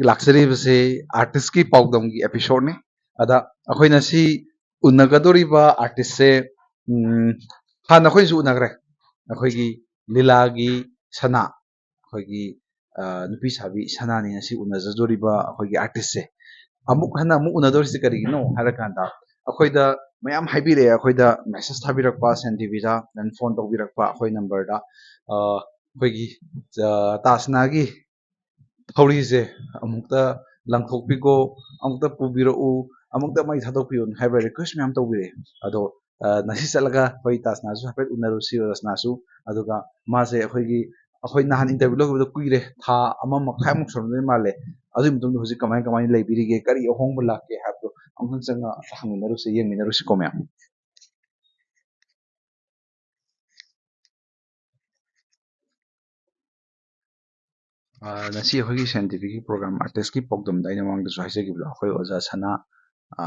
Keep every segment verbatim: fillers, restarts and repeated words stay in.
ꯂꯥꯛꯆꯔꯤꯕꯁꯤ ꯑꯥꯔꯇꯤꯁꯀꯤ ꯄꯥꯎꯗꯝꯒꯤ ꯑꯦꯄꯤꯁꯣꯗꯅꯤ꯫ ꯑꯗ ꯑꯩꯈꯣꯏꯅ ꯁꯤ ꯎꯅꯒꯗꯧꯔꯤꯕ ꯑꯥꯔꯇꯤꯁꯁꯦ, ꯎꯝ, ꯍꯥꯟꯅ ꯑꯩꯈꯣꯏꯅꯁꯨ ꯎꯅꯈ꯭ꯔꯦ꯫ ꯑꯩꯈꯣꯏꯒꯤ ꯂꯤꯂꯥꯒꯤ ꯁꯅꯥ, ꯑꯩꯈꯣꯏꯒꯤ, ꯑ, ꯅꯨꯄꯤ ꯁꯥꯕꯤ ꯁꯅꯥꯅꯤ ꯉꯁꯤ ꯎꯅꯖꯗꯣꯔꯤꯕ ꯑꯩꯈꯣꯏꯒꯤ ꯑꯥꯔꯇꯤꯁꯁꯦ꯫ ꯑꯃꯨꯛ ꯍꯟꯅ ꯑꯃꯨꯛ ꯎꯅꯗꯧꯔꯤꯁꯤ ꯀꯔꯤꯒꯤꯅꯣ ꯍꯥꯏꯔꯀꯥꯟꯗ, ꯑꯩꯈꯣꯏꯗ ꯃꯌꯥꯝ ꯍꯥꯏꯕꯤꯔꯛꯑꯦ, ꯑꯩꯈꯣꯏꯗ ꯃꯦꯁꯦꯖ ꯊꯥꯕꯤꯔꯛꯄ, ꯁꯦꯟ ꯇꯤꯚꯤꯗ, then ꯐꯣꯟ ꯇꯧꯕꯤꯔꯛꯄ ꯑꯩꯈꯣꯏ ꯅꯝꯕꯔꯗ, ꯑ, ꯑꯩꯈꯣꯏꯒꯤ, ꯑ, ꯇꯥꯁꯅꯥꯒꯤ ꯊꯧꯔꯤꯁꯦ ꯑꯃꯨꯛꯇ ꯂꯪꯊꯣꯛꯄꯤꯈꯣ, ꯑꯃꯨꯛꯇ ꯄꯨꯕꯤꯔꯛꯎ, ꯑꯃꯨꯛꯇ ꯃꯩ ꯊꯥꯗꯣꯛꯄꯤꯌꯣꯅ ꯍꯥꯏꯕ ꯔꯤꯀ꯭ꯋꯦꯁ ꯃꯌꯥꯝ ꯇꯧꯕꯤꯔꯛꯑꯦ꯫ ꯑꯗꯣ, ꯑ, ꯉꯁꯤ ꯆꯠꯂꯒ ꯑꯩꯈꯣꯏ ꯇꯥꯁꯅꯥꯁꯨ ꯍꯥꯏꯐꯦꯠ ꯎꯅꯔꯨꯁꯤ, ꯔꯁꯅꯥꯁꯨ, ꯑꯗꯨꯒ ꯃꯥꯁꯦ ꯑꯩꯈꯣꯏꯒꯤ, ꯑꯩꯈꯣꯏ ꯅꯍꯥꯟ ꯏꯟꯇꯔꯚ꯭ꯌꯨ ꯂꯧꯈꯤꯕꯗꯣ ꯀꯨꯏꯔꯦ, ꯊꯥ ꯑꯃꯃꯨꯛꯈꯥꯏꯃꯨꯛ ꯁꯨꯔꯝꯗꯣꯏ ꯃꯥꯜꯂꯦ꯫ ꯑꯗꯨꯒꯤ ꯃꯇꯨꯡꯗ ꯍꯧꯖꯤꯛ ꯀꯃꯥꯏ ꯀꯃꯥꯏꯅ ꯂꯩꯕꯤꯔꯤꯒꯦ, ꯀꯔꯤ ꯑꯍꯣꯡꯕ ꯂꯥꯛꯀꯦ ꯍꯥꯏꯕꯗꯣ ꯑꯃꯨꯛꯇꯪ ꯆꯪꯉ ꯑꯝꯇ ꯍꯪꯃꯤꯟꯅꯔꯨꯁꯦ, ꯌꯦꯡꯃꯤꯟꯅꯔꯨꯁꯤꯀꯣ ꯃꯌꯥꯝ꯫ ꯑ, ꯉꯁꯤ ꯑꯩꯈꯣꯏꯒꯤ ꯁꯦꯟ ꯇꯤꯚꯤꯒꯤ ꯄ꯭ꯔꯣꯒ꯭ꯔꯥꯝ ꯑꯥꯔꯇꯤꯁꯀꯤ ꯄꯥꯎꯗꯝꯗ ꯑꯩꯅ ꯃꯃꯥꯡꯗꯁꯨ ꯍꯥꯏꯖꯈꯤꯕꯗꯣ, ꯑꯩꯈꯣꯏ ꯑꯣꯖꯥ ꯁꯅꯥ, ꯑ,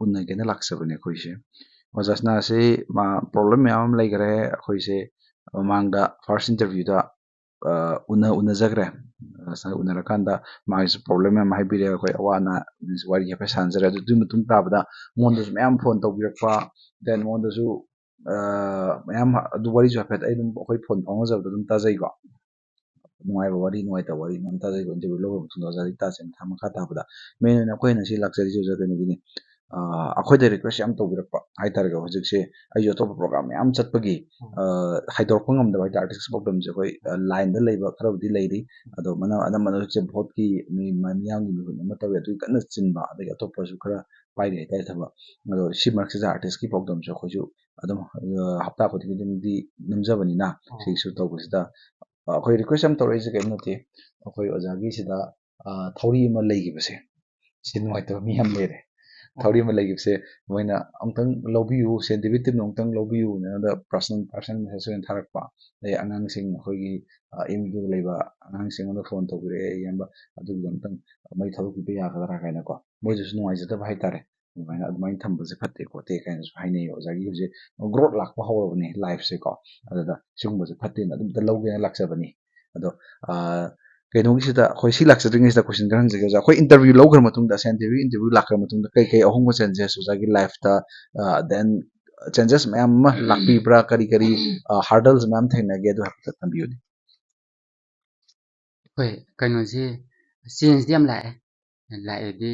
ꯎꯅꯒꯦꯅ ꯂꯥꯛꯆꯕꯅꯦ ꯑꯩꯈꯣꯏꯁꯦ꯫ ꯑꯣꯖꯥ ꯁꯅꯥꯁꯦ ꯃꯥ ꯄ꯭ꯔꯣꯕ꯭ꯂꯦꯝ ꯃꯌꯥꯝ ꯑꯃ ꯂꯩꯈꯔꯦ꯫ ꯑꯩꯈꯣꯏꯁꯦ ꯃꯃꯥꯡꯗ ꯐꯥꯔꯁ ꯏꯟꯇꯔꯚ꯭ꯌꯨꯗ, ꯑ, ꯎꯅ-, ꯎꯅꯖꯈ꯭ꯔꯦ꯫ ꯑ, ꯁꯅꯥ ꯎꯅꯔꯀꯥꯟꯗ ꯃꯥꯒꯤꯁꯨ ꯄ꯭ꯔꯣꯕ꯭ꯂꯦꯝ ꯃꯌꯥꯝ ꯍꯥꯏꯕꯤꯔꯦ, ꯑꯩꯈꯣꯏ ꯑꯋꯥ ꯑꯅꯥ ꯋꯥꯔꯤ ꯍꯥꯏꯐꯦꯠ ꯁꯥꯟꯅꯖꯔꯦ꯫ ꯑꯗꯨꯒꯤ ꯃꯇꯨꯡ ꯇꯥꯕꯗ ꯃꯉꯣꯟꯗꯁꯨ ꯃꯌꯥꯝ ꯐꯣꯟ ꯇꯧꯕꯤꯔꯛꯄ, then ꯃꯉꯣꯟꯗꯁꯨ, ꯑ, ꯃꯌꯥꯝ ꯑꯗꯨ ꯋꯥꯔꯤꯁꯨ ꯍꯥꯏꯐꯦꯠ ꯑꯩ ꯑꯗꯨꯝ ꯑꯩꯈꯣꯏ ꯐꯣꯟ ꯐꯥꯎꯅꯖꯕꯗ ꯑꯗꯨꯝ ꯇꯥꯖꯩꯀꯣ꯫ ꯅꯨꯡꯉꯥꯏꯕ ꯋꯥꯔꯤ, ꯅꯨꯡꯉꯥꯏꯇꯕ ꯋꯥꯔꯤ ꯃꯌꯥꯝ ꯇꯥꯖꯩꯀꯣ꯫ ꯏꯟꯇꯔꯚ꯭ꯌꯨ ꯂꯧꯔꯕ ꯃꯇꯨꯡꯗ ꯑꯣꯖꯥꯗꯤ ꯇꯥꯁꯦ ꯃꯊꯥ ꯃꯈꯥ ꯇꯥꯕꯗ꯫ ꯃꯦꯟ ꯑꯣꯏꯅ ꯑꯩꯈꯣꯏꯅ ꯁꯤ ꯂꯥꯛꯆꯔꯤꯁꯦ ꯑꯣꯖꯥ ꯀꯩꯅꯣꯒꯤꯅꯤ꯫ ꯑ, ꯑꯩꯈꯣꯏꯗ ꯔꯤꯀ꯭ꯋꯦꯁ ꯌꯥꯝ ꯇꯧꯕꯤꯔꯛꯄ ꯍꯥꯏꯇꯥꯔꯦꯀꯣ꯫ ꯍꯧꯖꯤꯛꯁꯦ ꯑꯩꯁꯨ ꯑꯇꯣꯞꯄ ꯄ꯭ꯔꯣꯒ꯭ꯔꯥꯝ ꯃꯌꯥꯝ ꯆꯠꯄꯒꯤ, ꯑ, ꯍꯥꯏꯗꯣꯔꯛꯄ ꯉꯝꯗꯕ ꯍꯥꯏꯇꯥꯔꯦ꯫ ꯑꯥꯔꯇꯤꯁ ꯄꯥꯎꯗꯝꯁꯦ ꯑꯩꯈꯣꯏ, ꯑ, ꯂꯥꯏꯟꯗ ꯂꯩꯕ ꯈꯔꯕꯨꯗꯤ ꯂꯩꯔꯤ꯫ ꯑꯗꯣ ꯃꯅ-, ꯑꯅꯝꯕꯅ ꯍꯧꯖꯤꯛꯁꯦ ꯚꯣꯠꯀꯤ ꯃꯤ-, ꯃ-, ꯃꯤꯌꯥꯝꯒꯤ ꯃꯤꯍꯨꯠ ꯑꯃ ꯇꯧꯋꯦ, ꯑꯗꯨꯒꯤ ꯀꯟꯅ ꯆꯤꯟꯕ, ꯑꯗꯒꯤ ꯑꯇꯣꯞꯄꯁꯨ ꯈꯔ ꯄꯥꯏꯔꯤ ꯍꯥꯏꯇꯥꯔꯦ ꯊꯕꯛ꯫ ꯑꯗꯣ ꯁꯤ ꯃꯔꯛꯁꯤꯗ ꯑꯥꯔꯇꯤꯁꯀꯤ ꯄꯥꯎꯗꯝꯁꯨ ꯑꯩꯈꯣꯏꯁꯨ ꯑꯗꯨꯝ, ꯑ, ꯍꯞꯇꯥ ꯈꯨꯗꯤꯡꯒꯤ ꯑꯗꯨꯝꯗꯤ ꯅꯝꯖꯕꯅꯤꯅ, ꯎꯝ꯫ ꯁꯤꯒꯤꯁꯨ ꯇꯧꯕꯁꯤꯗ, ꯑ, ꯑꯩꯈꯣꯏ ꯔꯤꯀ꯭ꯋꯦꯁ ꯌꯥꯝ ꯇꯧꯔꯛꯏꯁꯦ ꯀꯔꯤꯝ ꯅꯠꯇꯦ꯫ ꯑꯩꯈꯣꯏ ꯑꯣꯖꯥꯒꯤꯁꯤꯗ, ꯑ, ꯊꯧꯔꯤ ꯑꯃ ꯂꯩꯈꯤꯕꯁꯦ, ꯁꯤ ꯅꯨꯡꯉꯥꯏꯇꯕ ꯃꯤ ꯌꯥꯝ ꯂꯩꯔꯦ꯫ ꯊꯧꯔꯤ ꯑꯃ ꯂꯩꯈꯤꯕꯁꯦ ꯃꯣꯏꯅ ꯑꯃꯨꯛꯇꯪ ꯂꯧꯕꯤꯌꯨ, ꯁꯦꯟ ꯇꯤꯚꯤ ꯇꯤꯝꯅ ꯑꯃꯨꯛꯇꯪ ꯂꯧꯕꯤꯌꯨꯅ ꯑꯩꯉꯣꯟꯗ ꯄꯔꯁꯅꯦꯜ, ꯄꯔꯁꯅꯦꯜ ꯃꯦꯁꯦꯖ ꯑꯣꯏꯅ ꯊꯥꯔꯛꯄ꯫ ꯑꯗꯩ ꯑꯉꯥꯡꯁꯤꯡ, ꯑꯩꯈꯣꯏꯒꯤ, ꯑ, ꯑꯦꯝ ꯌꯨꯗ ꯂꯩꯕ ꯑꯉꯥꯡꯁꯤꯡ ꯑꯩꯉꯣꯟꯗ ꯐꯣꯟ ꯇꯧꯕꯤꯔꯛꯑꯦ, "ꯏꯌꯥꯝꯕ, ꯑꯗꯨꯒꯤꯗꯣ ꯑꯃꯨꯛꯇꯪ ꯃꯩ ꯊꯥꯗꯣꯛꯄꯤꯕ ꯌꯥꯒꯗ꯭ꯔꯥ?" ꯀꯥꯏꯅꯀꯣ꯫ ꯃꯣꯏꯗꯁꯨ ꯅꯨꯡꯉꯥꯏꯖꯗꯕ ꯍꯥꯏꯇꯥꯔꯦ꯫ ꯑꯗꯨꯃꯥꯏꯅ, ꯑꯗꯨꯃꯥꯏꯅ ꯊꯝꯕꯁꯦ ꯐꯠꯇꯦ ꯈꯣꯠꯇꯦ ꯀꯥꯏꯅꯁꯨ ꯍꯥꯏꯅꯩ꯫ ꯑꯣꯖꯥꯒꯤ ꯍꯧꯖꯤꯛ ꯒ꯭ꯔꯣꯠ ꯂꯥꯛꯄ ꯍꯧꯔꯕꯅꯤ ꯂꯥꯏꯐꯁꯦꯀꯣ꯫ ꯑꯗꯨꯗ ꯁꯤꯒꯨꯝꯕꯁꯦ ꯐꯠꯇꯦꯅ ꯑꯗꯨꯝꯇ ꯂꯧꯒꯦꯅ ꯂꯥꯛꯆꯕꯅꯤ꯫ ꯑꯗꯣ, ꯑ, ꯀꯩꯅꯣꯒꯤꯁꯤꯗ ꯑꯩꯈꯣꯏ ꯁꯤ ꯂꯥꯛꯆꯗ꯭ꯔꯤꯉꯩꯁꯤꯗ question ꯈꯔ ꯍꯪꯖꯒꯦ ꯑꯣꯖꯥ꯫ ꯑꯩꯈꯣꯏ interview ꯂꯧꯈ꯭ꯔ ꯃꯇꯨꯡꯗ, ꯁꯦꯟ ꯇꯤꯚꯤ interview ꯂꯥꯛꯈ꯭ꯔ ꯃꯇꯨꯡꯗ ꯀꯩ ꯀꯩ ꯑꯍꯣꯡꯕ changes ꯑꯣꯖꯥꯒꯤ life ꯇ, ꯑ, then changes ꯃꯌꯥꯝ ꯑꯃ ꯂꯥꯛꯄꯤꯕ꯭ꯔꯥ? ꯀꯔꯤ ꯀꯔꯤ, ꯑ, hurdles ꯃꯌꯥꯝ ꯊꯦꯡꯅꯒꯦ? ꯑꯗꯨ ꯍꯥꯏꯐꯦꯠꯇ ꯊꯝꯕꯤꯌꯨꯅꯦ꯫ ꯍꯣꯏ, ꯀꯩꯅꯣꯁꯦ, change ꯗꯤ ꯌꯥꯝ ꯂꯥꯛꯑꯦ꯫ ꯂꯥꯛꯑꯦꯗꯤ,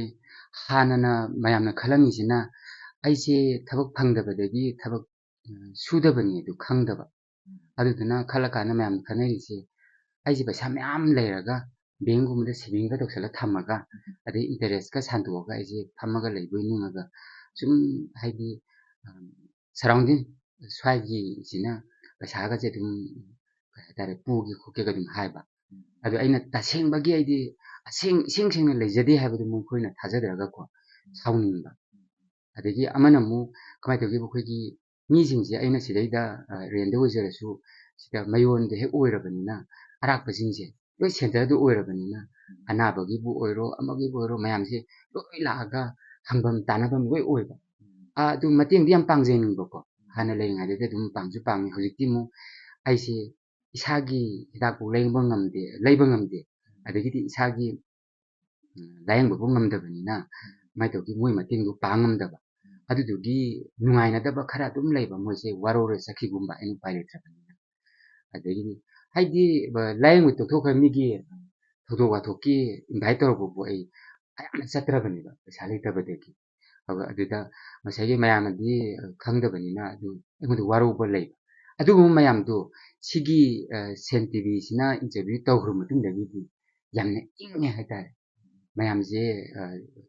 ꯍꯥꯟꯅꯅ ꯃꯌꯥꯝꯅ ꯈꯜꯂꯝꯃꯤꯁꯤꯅ ꯑꯩꯁꯦ ꯊꯕꯛ ꯐꯪꯗꯕꯗꯒꯤ ꯊꯕꯛ, ꯎꯝ, ꯁꯨꯗꯕꯅꯤ ꯑꯗꯨ ꯈꯪꯗꯕ꯫ ꯑꯗꯨꯗꯨꯅ ꯈꯜꯂꯀꯥꯟꯗ ꯃꯌꯥꯝꯅ ꯈꯟꯅꯔꯤꯁꯦ, ꯑꯩꯁꯦ ꯄꯩꯁꯥ ꯃꯌꯥꯝ ꯂꯩꯔꯒ, bank ꯒꯨꯝꯕꯗ saving ꯒ ꯇꯧꯁꯜꯂ ꯊꯝꯃꯒ, ꯑꯗꯩ interest ꯀ ꯁꯥꯟꯗꯣꯛꯑꯒ ꯑꯩꯁꯦ ꯐꯝꯃꯒ ꯂꯩꯕꯣꯏ ꯅꯤꯡꯉꯒ, ꯁꯨꯝ, ꯍꯥꯏꯗꯤ, ꯎꯝ, surrounding ꯁ꯭ꯋꯥꯏꯒꯤꯁꯤꯅ ꯄꯩꯁꯥꯒꯁꯦ ꯑꯗꯨꯝ, ꯀꯩ ꯍꯥꯏꯇꯥꯔꯦ, ꯄꯨꯒꯦ ꯈꯣꯠꯀꯦꯒ ꯑꯗꯨꯝ ꯍꯥꯏꯕ꯫ ꯑꯗꯣ ꯑꯩꯅ ꯇꯁꯦꯡꯕꯒꯤ ꯑꯩꯗꯤ ꯑꯁꯦꯡ-, ꯏꯁꯦꯡ ꯁꯦꯡꯅ ꯂꯩꯖꯗꯦ ꯍꯥꯏꯕꯗꯨ ꯃꯈꯣꯏꯅ ꯊꯥꯖꯗ꯭ꯔꯒꯀꯣ, ꯁꯥꯎꯅꯤꯡꯕ꯫ ꯑꯗꯒꯤ ꯑꯃꯅ ꯑꯃꯨꯛ ꯀꯃꯥꯏꯅ ꯇꯧꯒꯦꯕꯨ, ꯑꯩꯈꯣꯏꯒꯤ ꯃꯤꯁꯤꯡꯁꯦ ꯑꯩꯅ ꯁꯤꯗꯩꯗ, ꯑ, rent ꯇ ꯑꯣꯏꯖꯔꯁꯨ, ꯁꯤꯗ ꯃꯌꯣꯟꯗ ꯍꯦꯛ ꯑꯣꯏꯔꯕꯅꯤꯅ, ꯑꯔꯥꯛꯄꯁꯤꯡꯁꯦ ꯂꯣꯏ centre ꯗ ꯑꯣꯏꯔꯕꯅꯤꯅ, ꯑꯅꯥꯕꯒꯤꯕꯨ ꯑꯣꯏꯔꯣ, ꯑꯃꯒꯤꯕꯨ ꯑꯣꯏꯔꯣ, ꯃꯌꯥꯝꯁꯦ ꯂꯣꯏ ꯂꯥꯛꯑꯒ ꯍꯪꯐꯝ ꯇꯥꯟꯅꯐꯝ ꯂꯣꯏ ꯑꯣꯏꯕ꯫ ꯑ, ꯑꯗꯨ ꯃꯇꯦꯡꯗꯤ ꯌꯥꯝ ꯄꯥꯡꯖꯅꯤꯡꯕꯀꯣ, ꯍꯥꯟꯅ ꯂꯩꯔꯤꯉꯩꯗꯗꯤ ꯑꯗꯨꯝ ꯄꯥꯡꯁꯨ ꯄꯥꯡꯉꯤ꯫ ꯍꯧꯖꯤꯛꯇꯤ ꯑꯃꯨꯛ ꯑꯩꯁꯦ ꯏꯁꯥꯒꯤ ꯍꯤꯗꯥꯛꯐꯥꯎ ꯂꯩꯕ ꯉꯝꯗꯦ, ꯂꯩꯕ ꯉꯝꯗꯦ꯫ ꯑꯗꯒꯤꯗꯤ ꯏꯁꯥꯒꯤ, ꯎꯝ, ꯂꯥꯌꯦꯡꯕꯕꯨ ꯉꯝꯗꯕꯅꯤꯅ, ꯀꯃꯥꯏꯅ ꯇꯧꯒꯦ, ꯃꯣꯏ ꯃꯇꯦꯡꯗꯨ ꯄꯥꯡ ꯉꯝꯗꯕ꯫ ꯑꯗꯨꯗꯨꯒꯤ ꯅꯨꯡꯉꯥꯏꯅꯗꯕ ꯈꯔ ꯑꯗꯨꯝ ꯂꯩꯕ, ꯃꯣꯏꯁꯦ ꯋꯥꯔꯧꯔ ꯆꯠꯈꯤꯒꯨꯝꯕ, ꯑꯩꯅ ꯎꯄꯥꯏ ꯂꯩꯇ꯭ꯔꯕꯅꯤꯅ꯫ ꯑꯗꯒꯤꯗꯤ, ꯍꯥꯏꯗꯤ, ꯕ-, ꯂꯥꯌꯦꯡꯕ ꯇꯣꯛꯊꯣꯛꯈ꯭ꯔ ꯃꯤꯒꯤ ꯊꯧꯗꯣꯛ ꯋꯥꯊꯣꯛꯀꯤ invite ꯇꯧꯔꯛꯄꯕꯨ ꯑꯩ ꯑꯌꯥꯝꯕ ꯆꯠꯇ꯭ꯔꯕꯅꯦꯕ, ꯄꯩꯁꯥ ꯂꯩꯇꯕꯗꯒꯤ꯫ ꯑꯗꯨ-, ꯑꯗꯨꯗ ꯉꯁꯥꯏꯒꯤ ꯃꯌꯥꯝꯅꯗꯤ ꯈꯪꯗꯕꯅꯤꯅ ꯑꯗꯨ ꯑꯩꯉꯣꯟꯗ ꯋꯥꯔꯧꯕ ꯂꯩꯕ꯫ ꯑꯗꯨꯒꯨꯝꯕ ꯃꯌꯥꯝꯗꯣ ꯁꯤꯒꯤ, ꯑ, ꯁꯦꯟ ꯇꯤꯚꯤꯁꯤꯅ interview ꯇꯧꯈ꯭ꯔ ꯃꯇꯨꯡꯗꯒꯤꯗꯤ ꯌꯥꯝꯅ ꯏꯪꯉꯦ ꯍꯥꯏꯇꯥꯔꯦ꯫ ꯃꯌꯥꯝꯁꯦ, ꯑ,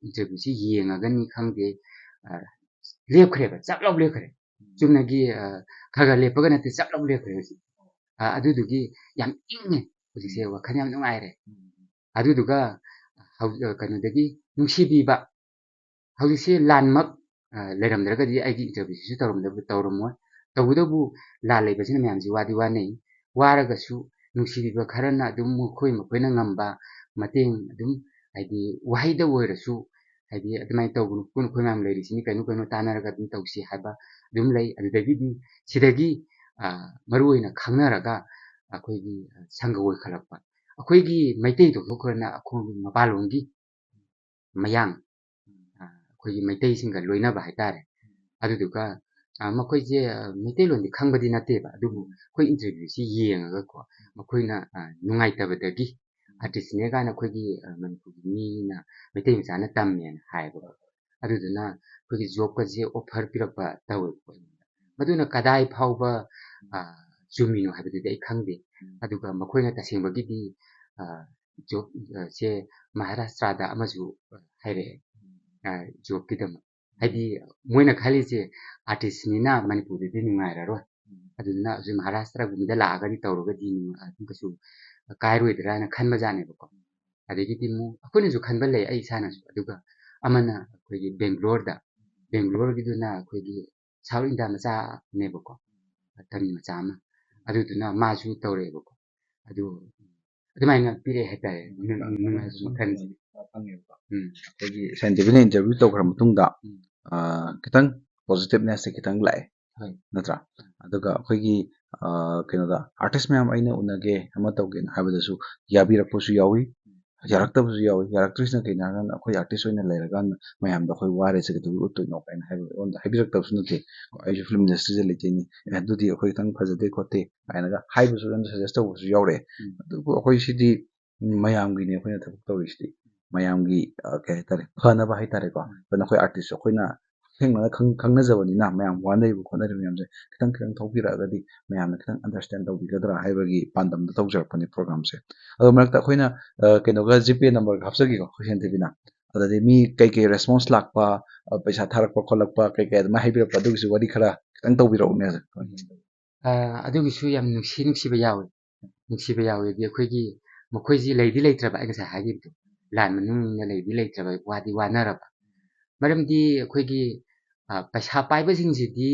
interview ꯁꯤ ꯌꯦꯡꯉꯒꯅꯤ ꯈꯪꯗꯦ, ꯑ, ꯂꯦꯞꯈ꯭ꯔꯦꯕ, ꯆꯞ ꯂꯥꯎ ꯂꯦꯞꯈ꯭ꯔꯦ꯫ ꯆꯨꯝꯅꯒꯤ, ꯑ, ꯈꯔ ꯈꯔ ꯂꯦꯞꯄꯒ ꯅꯠꯇꯦ, ꯆꯞ ꯂꯥꯎ ꯂꯦꯞꯈ꯭ꯔꯦ ꯍꯧꯖꯤꯛ꯫ ꯑ, ꯑꯗꯨꯗꯨꯒꯤ ꯌꯥꯝ ꯏꯪꯉꯦ ꯍꯧꯖꯤꯛꯁꯦ, ꯋꯥꯈꯜ ꯌꯥꯝ ꯅꯨꯡꯉꯥꯏꯔꯦ꯫ ꯑꯗꯨꯗꯨꯒ ꯍꯧ-, ꯑ, ꯀꯩꯅꯣꯗꯒꯤ ꯅꯨꯡꯁꯤꯕꯤꯕ, ꯍꯧꯖꯤꯛꯁꯦ ꯂꯥꯟꯃꯛ, ꯑ, ꯂꯩꯔꯝꯗ꯭ꯔꯒꯗꯤ ꯑꯩꯒꯤ interview ꯁꯤꯁꯨ ꯇꯧꯔꯝꯗꯕ-, ꯇꯧꯔꯝꯃꯣꯏ꯫ ꯇꯧꯕꯇꯕꯨ ꯂꯥꯟ ꯂꯩꯕꯁꯤꯅ ꯃꯌꯥꯝꯁꯤ ꯋꯥꯗꯤ ꯋꯥꯅꯩ꯫ ꯋꯥꯔꯒꯁꯨ ꯅꯨꯡꯁꯤꯕꯤꯕ ꯈꯔꯅ ꯑꯗꯨꯝ ꯃꯈꯣꯏ ꯃꯈꯣꯏꯅ ꯉꯝꯕ ꯃꯇꯦꯡ ꯑꯗꯨꯝ, ꯍꯥꯏꯗꯤ ꯋꯥꯍꯩꯗ ꯑꯣꯏꯔꯁꯨ, ꯍꯥꯏꯗꯤ ꯑꯗꯨꯃꯥꯏꯅ ꯇꯧꯒꯅꯨ, ꯅꯈꯣꯏ ꯃꯌꯥꯝ ꯂꯩꯔꯤꯁꯤꯅꯤ, ꯀꯩꯅꯣ ꯀꯩꯅꯣ ꯇꯥꯟꯅꯔꯒ ꯑꯗꯨꯝ ꯇꯧꯁꯤ ꯍꯥꯏꯕ ꯑꯗꯨꯝ ꯂꯩ꯫ ꯑꯗꯨꯗꯒꯤꯗꯤ ꯁꯤꯗꯒꯤ, ꯑ, ꯃꯔꯨꯑꯣꯏꯅ ꯈꯪꯅꯔꯒ ꯑꯩꯈꯣꯏꯒꯤ ꯁꯪꯒ ꯑꯣꯏꯈꯠꯂꯛꯄ, ꯑꯩꯈꯣꯏꯒꯤ ꯃꯩꯇꯩ ꯇꯣꯛꯊꯣꯛꯈ꯭ꯔꯅ ꯑꯩꯈꯣꯏ ꯃꯄꯥꯟꯂꯣꯝꯒꯤ ꯃꯌꯥꯡ, ꯑ, ꯑꯩꯈꯣꯏꯒꯤ ꯃꯩꯇꯩꯁꯤꯡꯒ ꯂꯣꯏꯅꯕ ꯍꯥꯏꯇꯥꯔꯦ꯫ ꯑꯗꯨꯗꯨꯒ, ꯑ, ꯃꯈꯣꯏꯁꯦ, ꯑ, ꯃꯩꯇꯩꯂꯣꯟꯗꯤ ꯈꯪꯕꯗꯤ ꯅꯠꯇꯦꯕ, ꯑꯗꯨꯕꯨ ꯑꯩꯈꯣꯏ interview ꯁꯤ ꯌꯦꯡꯉꯒꯀꯣ, ꯃꯈꯣꯏꯅ, ꯑ, ꯅꯨꯡꯉꯥꯏꯇꯕꯗꯒꯤ artist ꯅꯦ ꯀꯥꯏꯅ ꯑꯩꯈꯣꯏꯒꯤ, ꯑ, ꯃꯅꯤꯄꯨꯔꯒꯤ ꯃꯤꯅ ꯃꯩꯇꯩ ꯃꯆꯥꯅ ꯇꯝꯃꯦꯅ ꯍꯥꯏꯌꯦꯕ꯫ ꯑꯗꯨꯗꯨꯅ ꯑꯩꯈꯣꯏꯒꯤ job ꯀꯁꯦ offer ꯄꯤꯔꯛꯄ ꯇꯧꯋꯦꯕꯀꯣ ꯑꯩꯉꯣꯟꯗ꯫ ꯃꯗꯨꯅ ꯀꯗꯥꯏ ꯐꯥꯎꯕ, ꯑ, ꯆꯨꯝꯃꯤꯅꯣ ꯍꯥꯏꯕꯗꯨꯗꯤ ꯑꯩ ꯈꯪꯗꯦ꯫ ꯑꯗꯨꯒ ꯃꯈꯣꯏꯅ ꯇꯁꯦꯡꯕꯒꯤꯗꯤ, ꯑ, job, ꯑ, ꯁꯦ ꯃꯍꯥꯔꯥꯁꯇ꯭ꯔꯥꯗ ꯑꯃꯁꯨ ꯍꯥꯏꯔꯛꯑꯦ, ꯑ, job ꯀꯤꯗꯃꯛ꯫ ꯍꯥꯏꯗꯤ ꯃꯣꯏꯅ ꯈꯜꯂꯤꯁꯦ artist ꯅꯤꯅ ꯃꯅꯤꯄꯨꯔꯗꯗꯤ ꯅꯨꯡꯉꯥꯏꯔꯔꯣꯏ, ꯑꯗꯨꯗꯨꯅ ꯍꯧꯖꯤꯛ ꯃꯍꯥꯔꯥꯁꯇ꯭ꯔꯥꯒꯨꯝꯕꯗ ꯂꯥꯛꯑꯒꯗꯤ ꯇꯧꯔꯒꯗꯤ ꯑꯗꯨꯝ ꯀꯩꯁꯨ ꯀꯥꯏꯔꯣꯏꯗ꯭ꯔꯥꯅ ꯈꯟꯕꯖꯥꯠꯅꯦꯕꯀꯣ꯫ ꯑꯗꯒꯤꯗꯤ ꯑꯃꯨꯛ ꯑꯩꯈꯣꯏꯅꯁꯨ ꯈꯟꯕ ꯂꯩ, ꯑꯩ ꯏꯁꯥꯅꯁꯨ꯫ ꯑꯗꯨꯒ ꯑꯃꯅ ꯑꯩꯈꯣꯏꯒꯤ ꯕꯦꯡꯒ꯭ꯂꯣꯔꯗ, ꯕꯦꯡꯒ꯭ꯂꯣꯔꯒꯤꯗꯨꯅ ꯑꯩꯈꯣꯏꯒꯤ South India ꯃꯆꯥꯅꯦꯕꯀꯣ, ꯇꯃꯤꯜ ꯃꯆꯥ ꯑꯃ, ꯑꯗꯨꯗꯨꯅ ꯃꯥꯁꯨ ꯇꯧꯔꯛꯑꯦꯕꯀꯣ꯫ ꯑꯗꯨ ꯑꯗꯨꯃꯥꯏꯅ ꯄꯤꯔꯛꯑꯦ ꯍꯥꯏꯇꯥꯔꯦ, ꯅꯨꯡ-, ꯅꯨꯡꯉꯥꯏꯕ ꯃꯈꯜꯁꯦ꯫ ꯐꯪꯉꯦꯕꯀꯣ꯫ ꯎꯝ꯫ ꯑꯩꯈꯣꯏꯒꯤ ꯁꯥꯏꯟꯇꯤꯐꯤꯛꯅ interview ꯇꯧꯈ꯭ꯔ ꯃꯇꯨꯡꯗ, ꯎꯝ꯫ ꯑ, ꯈꯤꯇꯪ positiveness ꯁꯦ ꯈꯤꯇꯪ ꯂꯥꯛꯑꯦ, ꯍꯣꯏ꯫ ꯅꯠꯇ꯭ꯔꯥ? ꯑꯗꯨꯒ ꯑꯩꯈꯣꯏꯒꯤ, ꯑ, ꯀꯩꯅꯣꯗ artist ꯃꯌꯥꯝ ꯑꯩꯅ ꯎꯅꯒꯦ, ꯑꯃ ꯇꯧꯒꯦꯅ ꯍꯥꯏꯕꯗꯁꯨ ꯌꯥꯕꯤꯔꯛꯄꯁꯨ ꯌꯥꯎꯏ, ꯌꯥꯔꯛꯇꯕꯁꯨ ꯌꯥꯎꯏ꯫ ꯌꯥꯔꯛꯇ꯭ꯔꯤꯁꯤꯅ ꯀꯩꯅꯣ ꯍꯥꯏꯔꯀꯥꯟꯗ ꯑꯩꯈꯣꯏ artist ꯑꯣꯏꯅ ꯂꯩꯔꯀꯥꯟꯗ ꯃꯌꯥꯝꯗ ꯑꯩꯈꯣꯏ ꯋꯥꯔꯦꯁꯦ ꯀꯩꯗꯧꯕꯩ ꯎꯠꯇꯣꯏꯅꯣ ꯀꯥꯏꯅ ꯍꯥꯏꯕ ꯑꯩꯉꯣꯟꯗ ꯍꯥꯏꯕꯤꯔꯛꯇꯕꯁꯨ ꯅꯠꯇꯦ꯫ ꯑꯩꯁꯨ film industry ꯗ ꯂꯩꯇꯣꯏꯅꯤ, ꯑꯦ, ꯑꯗꯨꯗꯤ ꯑꯩꯈꯣꯏ ꯈꯤꯇꯪ ꯐꯖꯗꯦ ꯈꯣꯠꯇꯦ ꯀꯥꯏꯅꯒ ꯍꯥꯏꯕꯁꯨ ꯑꯗꯨꯝ suggest ꯇꯧꯕꯁꯨ ꯌꯥꯎꯔꯛꯑꯦ꯫ ꯎꯝ꯫ ꯑꯗꯨꯕꯨ ꯑꯩꯈꯣꯏ ꯁꯤꯗꯤ ꯃꯌꯥꯝꯒꯤꯅꯦ ꯑꯩꯈꯣꯏꯅ ꯊꯕꯛ ꯇꯧꯔꯤꯁꯤꯗꯤ꯫ ꯃꯌꯥꯝꯒꯤ, ꯑ, ꯀꯩ ꯍꯥꯏꯇꯥꯔꯦ, ꯐꯅꯕ ꯍꯥꯏꯇꯥꯔꯦꯀꯣ꯫ ꯎꯝ꯫ ꯑꯗꯨꯅ ꯑꯩꯈꯣꯏ artist ꯑꯩꯈꯣꯏꯅ ꯊꯦꯡꯅꯅ ꯈꯪ-, ꯈꯪꯅꯖꯕꯅꯤꯅ, ꯃꯌꯥꯝ ꯋꯥꯅꯔꯤꯕ ꯈꯣꯠꯅꯔꯤꯕ ꯃꯌꯥꯝꯁꯦ ꯈꯤꯇꯪ ꯈꯤꯇꯪ ꯊꯣꯛꯄꯤꯔꯛꯑꯒꯗꯤ ꯃꯌꯥꯝꯅ ꯈꯤꯇꯪ understand ꯇꯧꯕꯤꯒꯗ꯭ꯔꯥ ꯍꯥꯏꯕꯒꯤ ꯄꯥꯟꯗꯝꯗ ꯇꯧꯖꯔꯛꯄꯅꯤ program ꯁꯦ꯫ ꯑꯗꯣ ꯃꯔꯛꯇ ꯑꯩꯈꯣꯏꯅ, ꯑ, ꯀꯩꯅꯣꯒ GPay number ꯒ ꯍꯥꯞꯆꯒꯦꯀꯣ, ꯑꯩꯈꯣꯏ ꯁꯦꯟ ꯊꯤꯕꯤꯅ꯫ ꯑꯗꯗꯤ ꯃꯤ ꯀꯩꯀꯩ response ꯂꯥꯛꯄ, ꯑ, ꯄꯩꯁꯥ ꯊꯥꯔꯛꯄ ꯈꯣꯠꯂꯛꯄ ꯀꯩꯀꯩ ꯑꯗꯨꯃꯥꯏꯅ ꯍꯥꯏꯕꯤꯔꯛꯄ, ꯑꯗꯨꯒꯤꯁꯨ ꯋꯥꯔꯤ ꯈꯔ ꯈꯤꯇꯪ ꯇꯧꯕꯤꯔꯛꯎꯅꯦ꯫ ꯑ, ꯑꯗꯨꯒꯤꯁꯨ ꯌꯥꯝ ꯅꯨꯡꯁꯤ ꯅꯨꯡꯁꯤꯕ ꯌꯥꯎꯋꯤ꯫ ꯅꯨꯡꯁꯤꯕ ꯌꯥꯎꯋꯦꯗꯤ ꯑꯩꯈꯣꯏꯒꯤ ꯃꯈꯣꯏꯁꯤ ꯂꯩꯗꯤ ꯂꯩꯇ꯭ꯔꯕ, ꯑꯩ ꯉꯁꯥꯏ ꯍꯥꯏꯈꯤꯕꯗꯣ, ꯂꯥꯟ ꯃꯅꯨꯡꯅ ꯂꯩꯗꯤ ꯂꯩꯇ꯭ꯔꯕ, ꯋꯥꯗꯤ ꯋꯥꯅꯔꯕ꯫ ꯃꯔꯝꯗꯤ ꯑꯩꯈꯣꯏꯒꯤ, ꯑ, ꯄꯩꯁꯥ ꯄꯥꯏꯕꯁꯤꯡꯁꯤꯗꯤ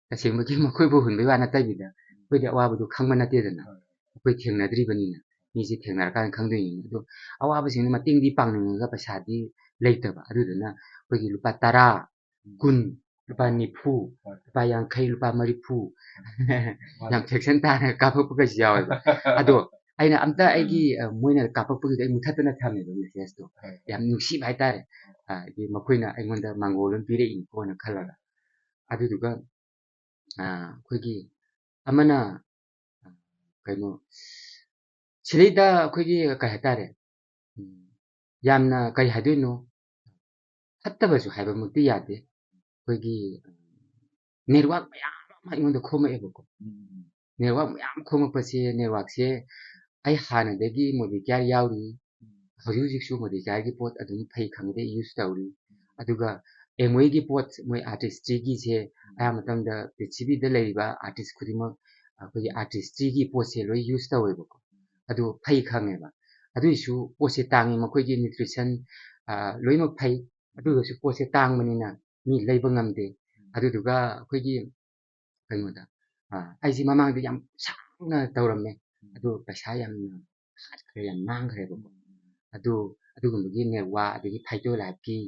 ꯇꯁꯦꯡꯕꯒꯤ ꯃꯈꯣꯏꯕꯨ ꯍꯨꯟꯕꯩ ꯋꯥ ꯅꯠꯇꯕꯤꯗ ꯑꯩꯈꯣꯏꯗꯤ ꯑꯋꯥꯕꯗꯣ ꯈꯪꯕ ꯅꯠꯇꯦꯗꯅ꯫ ꯑꯩꯈꯣꯏ ꯊꯦꯡꯅꯗ꯭ꯔꯤꯕꯅꯤꯅ, ꯃꯤꯁꯦ ꯊꯦꯡꯅꯔꯀꯥꯟꯗ ꯈꯪꯗꯣꯏꯅꯤꯅ꯫ ꯑꯗꯣ ꯑꯋꯥꯕꯁꯤꯡꯗꯣ ꯃꯇꯦꯡꯗꯤ ꯄꯥꯡꯅꯤꯡꯉꯒ ꯄꯩꯁꯥꯗꯤ ꯂꯩꯇꯕ꯫ ꯑꯗꯨꯗꯨꯅ ꯑꯩꯈꯣꯏꯒꯤ ꯂꯨꯄꯥ ꯇꯔꯥ, ꯀꯨꯟ, ꯂꯨꯄꯥ ꯅꯤꯐꯨ, ꯍꯣꯏ꯫ ꯂꯨꯄꯥ ꯌꯥꯡꯈꯩ, ꯂꯨꯄꯥ ꯃꯔꯤꯐꯨ, ꯃꯥꯅꯦ꯫ ꯌꯥꯝ fraction ꯇꯥꯅ ꯀꯥꯞꯄꯛꯄꯒꯁꯨ ꯌꯥꯎꯋꯦꯕ꯫ ꯑꯗꯣ ꯑꯩꯅ ꯑꯝꯇ ꯑꯩꯒꯤ, ꯑ, ꯃꯣꯏꯅ ꯀꯥꯞꯄꯛꯄꯒꯤꯗꯣ ꯑꯩ ꯃꯨꯊꯠꯇꯅ ꯊꯝꯃꯦꯕ message ꯇꯣ꯫ ꯍꯣꯏ꯫ ꯌꯥꯝ ꯅꯨꯡꯁꯤꯕ ꯍꯥꯏꯇꯥꯔꯦ꯫ ꯑ, ꯍꯥꯏꯗꯤ ꯃꯈꯣꯏꯅ ꯑꯩꯉꯣꯟꯗ ꯃꯥꯡꯒꯣꯜ ꯑꯃ ꯄꯤꯔꯛꯏꯅꯤꯀꯣꯅ ꯈꯜꯂꯒ꯫ ꯑꯗꯨꯗꯨꯒ, ꯑ, ꯑꯩꯈꯣꯏꯒꯤ ꯑꯃꯅ, ꯑ, ꯀꯩꯅꯣ, ꯁꯤꯗꯩꯗ ꯑꯩꯈꯣꯏꯒꯤ ꯀꯩ ꯍꯥꯏꯇꯥꯔꯦ, ꯎꯝ, ꯌꯥꯝꯅ ꯀꯩ ꯍꯥꯏꯗꯣꯏꯅꯣ, ꯐꯠꯇꯕꯁꯨ ꯍꯥꯏꯕꯃꯛꯇꯤ ꯌꯥꯗꯦ꯫ ꯑꯩꯈꯣꯏꯒꯤ network ꯃꯌꯥꯝ ꯑꯃ ꯑꯩꯉꯣꯟꯗ ꯈꯣꯝꯃꯛꯑꯦꯕꯀꯣ꯫ ꯎꯝ꯫ Network ꯃꯌꯥꯝ ꯈꯣꯝꯃꯛꯄꯁꯦ, network ꯁꯦ ꯑꯩ ꯍꯥꯟꯅꯗꯒꯤ Modicare ꯌꯥꯎꯔꯤ꯫ ꯎꯝ꯫ ꯍꯧꯖꯤꯛ ꯍꯧꯖꯤꯛꯁꯨ Modicare ꯒꯤ ꯄꯣꯠ ꯑꯗꯨꯝ ꯐꯩ ꯈꯪꯗꯦ use ꯇꯧꯔꯤ꯫ ꯎꯝ꯫ ꯑꯗꯨꯒ Amway ꯒꯤ ꯄꯣꯠ, ꯃꯣꯏ Artistry ꯒꯤꯁꯦ ꯎꯝ꯫ ꯑꯌꯥꯝꯕ ꯃꯇꯝꯗ ꯄ꯭ꯔꯤꯊꯤꯕꯤꯗ ꯂꯩꯔꯤꯕ artist ꯈꯨꯗꯤꯡꯃꯛ ꯑꯩꯈꯣꯏꯒꯤ Artistry ꯒꯤ ꯄꯣꯠꯁꯦ ꯂꯣꯏ use ꯇꯧꯋꯦꯕꯀꯣ꯫ ꯑꯗꯨ ꯐꯩ ꯈꯪꯉꯦꯕ꯫ ꯑꯗꯨꯏꯁꯨ ꯄꯣꯠꯁꯦ ꯇꯥꯡꯉꯤ, ꯃꯈꯣꯏꯒꯤ nutrition, ꯑ, ꯂꯣꯏꯅꯃꯛ ꯐꯩ꯫ ꯑꯗꯨ ꯑꯣꯏꯔꯒꯁꯨ ꯄꯣꯠꯁꯦ ꯇꯥꯡꯕꯅꯤꯅ ꯃꯤ ꯂꯩꯕ ꯉꯝꯗꯦ꯫ ꯑꯗꯨꯗꯨꯒ ꯑꯩꯈꯣꯏꯒꯤ ꯀꯩꯅꯣꯗ, ꯑ, ꯑꯩꯁꯤ ꯃꯃꯥꯡꯗ ꯌꯥꯝ ꯁꯥꯡꯅ ꯇꯧꯔꯝꯃꯦ꯫ ꯑꯗꯨ ꯄꯩꯁꯥ ꯌꯥꯝꯅ ꯍꯥꯠꯈ꯭ꯔꯦ, ꯌꯥꯝ ꯃꯥꯡꯈ꯭ꯔꯦꯕꯀꯣ꯫ ꯑꯗꯨ, ꯑꯗꯨꯒꯨꯝꯕꯒꯤ network, ꯑꯗꯒꯤ Phytolife ꯀꯤ,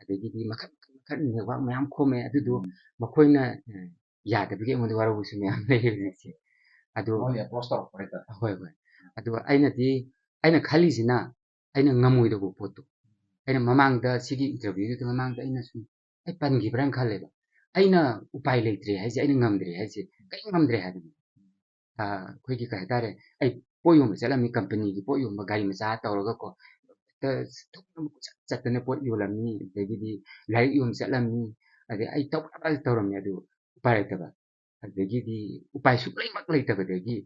ꯑꯗꯒꯤꯗꯤ ꯃꯈꯜ, ꯃꯈꯜ, ꯃꯈꯜ network ꯃꯌꯥꯝ ꯈꯣꯝꯃꯦ꯫ ꯑꯗꯨꯗꯣ ꯎꯝ꯫ ꯃꯈꯣꯏꯅ, ꯑ, ꯌꯥꯗꯕꯒꯤ ꯑꯩꯉꯣꯟꯗ ꯋꯥꯔꯧꯕꯁꯨ ꯃꯌꯥꯝ ꯂꯩ ꯍꯧꯖꯤꯛꯁꯦ꯫ ꯑꯗꯨ ꯃꯣꯏꯅ approach ꯇꯧꯔꯛꯄ ꯍꯥꯏꯇꯥꯔꯦ꯫ ꯍꯣꯏ, ꯍꯣꯏ꯫ ꯑꯗꯣ ꯑꯩꯅꯗꯤ, ꯑꯩꯅ ꯈꯜꯂꯤꯁꯤꯅ, ꯑꯩꯅ ꯉꯝꯃꯣꯏꯗꯧꯕ ꯄꯣꯠꯇꯣ꯫ ꯑꯩꯅ ꯃꯃꯥꯡꯗ ꯁꯤꯒꯤ interview ꯗꯨꯗ ꯃꯃꯥꯡꯗ ꯑꯩꯅ ꯁꯨꯝ, ꯑꯩ ꯄꯟꯈꯤꯕ꯭ꯔꯥꯅ ꯈꯜꯂꯦꯕ꯫ ꯑꯩꯅ ꯎꯄꯥꯏ ꯂꯩꯇ꯭ꯔꯦ ꯍꯥꯏꯁꯦ, ꯑꯩꯅ ꯉꯝꯗ꯭ꯔꯦ ꯍꯥꯏꯁꯦ, ꯀꯔꯤꯝ ꯉꯝꯗ꯭ꯔꯦ ꯍꯥꯏꯕꯅꯤ꯫ ꯑ, ꯑꯩꯈꯣꯏꯒꯤ ꯀꯩ ꯍꯥꯏꯇꯥꯔꯦ, ꯑꯩ ꯄꯣꯠ ꯌꯣꯟꯕ ꯆꯠꯂꯝꯃꯤ, company ꯒꯤ ꯄꯣꯠ ꯌꯣꯟꯕ, ꯒꯥꯔꯤ ꯃꯆꯥ ꯇꯧꯔꯒꯀꯣ, ꯍꯦꯛꯇ ꯊꯣꯛꯅꯕ ꯀꯣꯏꯆꯠ ꯆꯠꯇꯅ ꯄꯣꯠ ꯌꯣꯜꯂꯝꯃꯤ, ꯑꯗꯒꯤꯗꯤ ꯂꯥꯏꯔꯤꯛ ꯌꯣꯟꯕ ꯆꯠꯂꯝꯃꯤ, ꯑꯗꯩ ꯑꯩ ꯇꯧꯅꯕ ꯇꯧꯔꯝꯃꯤ, ꯑꯗꯨ ꯎꯄꯥꯏ ꯂꯩꯇꯕ꯫ ꯑꯗꯒꯤꯗꯤ ꯎꯄꯥꯏ ꯁꯨꯡꯂꯩꯃꯛ ꯂꯩꯇꯕꯗꯒꯤ,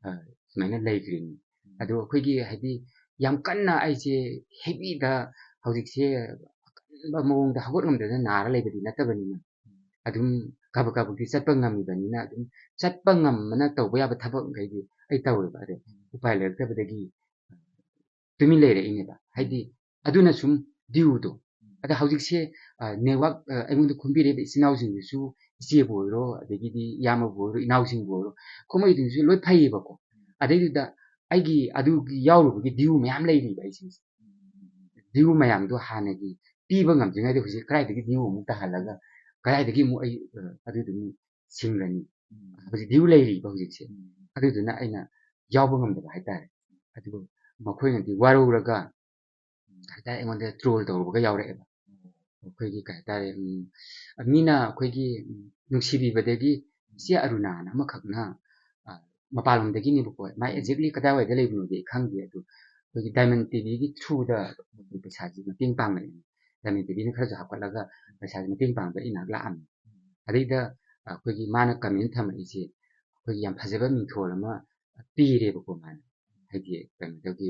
ꯑ, ꯁꯨꯃꯥꯏꯅ ꯂꯩꯈ꯭ꯔꯤꯅꯤ꯫ ꯑꯗꯣ ꯑꯩꯈꯣꯏꯒꯤ ꯍꯥꯏꯗꯤ ꯌꯥꯝ ꯀꯟꯅ ꯑꯩꯁꯦ heavy ꯗ ꯍꯧꯖꯤꯛꯁꯦ ꯑꯀꯟꯕ ꯃꯑꯣꯡꯗ ꯍꯧꯒꯠ ꯉꯝꯗꯗꯅ ꯅꯥꯔ ꯂꯩꯕꯗꯤ ꯅꯠꯇꯕꯅꯤꯅ, ꯑꯗꯨꯝ ꯀꯥꯕꯛ ꯀꯥꯕꯛꯇꯤ ꯆꯠꯄ ꯉꯝꯃꯤꯕꯅꯤꯅ, ꯑꯗꯨꯝ ꯆꯠꯄ ꯉꯝꯕꯅ ꯇꯧꯕ ꯌꯥꯕ ꯊꯕꯛ ꯃꯈꯩꯗꯤ ꯑꯩ ꯇꯧꯋꯦꯕ꯫ ꯑꯗꯣ ꯎꯄꯥꯏ ꯂꯩꯔꯛꯇꯕꯗꯒꯤ ꯇꯨꯃꯤꯟ ꯂꯩꯔꯛꯏꯅꯦꯕ꯫ ꯍꯥꯏꯗꯤ ꯑꯗꯨꯅ ꯁꯨꯝ due ꯗꯣ꯫ ꯑꯗ ꯍꯧꯖꯤꯛꯁꯦ, ꯑ, network, ꯑ, ꯑꯩꯉꯣꯟꯗ ꯈꯨꯝꯕꯤꯔꯤꯕ ꯏꯆꯤꯟ ꯏꯅꯥꯎꯁꯤꯡꯗꯨꯁꯨ, ꯏꯆꯦꯕꯨ ꯑꯣꯏꯔꯣ, ꯑꯗꯒꯤꯗꯤ ꯏꯌꯥꯝꯕꯕꯨ ꯑꯣꯏꯔꯣ, ꯏꯅꯥꯎꯁꯤꯡꯕꯨ ꯑꯣꯏꯔꯣ, ꯈꯨꯝꯃꯛꯏꯗꯨꯁꯨ ꯂꯣꯏ ꯐꯩꯌꯦꯕꯀꯣ꯫ ꯑꯗꯩꯗꯨꯗ ꯑꯩꯒꯤ ꯑꯗꯨꯒꯤ ꯌꯥꯎꯔꯨꯕꯒꯤ due ꯃꯌꯥꯝ ꯂꯩꯔꯤꯕ ꯑꯩꯁꯤꯡꯁꯦ꯫ Due ꯃꯌꯥꯝꯗꯣ ꯍꯥꯟꯅꯒꯤ ꯄꯤꯕ ꯉꯝꯗ꯭ꯔꯤꯉꯩꯗ ꯍꯧꯖꯤꯛ ꯀꯗꯥꯏꯗꯒꯤ due ꯑꯃꯨꯛ ꯇꯥꯍꯜꯂꯒ, ꯀꯗꯥꯏꯗꯒꯤ ꯑꯃꯨꯛ ꯑꯩ, ꯑ, ꯑꯗꯨꯗꯨ ꯑꯃꯨꯛ ꯁꯤꯡꯒꯅꯤ? ꯎꯝ꯫ ꯍꯧꯖꯤꯛ due ꯂꯩꯔꯤꯕ ꯍꯧꯖꯤꯛꯁꯦ꯫ ꯎꯝ꯫ ꯑꯗꯨꯗꯨꯅ ꯑꯩꯅ ꯌꯥꯎꯕ ꯉꯝꯗꯕ ꯍꯥꯏꯇꯥꯔꯦ꯫ ꯑꯗꯨ ꯃꯈꯣꯏꯅꯗꯤ ꯋꯥꯔꯧꯔꯒ ꯍꯥꯏꯇꯥꯔꯦ, ꯑꯩꯉꯣꯟꯗ ꯇ꯭ꯔꯣꯜ ꯇꯧꯔꯨꯕꯒ ꯌꯥꯎꯔꯛꯑꯦꯕ꯫ ꯑꯩꯈꯣꯏꯒꯤ ꯀꯩ ꯍꯥꯏꯇꯥꯔꯦ, ꯎꯝ, ꯃꯤꯅ ꯑꯩꯈꯣꯏꯒꯤ, ꯎꯝ, ꯅꯨꯡꯁꯤꯕꯤꯕꯗꯒꯤ ꯏꯆꯦ ꯑꯔꯨꯅꯥꯅ ꯑꯃꯈꯛꯅ, ꯑ, ꯃꯄꯥꯟꯂꯣꯝꯗꯒꯤꯅꯦꯕꯀꯣ, ꯃꯥꯏ ꯑꯦꯛꯖꯦꯛꯂꯤ ꯀꯗꯥꯏꯋꯥꯏꯗ ꯂꯩꯕꯅꯣꯗꯤ ꯑꯩ ꯈꯪꯗꯦ, ꯑꯗꯨ ꯑꯩꯈꯣꯏꯒꯤ ꯗꯥꯏꯃꯟ ꯇꯤꯚꯤꯒꯤ ꯊ꯭ꯔꯨꯗ ꯄꯩꯁꯥꯁꯤ ꯃꯇꯦꯡ ꯄꯥꯡꯉꯛꯑꯦ꯫ ꯗꯥꯏꯃꯟ ꯇꯤꯚꯤꯅ ꯈꯔꯁꯨ ꯍꯥꯞꯀꯠꯂꯒ ꯄꯩꯁꯥꯁꯤ ꯃꯇꯦꯡ ꯄꯥꯡꯕ ꯑꯩ ꯉꯥꯏꯍꯥꯛ ꯂꯥꯛꯑꯝꯃꯤ꯫ ꯑꯗꯩꯗ ꯑꯩꯈꯣꯏꯒꯤ ꯃꯥꯅ ꯀꯃꯦꯟ ꯊꯝꯃꯛꯏꯁꯦ, ꯑꯩꯈꯣꯏꯒꯤ ꯌꯥꯝ ꯐꯖꯕ ꯃꯤꯡꯊꯣꯜ ꯑꯃ ꯄꯤꯔꯦꯕꯀꯣ ꯃꯥꯅ, ꯍꯥꯏꯗꯤ ꯀꯩꯅꯣꯗꯒꯤ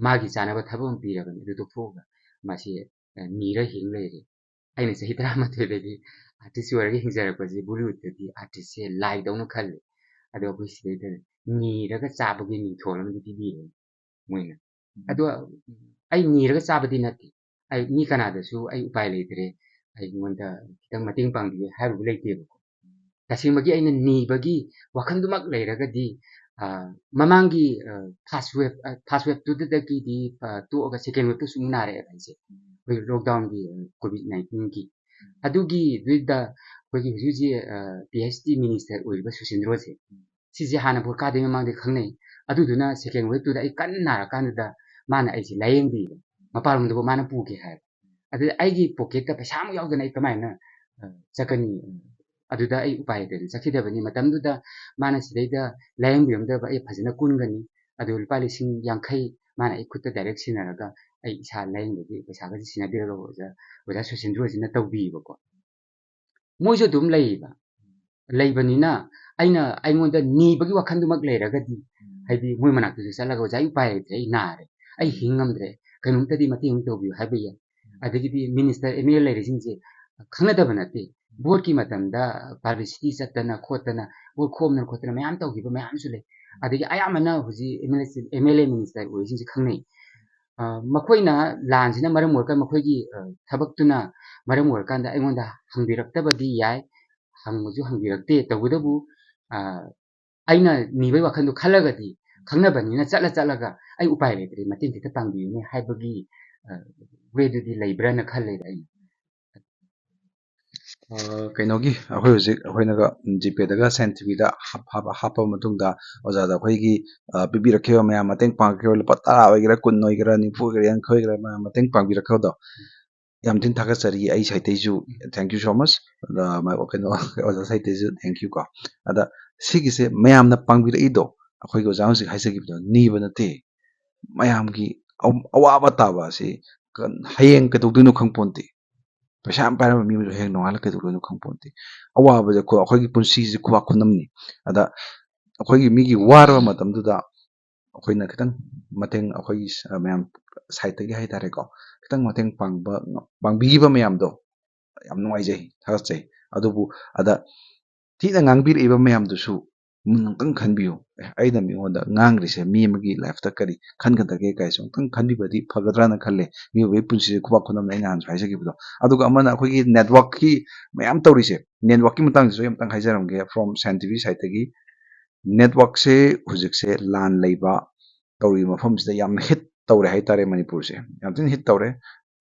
ꯃꯥꯒꯤ ꯆꯥꯅꯕ ꯊꯕꯛ ꯑꯃ ꯄꯤꯔꯕꯅꯤ, ꯑꯗꯨ ꯇꯣꯛꯊꯣꯛꯑꯒ ꯃꯥꯁꯤ, ꯑ, ꯅꯤꯔ ꯍꯤꯡ ꯂꯩꯔꯦ꯫ ꯑꯩꯅ ꯆꯍꯤ ꯇꯔꯥꯃꯥꯊꯣꯏꯗꯒꯤ ꯑꯥꯔꯇꯤꯁ ꯑꯣꯏꯔꯒ ꯍꯤꯡꯖꯔꯛꯄꯁꯤ ꯕꯣꯂꯤꯋꯨꯗꯇꯗꯤ ꯑꯥꯔꯇꯤꯁꯁꯦ ꯂꯥꯏꯗꯧꯅ ꯈꯜꯂꯦ꯫ ꯑꯗꯣ ꯑꯩꯈꯣꯏ ꯁꯤꯗꯩꯗ ꯅꯤꯔꯒ ꯆꯥꯕꯒꯤ ꯃꯤꯡꯊꯣꯜ ꯑꯃꯗꯤ ꯄꯤꯕꯤꯔꯦ ꯃꯣꯏꯅ꯫ ꯑꯗꯣ ꯑꯩ ꯅꯤꯔꯒ ꯆꯥꯕꯗꯤ ꯅꯠꯇꯦ꯫ ꯑꯩ ꯃꯤ ꯀꯅꯥꯗꯁꯨ ꯑꯩ ꯎꯄꯥꯏ ꯂꯩꯇ꯭ꯔꯦ, ꯑꯩꯉꯣꯟꯗ ꯈꯤꯇꯪ ꯃꯇꯦꯡ ꯄꯥꯡꯕꯤꯌꯨ ꯍꯥꯏꯔꯨꯕ ꯂꯩꯇꯦꯕꯀꯣ꯫ ꯇꯁꯦꯡꯕꯒꯤ ꯑꯩꯅ ꯅꯤꯕꯒꯤ ꯋꯥꯈꯜꯗꯨꯃꯛ ꯂꯩꯔꯒꯗꯤ, ꯑ, ꯃꯃꯥꯡꯒꯤ, ꯑ, first wave, ꯑ, first waveꯇꯨꯗꯒꯤꯗꯤ, ꯑ, ꯇꯣꯛꯑꯒ second waveꯇꯨ ꯁꯨꯝ ꯅꯥꯔꯛꯑꯦꯕ ꯑꯩꯁꯦ꯫ ꯑꯩꯈꯣꯏ lockdownꯒꯤ, ꯑ, COVID nineteenꯒꯤ꯫ ꯑꯗꯨꯒꯤꯗꯨꯗ ꯑꯩꯈꯣꯏꯒꯤ ꯍꯧꯖꯤꯛ ꯍꯧꯖꯤꯛ, ꯑ, PhD minister ꯑꯣꯏꯔꯤꯕ ꯁꯨꯁꯤꯟꯗ꯭ꯔꯣꯁꯦ, ꯁꯤꯁꯦ ꯍꯥꯟꯅ ꯚꯣꯠ ꯀꯥꯗ꯭ꯔꯤꯉꯩ ꯃꯃꯥꯡꯗ ꯈꯪꯅꯩ꯫ ꯑꯗꯨꯗꯨꯅ second waveꯇꯨꯗ ꯑꯩ ꯀꯟꯅ ꯅꯥꯔꯀꯥꯟꯗꯨꯗ ꯃꯥꯅ ꯑꯩꯁꯦ ꯂꯥꯌꯦꯡꯕꯤꯕ, ꯃꯄꯥꯟꯂꯣꯝꯗꯐꯥꯎ ꯃꯥꯅ ꯄꯨꯒꯦ ꯍꯥꯏꯕ꯫ ꯑꯗꯨꯗ ꯑꯩꯒꯤ ꯄꯣꯀꯦꯠꯇ ꯄꯩꯁꯥ ꯑꯃꯨꯛ ꯌꯥꯎꯗꯅ ꯑꯩ ꯀꯃꯥꯏꯅ, ꯑ, ꯆꯠꯀꯅꯤ? ꯑꯗꯨꯗ ꯑꯩ ꯎꯄꯥꯏ ꯂꯩꯇꯗꯅ ꯆꯠꯈꯤꯗꯕꯅꯤ꯫ ꯃꯇꯝꯗꯨꯗ ꯃꯥꯅ ꯁꯤꯗꯩꯗ ꯂꯥꯌꯦꯡꯕꯤꯔꯝꯗꯕ ꯑꯩ ꯐꯖꯅ ꯀꯨꯟꯒꯅꯤ, ꯑꯗꯨ ꯂꯨꯄꯥ ꯂꯤꯁꯤꯡ ꯌꯥꯡꯈꯩ ꯃꯥꯅ ꯑꯩ ꯈꯨꯠꯇ direct ꯁꯤꯟꯅꯔꯒ ꯑꯩ ꯏꯁꯥ ꯂꯥꯌꯦꯡꯕꯒꯤ ꯄꯩꯁꯥꯒꯁꯦ ꯁꯤꯟꯅꯕꯤꯔꯒ ꯑꯣꯖꯥ, ꯑꯣꯖꯥ ꯁꯨꯁꯤꯟꯗ꯭ꯔꯣꯁꯤꯅ ꯇꯧꯕꯤꯕꯀꯣ꯫ ꯃꯣꯏꯁꯨ ꯑꯗꯨꯝ ꯂꯩꯌꯦꯕ꯫ ꯂꯩꯕꯅꯤꯅ ꯑꯩꯅ, ꯑꯩꯉꯣꯟꯗ ꯅꯤꯕꯒꯤ ꯋꯥꯈꯜꯗꯨꯃꯛ ꯂꯩꯔꯒꯗꯤ, ꯍꯥꯏꯗꯤ ꯃꯣꯏ ꯃꯅꯥꯛꯇꯁꯨ ꯆꯠꯂꯒ, "ꯑꯣꯖꯥ, ꯑꯩ ꯎꯄꯥꯏ ꯂꯩꯇ꯭ꯔꯦ, ꯑꯩ ꯍꯤꯡ ꯉꯝꯗ꯭ꯔꯦ, ꯀꯩꯅꯣꯝꯇꯗꯤ ꯃꯇꯦꯡ ꯑꯃ ꯇꯧꯕꯤꯌꯨ" ꯍꯥꯏꯕ ꯌꯥꯏ꯫ ꯑꯗꯒꯤꯗꯤ minister, MLA ꯂꯩꯔꯤꯁꯤꯡꯁꯦ ꯈꯪꯅꯗꯕ ꯅꯠꯇꯦ꯫ ꯚꯣꯠꯀꯤ ꯃꯇꯝꯗ publicity ꯆꯠꯇꯅ ꯈꯣꯠꯇꯅ, ꯚꯣꯠ ꯈꯣꯝꯗꯅ ꯈꯣꯠꯇꯅ ꯃꯌꯥꯝ ꯇꯧꯈꯤꯕ ꯃꯌꯥꯝꯁꯨ ꯂꯩ꯫ ꯑꯗꯒꯤ ꯑꯌꯥꯝꯕꯅ ꯍꯧꯖꯤꯛ MLA, MLA minister ꯑꯣꯏꯔꯤꯁꯤꯡꯁꯦ ꯈꯪꯅꯩ꯫ ꯑ, ꯃꯈꯣꯏꯅ ꯂꯥꯟꯁꯤꯅ ꯃꯔꯝ ꯑꯣꯏꯔꯀꯥꯟꯗ, ꯃꯈꯣꯏꯒꯤ, ꯑ, ꯊꯕꯛꯇꯨꯅ ꯃꯔꯝ ꯑꯣꯏꯔꯀꯥꯟꯗ ꯑꯩꯉꯣꯟꯗ ꯍꯪꯕꯤꯔꯛꯇꯕꯗꯤ ꯌꯥꯏ, ꯍꯪꯕꯁꯨ ꯍꯪꯕꯤꯔꯛꯇꯦ꯫ ꯇꯧꯕꯇꯕꯨ, ꯑ, ꯑꯩꯅ ꯅꯤꯕꯒꯤ ꯋꯥꯈꯜꯗꯣ ꯈꯜꯂꯒꯗꯤ, ꯈꯪꯅꯕꯅꯤꯅ ꯆꯠꯂ ꯆꯠꯂꯒ "ꯑꯩ ꯎꯄꯥꯏ ꯂꯩꯇ꯭ꯔꯦ, ꯃꯇꯦꯡ ꯈꯤꯇ ꯄꯥꯡꯕꯤꯌꯨꯅꯦ" ꯍꯥꯏꯕꯒꯤ, ꯑ, wayꯗꯨꯗꯤ ꯂꯩꯕ꯭ꯔꯥꯅ ꯈꯜꯂꯦꯗ ꯑꯩꯅ꯫ ꯑ, ꯀꯩꯅꯣꯒꯤ, ꯑꯩꯈꯣꯏ ꯍꯧꯖꯤꯛ ꯑꯩꯈꯣꯏꯅꯒ, ꯎꯝ, GPayꯗꯒ ꯁꯦꯟ ꯊꯤꯕꯤꯗ ꯍꯥꯞ-, ꯍꯥꯞ-, ꯍꯥꯞꯄ ꯃꯇꯨꯡꯗ ꯑꯣꯖꯥꯗ ꯑꯩꯈꯣꯏꯒꯤ, ꯑ, ꯄꯤꯕꯤꯔꯛꯈꯤꯕ ꯃꯌꯥꯝ, ꯃꯇꯦꯡ ꯄꯥꯡꯈꯤꯕ ꯂꯨꯄꯥ ꯇꯔꯥ ꯑꯣꯏꯒꯦꯔꯥ, ꯀꯨꯟ ꯑꯣꯏꯒꯦꯔꯥ, ꯅꯤꯐꯨ ꯑꯣꯏꯒꯦꯔꯥ, ꯌꯥꯡꯈꯩ ꯑꯣꯏꯒꯦꯔꯥ, ꯃꯌꯥꯝ ꯃꯇꯦꯡ ꯄꯥꯡꯕꯤꯔꯛꯈꯤꯕꯗꯣ ꯌꯥꯝ ꯊꯤꯅ ꯊꯥꯒꯠꯆꯔꯤ꯫ ꯑꯩ ꯁꯥꯏꯠꯇꯩꯁꯨ thank you so much꯫ ꯑꯗ, ꯃ-, ꯀꯩꯅꯣ, ꯑꯣꯖꯥ ꯁꯥꯏꯠꯇꯩꯁꯨ thank you ꯀꯣ꯫ ꯑꯗ ꯁꯤꯒꯤꯁꯦ ꯃꯌꯥꯝꯅ ꯄꯥꯡꯕꯤꯔꯛꯏꯗꯣ, ꯑꯩꯈꯣꯏꯒꯤ ꯑꯣꯖꯥ ꯍꯧꯖꯤꯛ ꯍꯥꯏꯖꯈꯤꯕꯗꯣ, ꯅꯤꯕ ꯅꯠꯇꯦ꯫ ꯃꯌꯥꯝꯒꯤ ꯑꯋ-, ꯑꯋꯥꯕ ꯇꯥꯕ ꯑꯁꯤ ꯀ-, ꯍꯌꯦꯡ ꯀꯩꯗꯧꯗꯣꯏꯅꯣ ꯈꯪꯄꯣꯟꯇꯦ꯫ ꯄꯩꯁꯥ ꯌꯥꯝ ꯄꯥꯏꯔꯝꯕ ꯃꯤ ꯑꯃꯁꯨ ꯍꯌꯦꯡ ꯅꯣꯡꯉꯥꯜꯂꯒ ꯀꯩꯗꯧꯗꯣꯏꯅꯣ ꯈꯪꯄꯣꯟꯇꯦ꯫ ꯑꯋꯥꯕꯁꯦ ꯈꯨ-, ꯑꯩꯈꯣꯏꯒꯤ ꯄꯨꯟꯁꯤꯁꯦ ꯈꯨꯕꯥꯛ ꯈꯨꯅꯝꯅꯤ꯫ ꯑꯗ ꯑꯩꯈꯣꯏꯒꯤ ꯃꯤꯒꯤ ꯋꯥꯔꯕ ꯃꯇꯝꯗꯨꯗ ꯑꯩꯈꯣꯏꯅ ꯈꯤꯇꯪ ꯃꯇꯦꯡ, ꯑꯩꯈꯣꯏꯒꯤ ꯁ-, ꯃꯌꯥꯝ ꯁꯥꯏꯠꯇꯒꯤ ꯍꯥꯏꯇꯥꯔꯦꯀꯣ, ꯈꯤꯇꯪ ꯃꯇꯦꯡ ꯄꯥꯡꯕ, ꯄꯥꯡꯕꯤꯈꯤꯕ ꯃꯌꯥꯝꯗꯣ ꯌꯥꯝ ꯅꯨꯡꯉꯥꯏꯖꯩ, ꯊꯥꯒꯠꯆꯩ꯫ ꯑꯗꯨꯕꯨ ꯑꯗ ꯊꯤꯅ ꯉꯥꯡꯕꯤꯔꯛꯏꯕ ꯃꯌꯥꯝꯗꯨꯁꯨ ꯃꯨꯟꯅ ꯑꯝꯇꯪ ꯈꯟꯕꯤꯌꯨ꯫ "ꯑꯦ, ꯑꯩꯅ ꯃꯤꯉꯣꯟꯗ ꯉꯥꯡꯈ꯭ꯔꯤꯁꯦ ꯃꯤ ꯑꯃꯒꯤ ꯂꯥꯏꯐꯇ ꯀꯔꯤ ꯈꯟꯒꯗꯒꯦ?" ꯀꯥꯏꯁꯦ ꯑꯃꯨꯛꯇꯪ ꯈꯟꯕꯤꯕꯗꯤ ꯐꯒꯗ꯭ꯔꯥꯅ ꯈꯜꯂꯦ꯫ ꯃꯤꯑꯣꯏꯕꯒꯤ ꯄꯨꯟꯁꯤꯁꯦ ꯈꯨꯕꯥꯛ ꯈꯨꯅꯝꯅ ꯑꯩꯅ ꯍꯥꯟꯅꯁꯨ ꯍꯥꯏꯖꯈꯤꯕꯗꯣ꯫ ꯑꯗꯨꯒ ꯑꯃꯅ ꯑꯩꯈꯣꯏꯒꯤ ꯅꯦꯠꯋꯥꯛꯀꯤ ꯃꯌꯥꯝ ꯇꯧꯔꯤꯁꯦ, ꯅꯦꯠꯋꯥꯛꯀꯤ ꯃꯇꯥꯡꯁꯤꯁꯨ ꯑꯩ ꯑꯝꯇꯪ ꯍꯥꯏꯖꯔꯝꯒꯦ꯫ From Science TV ꯁꯥꯏꯠꯇꯒꯤ ꯅꯦꯠꯋꯥꯛꯁꯦ ꯍꯧꯖꯤꯛꯁꯦ ꯂꯥꯟ ꯂꯩꯕ ꯇꯧꯔꯤꯕ ꯃꯐꯝꯁꯤꯗ ꯌꯥꯝꯅ ꯍꯤꯠ ꯇꯧꯔꯦ ꯍꯥꯏꯇꯥꯔꯦ ꯃꯅꯤꯄꯨꯔꯁꯦ꯫ ꯌꯥꯝ ꯊꯤꯅ ꯍꯤꯠ ꯇꯧꯔꯦ꯫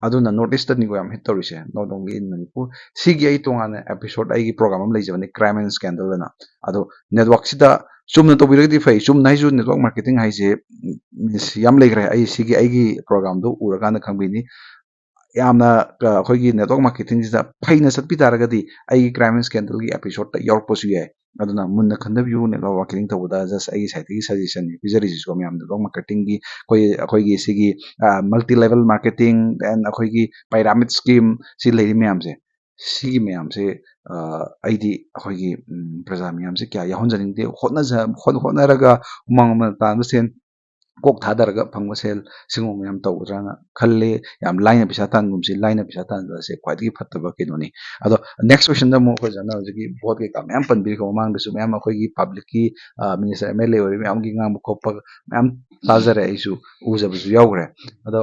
ꯑꯗꯨꯅ North East ꯇꯅꯤꯀꯣ ꯌꯥꯝ ꯍꯤꯠ ꯇꯧꯔꯤꯁꯦ, not only in ꯃꯅꯤꯄꯨꯔ꯫ ꯁꯤꯒꯤ ꯑꯩ ꯇꯣꯉꯥꯟꯅ ꯑꯦꯄꯤꯁꯣꯗ ꯑꯩꯒꯤ ꯄ꯭ꯔꯣꯒ꯭ꯔꯥꯝ ꯑꯃ ꯂꯩꯖꯕꯅꯤ, Crime and Scandal ꯑꯅ꯫ ꯑꯗꯣ ꯅꯦꯠꯋꯥꯛꯁꯤꯗ ꯆꯨꯝꯅ ꯇꯧꯕꯤꯔꯒꯗꯤ ꯐꯩ꯫ ꯆꯨꯝꯅ ꯍꯥꯏꯁꯨ ꯅꯦꯠꯋꯥꯛ ꯃꯥꯔꯀꯦꯇꯤꯡ ꯍꯥꯏꯁꯦ, ꯎꯝ, ꯌꯥꯝ ꯂꯩꯈ꯭ꯔꯦ꯫ ꯑꯩ ꯁꯤꯒꯤ ꯑꯩꯒꯤ ꯄ꯭ꯔꯣꯒ꯭ꯔꯥꯝꯗꯣ ꯎꯔꯀꯥꯟꯗ ꯈꯪꯕꯤꯅꯤ꯫ ꯌꯥꯝꯅ, ꯑ, ꯑꯩꯈꯣꯏꯒꯤ ꯅꯦꯠꯋꯥꯛ ꯃꯥꯔꯀꯦꯇꯤꯡꯁꯤꯗ ꯐꯩꯅ ꯆꯠꯄꯤ ꯇꯥꯔꯒꯗꯤ ꯑꯩꯒꯤ Crime and Scandal ꯒꯤ ꯑꯦꯄꯤꯁꯣꯗꯇ ꯌꯥꯎꯔꯛꯄꯁꯨ ꯌꯥꯏ꯫ ꯑꯗꯨꯅ ꯃꯨꯟꯅ ꯈꯟꯊꯕꯤꯌꯨ꯫ ꯅꯦꯠꯋꯥꯛ ꯃꯥꯔꯀꯦꯇꯤꯡ ꯇꯧꯕꯗ just ꯑꯩꯒꯤ ꯁꯥꯏꯠꯇꯒꯤ ꯁꯖꯦꯁꯟꯅꯤ ꯄꯤꯖꯔꯤꯁꯤꯁꯨ ꯃꯌꯥꯝ ꯅꯦꯠꯋꯥꯛ ꯃꯥꯔꯀꯦꯇꯤꯡꯒꯤ꯫ ꯑꯩꯈꯣꯏ, ꯑꯩꯈꯣꯏꯒꯤ ꯁꯤꯒꯤ, ꯑ, multi level marketing, then ꯑꯩꯈꯣꯏꯒꯤ pyramid scheme ꯁꯤ ꯂꯩꯔꯤ ꯃꯌꯥꯝꯁꯦ, ꯁꯤꯒꯤ ꯃꯌꯥꯝꯁꯦ, ꯑ, ꯑꯩꯗꯤ ꯑꯩꯈꯣꯏꯒꯤ, ꯎꯝ, ꯄ꯭ꯔꯖꯥ ꯃꯌꯥꯝꯁꯦ ꯀꯌꯥ ꯌꯥꯎꯍꯟꯖꯅꯤꯡꯗꯦ꯫ ꯍꯣꯠꯅꯖ-, ꯍꯣꯠ-, ꯍꯣꯠꯅꯔꯒ ꯍꯨꯃꯥꯡ ꯃꯃꯜ ꯇꯥꯟꯕ ꯁꯦꯟ ꯀꯣꯛ ꯊꯥꯗꯔꯒ ꯐꯪꯕ ꯁꯦꯜ ꯁꯤꯒꯨꯝꯕ ꯃꯌꯥꯝ ꯇꯧꯒꯗ꯭ꯔꯥꯅ ꯈꯜꯂꯦ꯫ ꯌꯥꯝ ꯂꯥꯏꯅ ꯄꯩꯁꯥ ꯇꯥꯟꯒꯨꯝꯁꯤ, ꯂꯥꯏꯅ ꯄꯩꯁꯥ ꯇꯥꯟꯕ ꯑꯁꯦ ꯈ꯭ꯋꯥꯏꯗꯒꯤ ꯐꯠꯇꯕ ꯀꯩꯅꯣꯅꯤ꯫ ꯑꯗꯣ next question ꯗ ꯑꯃꯨꯛ ꯑꯩꯈꯣꯏ ꯑꯣꯖꯥꯅ ꯍꯧꯖꯤꯛꯀꯤ ꯚꯣꯠ ꯀꯩꯀꯥ ꯃꯌꯥꯝ ꯄꯟꯕꯤꯈ꯭ꯔꯦ, ꯃꯃꯥꯡꯗꯁꯨ ꯃꯌꯥꯝ ꯑꯩꯈꯣꯏꯒꯤ ꯄꯕ꯭ꯂꯤꯛꯀꯤ, ꯑ, ꯃꯤꯅꯤꯁꯇꯔ, MLA ꯑꯣꯏꯔꯤꯕ ꯃꯌꯥꯝꯒꯤ ꯉꯥꯡꯕ ꯈꯣꯠꯄ ꯃꯌꯥꯝ ꯇꯥꯖꯔꯦ, ꯑꯩꯁꯨ ꯎꯖꯕꯁꯨ ꯌꯥꯎꯈ꯭ꯔꯦ꯫ ꯑꯗꯣ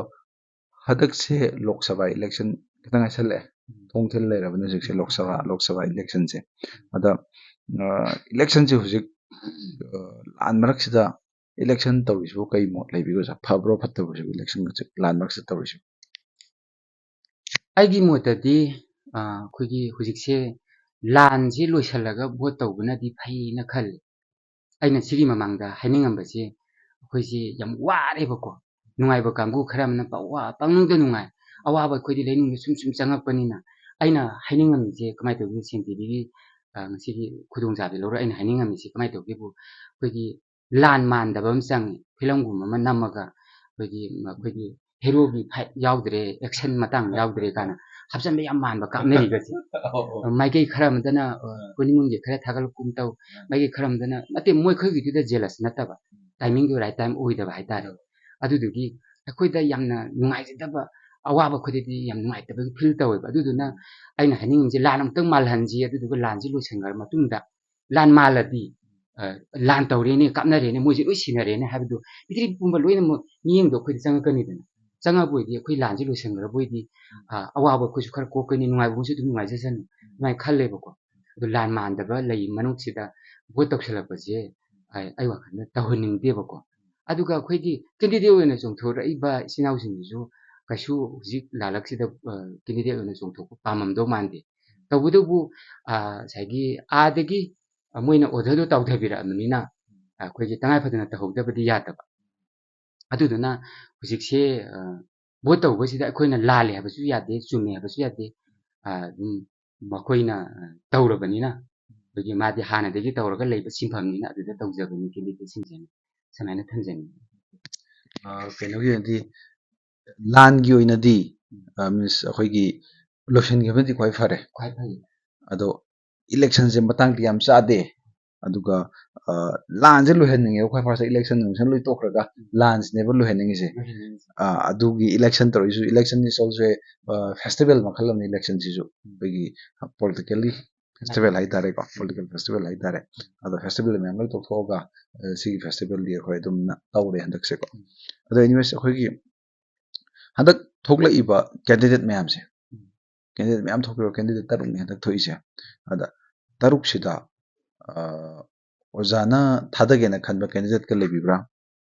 ꯍꯟꯗꯛꯁꯦ ꯂꯣꯛ ꯁꯚꯥ ꯏꯂꯦꯛꯁꯟ ꯈꯤꯇꯪ ꯉꯥꯏꯁꯜꯂꯛꯑꯦ, ꯊꯣꯡ ꯊꯤꯜ ꯂꯩꯔꯕꯅꯤ ꯍꯧꯖꯤꯛꯁꯦ ꯂꯣꯛ ꯁꯚꯥ, ꯂꯣꯛ ꯁꯚꯥ ꯏꯂꯦꯛꯁꯟꯁꯦ꯫ ꯑꯗ, ꯑ, ꯏꯂꯦꯛꯁꯟꯁꯦ ꯍꯧꯖꯤꯛ, ꯑ, ꯂꯥꯟ ꯃꯔꯛꯁꯤꯗ ꯏꯂꯦꯛꯁꯟ ꯇꯧꯔꯤꯁꯤꯕꯨ ꯀꯩ ꯃꯣꯠ ꯂꯩꯕꯤꯒꯦ ꯑꯣꯖꯥ? ꯐꯕ꯭ꯔꯣ ꯐꯠꯇꯕ꯭ꯔꯣ ꯁꯤꯕꯨ ꯏꯂꯦꯛꯁꯟ ꯂꯥꯟ ꯃꯔꯛꯁꯤꯗ ꯇꯧꯔꯤꯁꯤꯕꯨ? ꯑꯩꯒꯤ ꯃꯣꯠꯇꯗꯤ ꯑꯩꯈꯣꯏꯒꯤ ꯍꯧꯖꯤꯛꯁꯦ ꯂꯥꯟꯁꯤ ꯂꯣꯏꯁꯤꯜꯂꯒ ꯚꯣꯠ ꯇꯧꯕꯅꯗꯤ ꯐꯩꯅ ꯈꯜꯂꯤ꯫ ꯑꯩꯅ ꯁꯤꯒꯤ ꯃꯃꯥꯡꯗ ꯍꯥꯏꯅꯤꯡꯉꯝꯕꯁꯦ, ꯑꯩꯈꯣꯏꯁꯤ ꯌꯥꯝ ꯋꯥꯔꯦꯕꯀꯣ, ꯅꯨꯡꯉꯥꯏꯕ ꯀꯥꯡꯕꯨ ꯈꯔ ꯑꯃꯅ ꯄꯪꯋꯥ ꯄꯪꯅꯨꯡꯗ ꯅꯨꯡꯉꯥꯏ, ꯑꯋꯥꯕ ꯑꯩꯈꯣꯏꯗꯤ ꯂꯩꯅꯨꯡꯗ ꯁꯨꯝ ꯁꯨꯝ ꯆꯪꯉꯛꯄꯅꯤꯅ꯫ ꯑꯩꯅ ꯍꯥꯏꯅꯤꯡꯉꯝꯃꯤꯁꯦ ꯀꯃꯥꯏꯅ ꯇꯧꯒꯦ, ꯁꯦꯟ ꯇꯤꯚꯤꯒꯤ ꯉꯁꯤꯒꯤ ꯈꯨꯗꯣꯡꯆꯥꯕꯤ ꯂꯧꯔ ꯑꯩꯅ ꯍꯥꯏꯅꯤꯡꯉꯝꯃꯤꯁꯦ ꯀꯃꯥꯏꯅ ꯇꯧꯒꯦꯕꯨ, ꯑꯩꯈꯣꯏꯒꯤ ꯂꯥꯟ ꯃꯥꯟꯗꯕ ꯑꯃ ꯆꯪꯉꯤ꯫ ꯐꯤꯂꯝꯒꯨꯝꯕ ꯑꯃ ꯅꯝꯃꯒ ꯑꯩꯈꯣꯏꯒꯤ, ꯑꯩꯈꯣꯏꯒꯤ ꯍꯦꯔꯣꯒꯤ ꯐꯥꯏꯠ ꯌꯥꯎꯗ꯭ꯔꯦ, ꯑꯦꯛꯁꯟ ꯃꯇꯥꯡ ꯌꯥꯎꯗ꯭ꯔꯦ ꯀꯥꯏꯅ ꯍꯥꯞꯆꯟꯕ ꯌꯥꯝ ꯃꯥꯟꯕ ꯀꯥꯞꯅꯔꯤꯒꯁꯦ꯫ ꯃꯥꯏꯀꯩ ꯈꯔ ꯑꯃꯗꯅ, ꯑ, ꯑꯩꯈꯣꯏ ꯅꯤꯉꯣꯜꯒꯤ ꯈꯔ ꯊꯥꯒꯠꯂꯛꯄꯒꯨꯝ ꯇꯧ, ꯃꯥꯏꯀꯩ ꯈꯔ ꯑꯃꯗꯅ, ꯅꯠꯇꯦ, ꯃꯣꯏ ꯈꯔꯒꯤꯗꯨꯗ ꯖꯦꯂꯁ ꯅꯠꯇꯕ, ꯇꯥꯏꯃꯤꯡꯗꯣ ꯔꯥꯏꯠ ꯇꯥꯏꯝ ꯑꯣꯏꯗꯕ ꯍꯥꯏꯇꯥꯔꯦ꯫ ꯑꯗꯨꯗꯨꯒꯤ ꯑꯩꯈꯣꯏꯗ ꯌꯥꯝꯅ ꯅꯨꯡꯉꯥꯏꯖꯗꯕ, ꯑꯋꯥꯕ ꯑꯩꯈꯣꯏꯗꯗꯤ ꯌꯥꯝ ꯅꯨꯡꯉꯥꯏꯇꯕꯒꯤ ꯐꯤꯜ ꯇꯧꯋꯦꯕ꯫ ꯑꯗꯨꯗꯨꯅ ꯑꯩꯅ ꯍꯥꯏꯅꯤꯡꯉꯤꯁꯦ, ꯂꯥꯟ ꯑꯃꯨꯛꯇꯪ ꯃꯥꯜꯍꯟꯁꯤ, ꯑꯗꯨꯗꯨꯒ ꯂꯥꯟꯁꯤ ꯂꯣꯏꯁꯤꯟꯈ꯭ꯔ ꯃꯇꯨꯡꯗ, ꯂꯥꯟ ꯃꯥꯜꯂꯗꯤ, ꯑ, ꯂꯥꯟ ꯇꯧꯔꯦꯅꯦ, ꯀꯥꯞꯅꯔꯦꯅꯦ, ꯃꯣꯏꯁꯦ ꯂꯣꯏ ꯁꯤꯅꯔꯦꯅꯦ ꯍꯥꯏꯕꯗꯨ ꯄ꯭ꯔꯤꯊꯤꯕꯤ ꯄꯨꯝꯕ ꯂꯣꯏꯅꯃꯛ ꯃꯤꯠꯌꯦꯡꯗꯣ ꯑꯩꯈꯣꯏꯗ ꯆꯪꯉꯛꯀꯅꯤꯗꯅ꯫ ꯆꯪꯉꯛꯄ ꯑꯣꯏꯗꯤ ꯑꯩꯈꯣꯏ ꯂꯥꯟꯁꯦ ꯂꯣꯏꯁꯤꯟꯈ꯭ꯔꯕ ꯑꯣꯏꯗꯤ, ꯑ, ꯑꯋꯥꯕ ꯑꯩꯈꯣꯏꯁꯨ ꯈꯔ ꯀꯣꯛꯀꯅꯤ, ꯅꯨꯡꯉꯥꯏꯕ ꯃꯣꯏꯁꯨ ꯑꯗꯨꯝ ꯅꯨꯡꯉꯥꯏꯖꯁꯅꯤ, ꯑꯗꯨꯃꯥꯏꯅ ꯈꯜꯂꯦꯕꯀꯣ꯫ ꯑꯗꯣ ꯂꯥꯟ ꯃꯥꯟꯗꯕ ꯂꯩ ꯃꯅꯨꯡꯁꯤꯗ ꯚꯣꯠ ꯇꯧꯁꯜꯂꯛꯄꯁꯦ ꯑꯩ, ꯑꯩ ꯋꯥꯈꯜꯗ ꯇꯧꯍꯟꯅꯤꯡꯗꯦꯕꯀꯣ꯫ ꯑꯗꯨꯒ ꯑꯩꯈꯣꯏꯒꯤ ꯀꯦꯟꯗꯤꯗꯦꯠ ꯑꯣꯏꯅ ꯆꯣꯡꯊꯣꯔꯛꯏꯕ ꯏꯆꯤꯟ ꯏꯅꯥꯎꯁꯤꯡꯁꯤꯁꯨ ꯀꯩꯁꯨ ꯍꯧꯖꯤꯛ ꯂꯥꯜꯂꯛꯁꯤꯗ, ꯑ, ꯀꯦꯟꯗꯤꯗꯦꯠ ꯑꯣꯏꯅ ꯆꯣꯡꯊꯣꯛꯄ ꯄꯥꯝꯃꯝꯗꯧ ꯃꯥꯟꯗꯦ꯫ ꯇꯧꯕꯇꯕꯨ, ꯑ, ꯉꯁꯥꯏꯒꯤ ꯑꯥꯗꯒꯤ, ꯑ, ꯃꯣꯏꯅ ꯑꯣꯔꯗꯔꯗꯣ ꯇꯧꯊꯕꯤꯔꯛꯑꯕꯅꯤꯅ, ꯑ, ꯑꯩꯈꯣꯏꯒꯤ ꯇꯉꯥꯏ ꯐꯗꯅ ꯇꯧꯍꯧꯗꯕꯗꯤ ꯌꯥꯗꯕ꯫ ꯑꯗꯨꯗꯨꯅ ꯍꯧꯖꯤꯛꯁꯦ, ꯑ, ꯚꯣꯠ ꯇꯧꯕꯁꯤꯗ ꯑꯩꯈꯣꯏꯅ ꯂꯥꯜꯂꯦ ꯍꯥꯏꯕꯁꯨ ꯌꯥꯗꯦ, ꯆꯨꯝꯃꯦ ꯍꯥꯏꯕꯁꯨ ꯌꯥꯗꯦ꯫ ꯑ, ꯑꯗꯨꯝ ꯃꯈꯣꯏꯅ, ꯑ, ꯇꯧꯔꯕꯅꯤꯅ, ꯑꯩꯈꯣꯏꯒꯤ ꯃꯥꯗꯤ ꯍꯥꯟꯅꯗꯒꯤ ꯇꯧꯔꯒ ꯂꯩꯕ ꯁꯤꯟꯐꯝꯅꯤꯅ ꯑꯗꯨꯗ ꯇꯧꯖꯕꯅꯤ ꯀꯦꯟꯗꯤꯗꯦꯠꯁꯤꯡꯁꯦꯅ ꯁꯨꯃꯥꯏꯅ ꯊꯝꯖꯅꯤꯡꯉꯤ꯫ ꯑ, ꯀꯩꯅꯣꯒꯤ ꯑꯣꯏꯅꯗꯤ, ꯂꯥꯟꯒꯤ ꯑꯣꯏꯅꯗꯤ, ꯑ, ꯃꯤꯟꯁ ꯑꯩꯈꯣꯏꯒꯤ ꯂꯣꯏꯁꯤꯟꯈꯤꯕꯅꯗꯤ ꯈ꯭ꯋꯥꯏ ꯐꯔꯦ꯫ ꯈ꯭ꯋꯥꯏ ꯐꯩ꯫ ꯑꯗꯣ ꯏꯂꯦꯛꯁꯟꯁꯦ ꯃꯇꯥꯡꯗꯤ ꯌꯥꯝ ꯆꯥꯗꯦ꯫ ꯑꯗꯨꯒ, ꯑ, ꯂꯥꯟꯁꯦ ꯂꯣꯏꯍꯟꯅꯤꯡꯉꯦꯕ꯫ ꯈ꯭ꯋꯥꯏ ꯐꯥꯔꯁꯇ ꯏꯂꯦꯛꯁꯟ ꯅꯨꯡꯁꯟ ꯂꯣꯏ ꯇꯣꯛꯈ꯭ꯔꯒ ꯂꯥꯟꯁꯤꯅꯦꯕ ꯂꯣꯏꯍꯟꯅꯤꯡꯉꯤꯁꯦ꯫ ꯂꯣꯏꯍꯟꯅꯤꯡꯉꯤꯁꯦ꯫ ꯑ, ꯑꯗꯨꯒꯤ election ꯇꯧꯔꯛꯏꯁꯨ, election is also a, ꯑ, festival ꯃꯈꯜ ꯑꯃꯅꯤ ꯏꯂꯦꯛꯁꯟꯁꯤꯁꯨ꯫ ꯑꯩꯈꯣꯏꯒꯤ, ꯑ, politically festival ꯍꯥꯏꯇꯥꯔꯦꯀꯣ, political festival ꯍꯥꯏꯇꯥꯔꯦ꯫ ꯑꯗꯣ festival ꯃꯌꯥꯝ ꯂꯣꯏ ꯇꯣꯛꯊꯣꯛꯑꯒ, ꯑ, ꯁꯤꯒꯤ festivalꯗꯤ ꯑꯩꯈꯣꯏ ꯑꯗꯨꯝ ꯇꯧꯔꯦ ꯍꯟꯗꯛꯁꯦꯀꯣ꯫ ꯑꯗꯣ anyways, ꯑꯩꯈꯣꯏꯒꯤ ꯍꯟꯗꯛ ꯊꯣꯛꯂꯛꯏꯕ candidate ꯃꯌꯥꯝꯁꯦ, candidate ꯃꯌꯥꯝ ꯊꯣꯛꯂꯤꯕ candidate ꯇꯔꯨꯛꯅꯤ ꯍꯟꯗꯛ ꯊꯣꯛꯏꯁꯦ꯫ ꯑꯗ ꯇꯔꯨꯛꯁꯤꯗ, ꯑ, ꯑꯣꯖꯥꯅ ꯊꯥꯗꯒꯦꯅ ꯈꯟꯕ candidateꯀ ꯂꯩꯕꯤꯕ꯭ꯔꯥ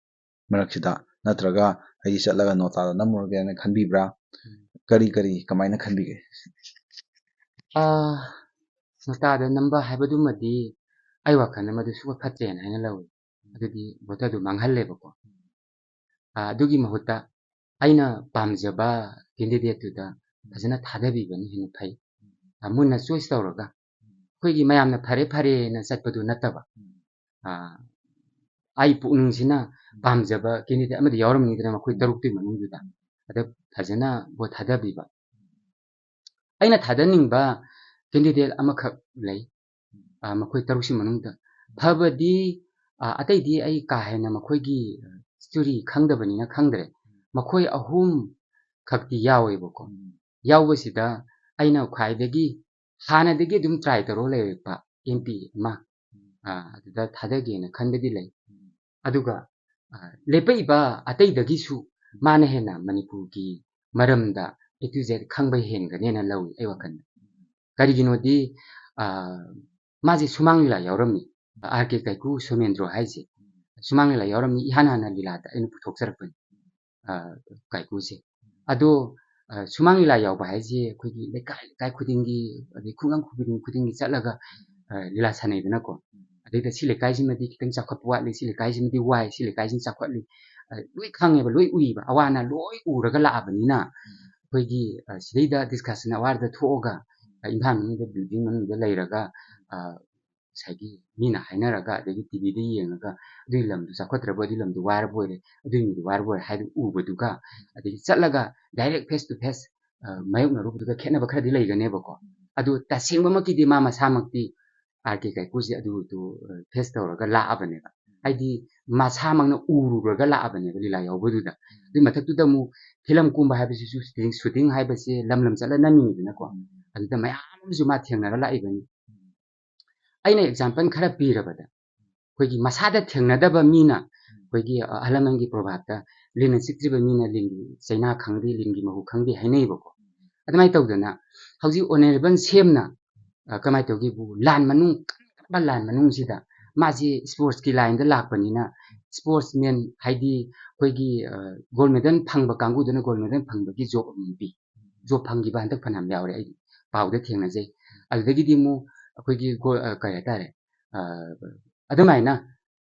ꯃꯔꯛꯁꯤꯗ? ꯅꯠꯇ꯭ꯔꯒ ꯑꯩ ꯆꯠꯂꯒ ꯅꯣꯇꯥꯗ ꯅꯝꯃꯨꯔꯒꯦꯅ ꯈꯟꯕꯤꯕ꯭ꯔꯥ? ꯀꯔꯤ, ꯀꯔꯤ, ꯀꯃꯥꯏꯅ ꯈꯟꯕꯤꯒꯦ? ꯑꯥ, ꯁꯛꯇꯥꯗ ꯅꯝꯕ ꯍꯥꯏꯕꯗꯨꯃꯗꯤ ꯑꯩ ꯋꯥꯈꯜꯗ ꯃꯗꯨ ꯁꯨꯡꯐꯠ ꯐꯠꯇ꯭ꯔꯦꯅ ꯍꯥꯏꯅ ꯂꯧꯏ꯫ ꯑꯗꯨꯗꯤ ꯚꯣꯇꯔꯗꯨ ꯃꯥꯡꯍꯜꯂꯦꯕꯀꯣ꯫ ꯑꯥ, ꯑꯗꯨꯒꯤ ꯃꯍꯨꯠꯇ ꯑꯩꯅ ꯄꯥꯝꯖꯕ ꯀꯦꯟꯗꯤꯗꯦꯠꯇꯨꯗ ꯐꯖꯅ ꯊꯥꯗꯕꯤꯕꯅ ꯍꯦꯟꯅ ꯐꯩ꯫ ꯑꯥ, ꯃꯨꯟꯅ ꯆꯣꯏꯁ ꯇꯧꯔꯒ ꯑꯩꯈꯣꯏꯒꯤ ꯃꯌꯥꯝꯅ ꯐꯔꯦ ꯐꯔꯦꯅ ꯆꯠꯄꯗꯨ ꯅꯠꯇꯕ, ꯑꯥ, ꯑꯩ ꯄꯨꯛꯅꯤꯡꯁꯤꯅ ꯄꯥꯝꯖꯕ ꯀꯦꯟꯗꯤꯗꯦꯠ ꯑꯃꯗꯤ ꯌꯥꯎꯔꯝꯅꯤꯗꯅ ꯃꯈꯣꯏ ꯇꯔꯨꯛꯇꯨꯒꯤ ꯃꯅꯨꯡꯗꯨꯗ꯫ ꯑꯗ ꯐꯖꯅ ꯚꯣꯠ ꯊꯥꯗꯕꯤꯕ꯫ ꯑꯩꯅ ꯊꯥꯗꯅꯤꯡꯕ ꯀꯦꯟꯗꯤꯗꯦꯠ ꯑꯃꯈꯛ ꯂꯩ, ꯑꯥ, ꯃꯈꯣꯏ ꯇꯔꯨꯛꯁꯤ ꯃꯅꯨꯡꯗ꯫ ꯐꯕꯗꯤ, ꯑꯥ, ꯑꯇꯩꯗꯤ ꯑꯩ ꯀꯥ ꯍꯦꯟꯅ ꯃꯈꯣꯏꯒꯤ ꯍꯤꯁꯇꯣꯔꯤ ꯈꯪꯗꯕꯅꯤꯅ ꯈꯪꯗ꯭ꯔꯦ꯫ ꯃꯈꯣꯏ ꯑꯍꯨꯝ ꯈꯛꯇꯤ ꯌꯥꯎꯋꯦꯕꯀꯣ꯫ ꯌꯥꯎꯕꯁꯤꯗ ꯑꯩꯅ ꯈ꯭ꯋꯥꯏꯗꯒꯤ ꯍꯥꯟꯅꯗꯒꯤ ꯑꯗꯨꯝ ꯇ꯭ꯔꯥꯏ ꯇꯧꯔꯒ ꯂꯩꯔꯛꯄ ꯑꯦꯝ ꯄꯤ ꯑꯃ, ꯑꯥ, ꯑꯗꯨꯗ ꯊꯥꯗꯒꯦꯅ ꯈꯟꯕꯗꯤ ꯂꯩ꯫ ꯑꯗꯨꯒ, ꯑꯥ, ꯂꯦꯞꯄꯛꯏꯕ ꯑꯇꯩꯗꯒꯤꯁꯨ ꯃꯥꯅ ꯍꯦꯟꯅ ꯃꯅꯤꯄꯨꯔꯒꯤ ꯃꯔꯝꯗ A to Z ꯈꯪꯕ ꯍꯦꯟꯒꯅꯦꯅ ꯂꯧꯏ ꯑꯩ ꯋꯥꯈꯜꯗ꯫ ꯀꯔꯤꯒꯤꯅꯣꯗꯤ, ꯑꯥ, ꯃꯥꯁꯦ ꯁꯨꯃꯥꯡ ꯂꯤꯂꯥ ꯌꯥꯎꯔꯝꯃꯤ꯫ ꯑꯥꯔ ꯀꯦ ꯀꯥꯏꯀꯨ ꯁꯣꯃꯦꯟꯗ꯭ꯔꯣ ꯍꯥꯏꯁꯦ ꯁꯨꯃꯥꯡ ꯂꯤꯂꯥ ꯌꯥꯎꯔꯝꯃꯤ, ꯏꯍꯥꯟ ꯍꯥꯟꯅ ꯂꯤꯂꯥꯗ ꯑꯩꯅ ꯄꯨꯊꯣꯛꯆꯔꯛꯄꯅꯤ꯫ ꯑꯥ, ꯀꯥꯏꯀꯨꯁꯦ꯫ ꯑꯗꯣ, ꯑꯥ, ꯁꯨꯃꯥꯡ ꯂꯤꯂꯥ ꯌꯥꯎꯕ ꯍꯥꯏꯁꯦ ꯑꯩꯈꯣꯏꯒꯤ ꯂꯩꯀꯥꯏ ꯂꯩꯀꯥꯏ ꯈꯨꯗꯤꯡꯒꯤ, ꯑꯗꯩ ꯈꯨꯡꯒꯪ ꯈꯨꯗꯤꯡ ꯈꯨꯗꯤꯡꯒꯤ ꯆꯠꯂꯒ, ꯑꯥ, ꯂꯤꯂꯥ ꯁꯥꯟꯅꯩꯗꯅꯀꯣ꯫ ꯑꯗꯩꯗ ꯁꯤ ꯂꯩꯀꯥꯏꯁꯤꯃꯗꯤ ꯈꯤꯇꯪ ꯆꯥꯎꯈꯠꯄ ꯋꯥꯠꯂꯤ, ꯁꯤ ꯂꯩꯀꯥꯏꯁꯤꯃꯗꯤ ꯋꯥꯏ, ꯁꯤ ꯂꯩꯀꯥꯏꯁꯤꯅ ꯆꯥꯎꯈꯠꯂꯤ, ꯑꯥ, ꯂꯣꯏ ꯈꯪꯉꯦꯕ, ꯂꯣꯏ ꯎꯏꯕ, ꯑꯋꯥ ꯑꯅꯥ ꯂꯣꯏ ꯎꯔꯒ ꯂꯥꯛꯑꯕꯅꯤꯅ ꯑꯩꯈꯣꯏꯒꯤ, ꯑꯥ, ꯁꯤꯗꯩꯗ ꯗꯤꯁꯀꯁꯟ ꯑꯋꯥꯔꯗ ꯊꯣꯛꯑꯒ, ꯑꯥ, ꯏꯝꯐꯥꯜ ꯃꯅꯨꯡꯗ ꯕꯤꯜꯗꯤꯡ ꯃꯅꯨꯡꯗ ꯂꯩꯔꯒ, ꯑꯥ, ꯉꯁꯥꯏꯒꯤ ꯃꯤꯅ ꯍꯥꯏꯅꯔꯒ, ꯑꯗꯒꯤ ꯇꯤꯚꯤꯗ ꯌꯦꯡꯉꯒ, "ꯑꯗꯨꯒꯤ ꯂꯝꯗꯨ ꯆꯥꯎꯈꯠꯇ꯭ꯔꯕꯣ, ꯑꯗꯨꯒꯤ ꯂꯝꯗꯨ ꯋꯥꯔꯕ ꯑꯣꯏꯔꯦ, ꯑꯗꯨꯒꯤ ꯃꯤꯗꯨ ꯋꯥꯔꯕ ꯑꯣꯏꯔꯦ" ꯍꯥꯏꯗꯨ ꯎꯕꯗꯨꯒ, ꯑꯗꯒꯤ ꯆꯠꯂꯒ ꯗꯥꯏꯔꯦꯛ ꯐꯦꯁ ꯇꯨ ꯐꯦꯁ, ꯑ, ꯃꯥꯌꯣꯛꯅꯔꯨꯕꯗꯨꯒ ꯈꯦꯠꯅꯕ ꯈꯔꯗꯤ ꯂꯩꯒꯅꯦꯕꯀꯣ꯫ ꯑꯗꯨ ꯇꯁꯦꯡꯕꯃꯛꯀꯤꯗꯤ ꯃꯥ ꯃꯁꯥꯃꯛꯇꯤ ꯑꯥꯔ ꯀꯦ ꯀꯥꯏꯀꯨꯁꯦ ꯑꯗꯨꯗꯨ, ꯑ, ꯐꯦꯁ ꯇꯧꯔꯒ ꯂꯥꯛꯑꯕꯅꯦꯕ꯫ ꯍꯥꯏꯗꯤ ꯃꯁꯥꯃꯛꯅ ꯎꯔꯨꯔꯒ ꯂꯥꯛꯑꯕꯅꯦꯕ ꯂꯤꯂꯥ ꯌꯥꯎꯕꯗꯨꯗ꯫ ꯑꯗꯨꯏ ꯃꯊꯛꯇꯨꯗ ꯑꯃꯨꯛ ꯐꯤꯂꯝ ꯀꯨꯝꯕ ꯍꯥꯏꯕꯁꯤꯁꯨ ꯁꯨꯇꯤꯡ, ꯁꯨꯇꯤꯡ ꯍꯥꯏꯕꯁꯦ ꯂꯝ ꯂꯝ ꯆꯠꯂ ꯅꯝꯃꯤꯅꯤꯗꯅꯀꯣ꯫ ꯑꯗꯨꯗ ꯃꯌꯥꯝ ꯑꯃꯁꯨ ꯃꯥ ꯊꯦꯡꯅꯔ ꯂꯥꯛꯏꯕꯅꯤ꯫ ꯑꯩꯅ ꯑꯦꯛꯖꯥꯝꯄꯜ ꯈꯔ ꯄꯤꯔꯕꯗ, ꯑꯩꯈꯣꯏꯒꯤ ꯃꯁꯥꯗ ꯊꯦꯡꯅꯗꯕ ꯃꯤꯅ, ꯑꯩꯈꯣꯏꯒꯤ, ꯑ, ꯑꯍꯜ ꯂꯃꯟꯒꯤ ꯄ꯭ꯔꯣꯚꯥꯕꯇ "ꯂꯤꯟꯅ ꯆꯤꯛꯇ꯭ꯔꯤꯕ ꯃꯤꯅ ꯂꯤꯟꯒꯤ ꯆꯩꯅꯥ ꯈꯪꯗꯦ, ꯂꯤꯟꯒꯤ ꯃꯍꯨ ꯈꯪꯗꯦ" ꯍꯥꯏꯅꯩꯕꯀꯣ꯫ ꯑꯗꯨꯃꯥꯏꯅ ꯇꯧꯗꯅ ꯍꯧꯖꯤꯛ ꯑꯣꯅꯔꯦꯕꯜ ꯁꯦꯝꯅ, ꯑ, ꯀꯃꯥꯏꯅ ꯇꯧꯒꯦꯕꯨ, ꯂꯥꯟ ꯃꯅꯨꯡ, ꯀꯟꯕ ꯂꯥꯟ ꯃꯅꯨꯡꯁꯤꯗ ꯃꯥꯁꯤ ꯁ꯭ꯄꯣꯔꯠꯁꯀꯤ ꯂꯥꯏꯟꯗ ꯂꯥꯛꯄꯅꯤꯅ, ꯁ꯭ꯄꯣꯔꯠꯁꯃꯦꯟ ꯍꯥꯏꯗꯤ ꯑꯩꯈꯣꯏꯒꯤ, ꯑ, ꯒꯣꯜ ꯃꯦꯗꯜ ꯐꯪꯕ ꯀꯥꯡꯕꯨꯗꯨꯅ ꯒꯣꯜ ꯃꯦꯗꯜ ꯐꯪꯕꯒꯤ ꯖꯣꯕ ꯑꯃ ꯄꯤ꯫ ꯖꯣꯕ ꯐꯪꯈꯤꯕ ꯍꯟꯗꯛ ꯐꯅꯌꯥꯝ ꯌꯥꯎꯔꯦ ꯑꯩ꯫ ꯄꯥꯎꯗ ꯊꯦꯡꯅꯖꯩ꯫ ꯑꯗꯨꯗꯒꯤꯗꯤ ꯑꯃꯨꯛ ꯑꯩꯈꯣꯏꯒꯤ ꯒꯣ-, ꯑ, ꯀꯩ ꯍꯥꯏꯇꯥꯔꯦ, ꯑ, ꯑꯗꯨꯃꯥꯏꯅ,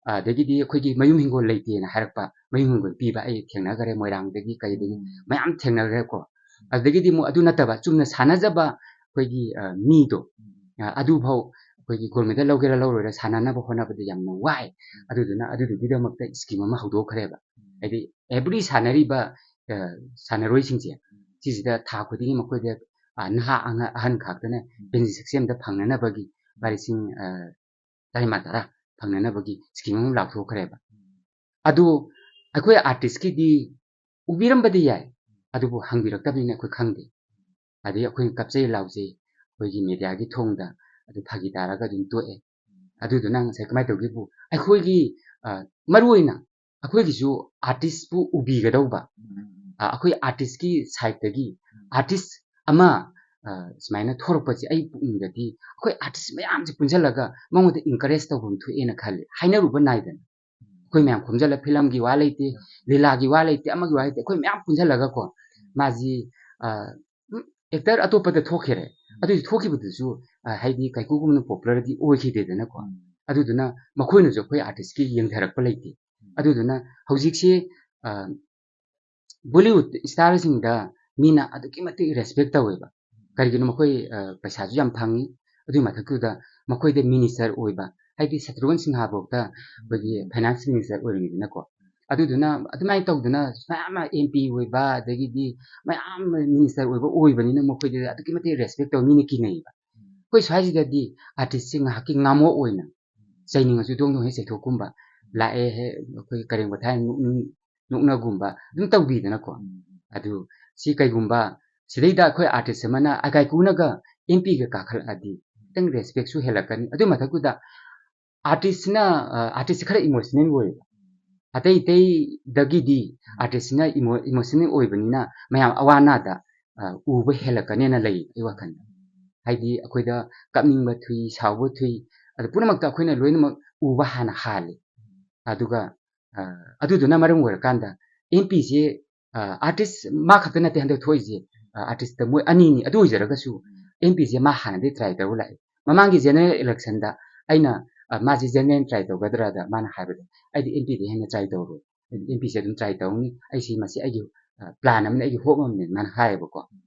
ꯑꯗꯒꯤꯗꯤ ꯑꯩꯈꯣꯏꯒꯤ ꯃꯌꯨꯝ ꯍꯤꯡꯒꯣꯜ ꯂꯩꯇꯦꯅ ꯍꯥꯏꯔꯛꯄ, ꯃꯌꯨꯝ ꯍꯤꯡꯒꯣꯜ ꯄꯤꯕ ꯑꯩ ꯊꯦꯡꯅꯈꯔꯦ, ꯃꯣꯏꯔꯥꯡꯗꯒꯤ ꯀꯩꯗꯒꯤ ꯎꯝ꯫ ꯃꯌꯥꯝ ꯊꯦꯡꯅꯈ꯭ꯔꯦꯀꯣ꯫ ꯎꯝ꯫ ꯑꯗꯒꯤꯗꯤ ꯑꯃꯨꯛ ꯑꯗꯨ ꯅꯠꯇꯕ ꯆꯨꯝꯅ ꯁꯥꯟꯅꯖꯕ ꯑꯩꯈꯣꯏꯒꯤ, ꯑ, ꯃꯤꯗꯣ, ꯎꯝ꯫ ꯑ, ꯑꯗꯨꯐꯥꯎ ꯑꯩꯈꯣꯏꯒꯤ gold medal ꯂꯧꯒꯦꯔꯥ ꯂꯧꯔꯣꯏꯔꯥ ꯁꯥꯟꯅꯅꯕ ꯍꯣꯠꯅꯕꯗ ꯌꯥꯝꯅ ꯋꯥꯏ꯫ ꯎꯝ꯫ ꯑꯗꯨꯗꯨꯅ ꯑꯗꯨꯗꯨꯒꯤꯗꯃꯛꯇ scheme ꯑꯃ ꯍꯧꯗꯣꯛꯈ꯭ꯔꯦꯕ꯫ ꯎꯝ꯫ ꯍꯥꯏꯗꯤ every ꯁꯥꯟꯅꯔꯤꯕ, ꯑ, ꯁꯥꯟꯅꯔꯣꯏꯁꯤꯡꯁꯦ ꯎꯝ꯫ ꯁꯤꯁꯤꯗ ꯊꯥ ꯈꯨꯗꯤꯡꯒꯤ ꯃꯈꯣꯏꯗ, ꯑ, ꯅꯍꯥ ꯑꯉ-, ꯑꯍꯟ ꯈꯥꯛꯇꯅ ꯎꯝ꯫ pension system ꯗ ꯐꯪꯅꯅꯕꯒꯤ ꯂꯨꯄꯥ ꯂꯤꯁꯤꯡ, ꯑ, ꯇꯔꯥꯃꯉꯥ ꯇꯔꯥ ꯐꯪꯅꯅꯕꯒꯤ scheme ꯑꯃ ꯂꯥꯎꯊꯣꯛꯈ꯭ꯔꯦꯕ꯫ ꯎꯝ꯫ ꯑꯗꯨ ꯑꯩꯈꯣꯏ artist ꯀꯤꯗꯤ ꯎꯕꯤꯔꯝꯕꯗꯤ ꯌꯥꯏ, ꯑꯗꯨꯕꯨ ꯍꯪꯕꯤꯔꯛꯇꯕꯅꯤꯅ ꯑꯩꯈꯣꯏ ꯈꯪꯗꯦ꯫ ꯑꯗꯩ ꯑꯩꯈꯣꯏꯅ ꯀꯞꯆꯩ ꯂꯥꯎꯖꯩ, ꯑꯩꯈꯣꯏꯒꯤ media ꯒꯤ ꯊꯣꯡꯗ ꯑꯗꯨ ꯐꯥꯒꯤ ꯇꯥꯔꯒ ꯑꯗꯨꯝ ꯇꯣꯛꯑꯦ꯫ ꯑꯗꯨꯗꯨꯅ ꯉꯁꯥꯏ ꯀꯃꯥꯏꯅ ꯇꯧꯒꯦꯕꯨ, ꯑꯩꯈꯣꯏꯒꯤ, ꯑ, ꯃꯔꯨ ꯑꯣꯏꯅ ꯑꯩꯈꯣꯏꯒꯤꯁꯨ artist ꯄꯨ ꯎꯕꯤꯒꯗꯧꯕ, ꯎꯝ, ꯎꯝ, ꯎꯝ꯫ ꯑ, ꯑꯩꯈꯣꯏ artist ꯀꯤ side ꯇꯒꯤ ꯎꯝ꯫ artist ꯑꯃ, ꯑ, ꯁꯨꯃꯥꯏꯅ ꯊꯣꯔꯛꯄꯁꯦ ꯑꯩ ꯄꯨꯛꯅꯤꯡꯗꯗꯤ ꯑꯩꯈꯣꯏ artist ꯃꯌꯥꯝꯁꯦ ꯄꯨꯟꯁꯤꯜꯂꯒ ꯃꯉꯣꯟꯗ encourage ꯇꯧꯐꯝ ꯊꯣꯛꯑꯦꯅ ꯈꯜꯂꯤ꯫ ꯍꯥꯏꯅꯔꯨꯕ ꯅꯥꯏꯗꯅ꯫ ꯑꯩꯈꯣꯏ ꯃꯌꯥꯝ ꯈꯣꯝꯖꯤꯜꯂ film ꯒꯤ ꯋꯥ ꯂꯩꯇꯦ, ꯎꯝ꯫ ꯂꯤꯂꯥꯒꯤ ꯋꯥ ꯂꯩꯇꯦ, ꯑꯃꯒꯤ ꯋꯥ ꯂꯩꯇꯦ, ꯑꯩꯈꯣꯏ ꯃꯌꯥꯝ ꯄꯨꯟꯁꯤꯜꯂꯒꯀꯣ, ꯎꯝ꯫ ꯃꯥꯁꯤ, ꯑ, ꯎꯝ, actor ꯑꯇꯣꯞꯄꯗ ꯊꯣꯛꯈꯤꯔꯦ꯫ ꯎꯝ꯫ ꯑꯗꯨꯏꯁꯨ ꯊꯣꯛꯈꯤꯕꯗꯨꯁꯨ, ꯑ, ꯍꯥꯏꯗꯤ ꯀꯥꯏꯀꯨꯒꯨꯝꯅ popular ꯗꯤ ꯑꯣꯏꯈꯤꯗꯦꯗꯅꯀꯣ꯫ ꯎꯝ꯫ ꯑꯗꯨꯗꯨꯅ ꯃꯈꯣꯏꯅꯁꯨ ꯑꯩꯈꯣꯏ artist ꯀꯤ ꯌꯦꯡꯊꯔꯛꯄ ꯂꯩꯇꯦ꯫ ꯎꯝ꯫ ꯑꯗꯨꯗꯨꯅ ꯍꯧꯖꯤꯛꯁꯦ, ꯑ, Bollywood star ꯁꯤꯡꯗ ꯃꯤꯅ ꯑꯗꯨꯛꯀꯤ ꯃꯇꯤꯛ respect ꯇꯧꯋꯦꯕ꯫ ꯀꯔꯤꯒꯤꯅꯣ? ꯃꯈꯣꯏ, ꯑ, ꯄꯩꯁꯥꯁꯨ ꯌꯥꯝ ꯐꯪꯉꯤ, ꯑꯗꯨꯒꯤ ꯃꯊꯛꯇꯨꯗ ꯃꯈꯣꯏꯗ minister ꯑꯣꯏꯕ, ꯍꯥꯏꯗꯤ ꯁꯇ꯭ꯔꯨꯘ꯭ꯟ ꯁꯤꯡꯍ ꯐꯥꯎꯗ ꯑꯩꯈꯣꯏꯒꯤ finance minister ꯑꯣꯏꯔꯤꯉꯩꯗꯅꯀꯣ꯫ ꯑꯗꯨꯗꯨꯅ ꯑꯗꯨꯃꯥꯏꯅ ꯇꯧꯗꯅ ꯃꯌꯥꯝ ꯑꯃ M P ꯑꯣꯏꯕ, ꯑꯗꯒꯤꯗꯤ ꯃꯌꯥꯝ ꯑꯃ minister ꯑꯣꯏꯕ ꯑꯣꯏꯕꯅꯤꯅ ꯃꯈꯣꯏꯗ ꯑꯗꯨꯛꯀꯤ ꯃꯇꯤꯛ respect ꯇꯧꯋꯤ, ꯃꯤꯅ ꯀꯤꯅꯩꯕ꯫ ꯑꯩꯈꯣꯏ ꯁ꯭ꯋꯥꯏꯁꯤꯗꯗꯤ artist ꯁꯦ ꯉꯥꯏꯍꯥꯛꯀꯤ ꯉꯥꯃꯣꯛ ꯑꯣꯏꯅ ꯆꯩꯅꯤꯡꯉꯁꯨ ꯗꯣꯡ ꯗꯣꯡ ꯍꯦꯛ ꯆꯩꯊꯣꯛꯀꯨꯝꯕ, ꯂꯥꯛꯑꯦ ꯍꯦꯛ ꯑꯩꯈꯣꯏ ꯀꯔꯦꯝ ꯀꯊꯥꯏ ꯅꯣꯛꯅꯤꯡ-, ꯅꯣꯛꯅꯒꯨꯝꯕ ꯑꯗꯨꯝ ꯇꯧꯕꯤꯗꯅꯀꯣ꯫ ꯎꯝ꯫ ꯑꯗꯨ ꯁꯤ ꯀꯩꯒꯨꯝꯕ ꯁꯤꯗꯩꯗ ꯑꯩꯈꯣꯏ artist ꯑꯃꯅ ꯑ, ꯀꯥꯏꯀꯨꯅꯒ M P ꯒ ꯀꯥꯈꯠꯂꯛꯑꯗꯤ ꯈꯤꯇꯪ respect ꯁꯨ ꯍꯦꯜꯂꯛꯀꯅꯤ꯫ ꯑꯗꯨ ꯃꯊꯛꯇꯨꯗ artist ꯁꯤꯅ, ꯑ, artist ꯁꯤ ꯈꯔ emotional ꯑꯣꯏꯌꯦꯕ꯫ ꯑꯇꯩ ꯑꯇꯩꯗꯒꯤꯗꯤ artist ꯁꯤꯅ emo-, emotional ꯑꯣꯏꯕꯅꯤꯅ ꯃꯌꯥꯝ ꯑꯋꯥ ꯑꯅꯥꯗ, ꯑ, ꯎꯕ ꯍꯦꯜꯂꯛꯀꯅꯦꯅ ꯂꯩ ꯑꯩ ꯋꯥꯈꯜꯗ꯫ ꯍꯥꯏꯗꯤ ꯑꯩꯈꯣꯏꯗ ꯀꯞꯅꯤꯡꯕ ꯊꯨꯏ, ꯁꯥꯎꯕ ꯊꯨꯏ, ꯑꯗꯨ ꯄꯨꯝꯅꯃꯛꯇ ꯑꯩꯈꯣꯏꯅ ꯂꯣꯏꯅꯃꯛ ꯎꯕ ꯍꯥꯟꯅ ꯍꯥꯜꯂꯤ꯫ ꯑꯗꯨꯒ, ꯑ, ꯑꯗꯨꯗꯨꯅ ꯃꯔꯝ ꯑꯣꯏꯔꯀꯥꯟꯗ M P ꯁꯦ, ꯑ, artist ꯃꯥ ꯈꯛꯇ ꯅꯠꯇꯦ ꯍꯟꯗꯛ ꯊꯣꯛꯏꯁꯦ, ꯑ, artist ꯃꯣꯏ ꯑꯅꯤꯅꯤ꯫ ꯑꯗꯨ ꯑꯣꯏꯖꯔꯒꯁꯨ ꯑꯦꯝ ꯄꯤꯁꯦ ꯃꯥ ꯍꯥꯟꯅꯗꯤ ꯇ꯭ꯔꯥꯏ ꯇꯧꯔ ꯂꯥꯛꯏ꯫ ꯃꯃꯥꯡꯒꯤ ꯖꯦꯅꯔꯦꯜ ꯏꯂꯦꯛꯁꯟꯗ ꯑꯩꯅ, ꯑ, ꯃꯥꯁꯦ ꯖꯦꯅꯔꯦꯜ ꯇ꯭ꯔꯥꯏ ꯇꯧꯒꯗ꯭ꯔꯥꯗ ꯃꯥꯅ ꯍꯥꯏꯕꯗ, "ꯑꯩꯗꯤ ꯑꯦꯝ ꯄꯤꯗꯤ ꯍꯦꯟꯅ ꯇ꯭ꯔꯥꯏ ꯇꯧꯔꯣꯏ, ꯑꯩꯗꯤ ꯑꯦꯝ ꯄꯤꯁꯦ ꯑꯗꯨꯝ ꯇ꯭ꯔꯥꯏ ꯇꯧꯅꯤ, ꯑꯩꯁꯤ ꯃꯁꯤ ꯑꯩꯒꯤ, ꯑ, ꯄ꯭ꯂꯥꯟ ꯑꯃꯅꯤ, ꯑꯩꯒꯤ ꯍꯣꯞ ꯑꯃꯅꯤ" ꯃꯥꯅ ꯍꯥꯏꯌꯦꯕꯀꯣ꯫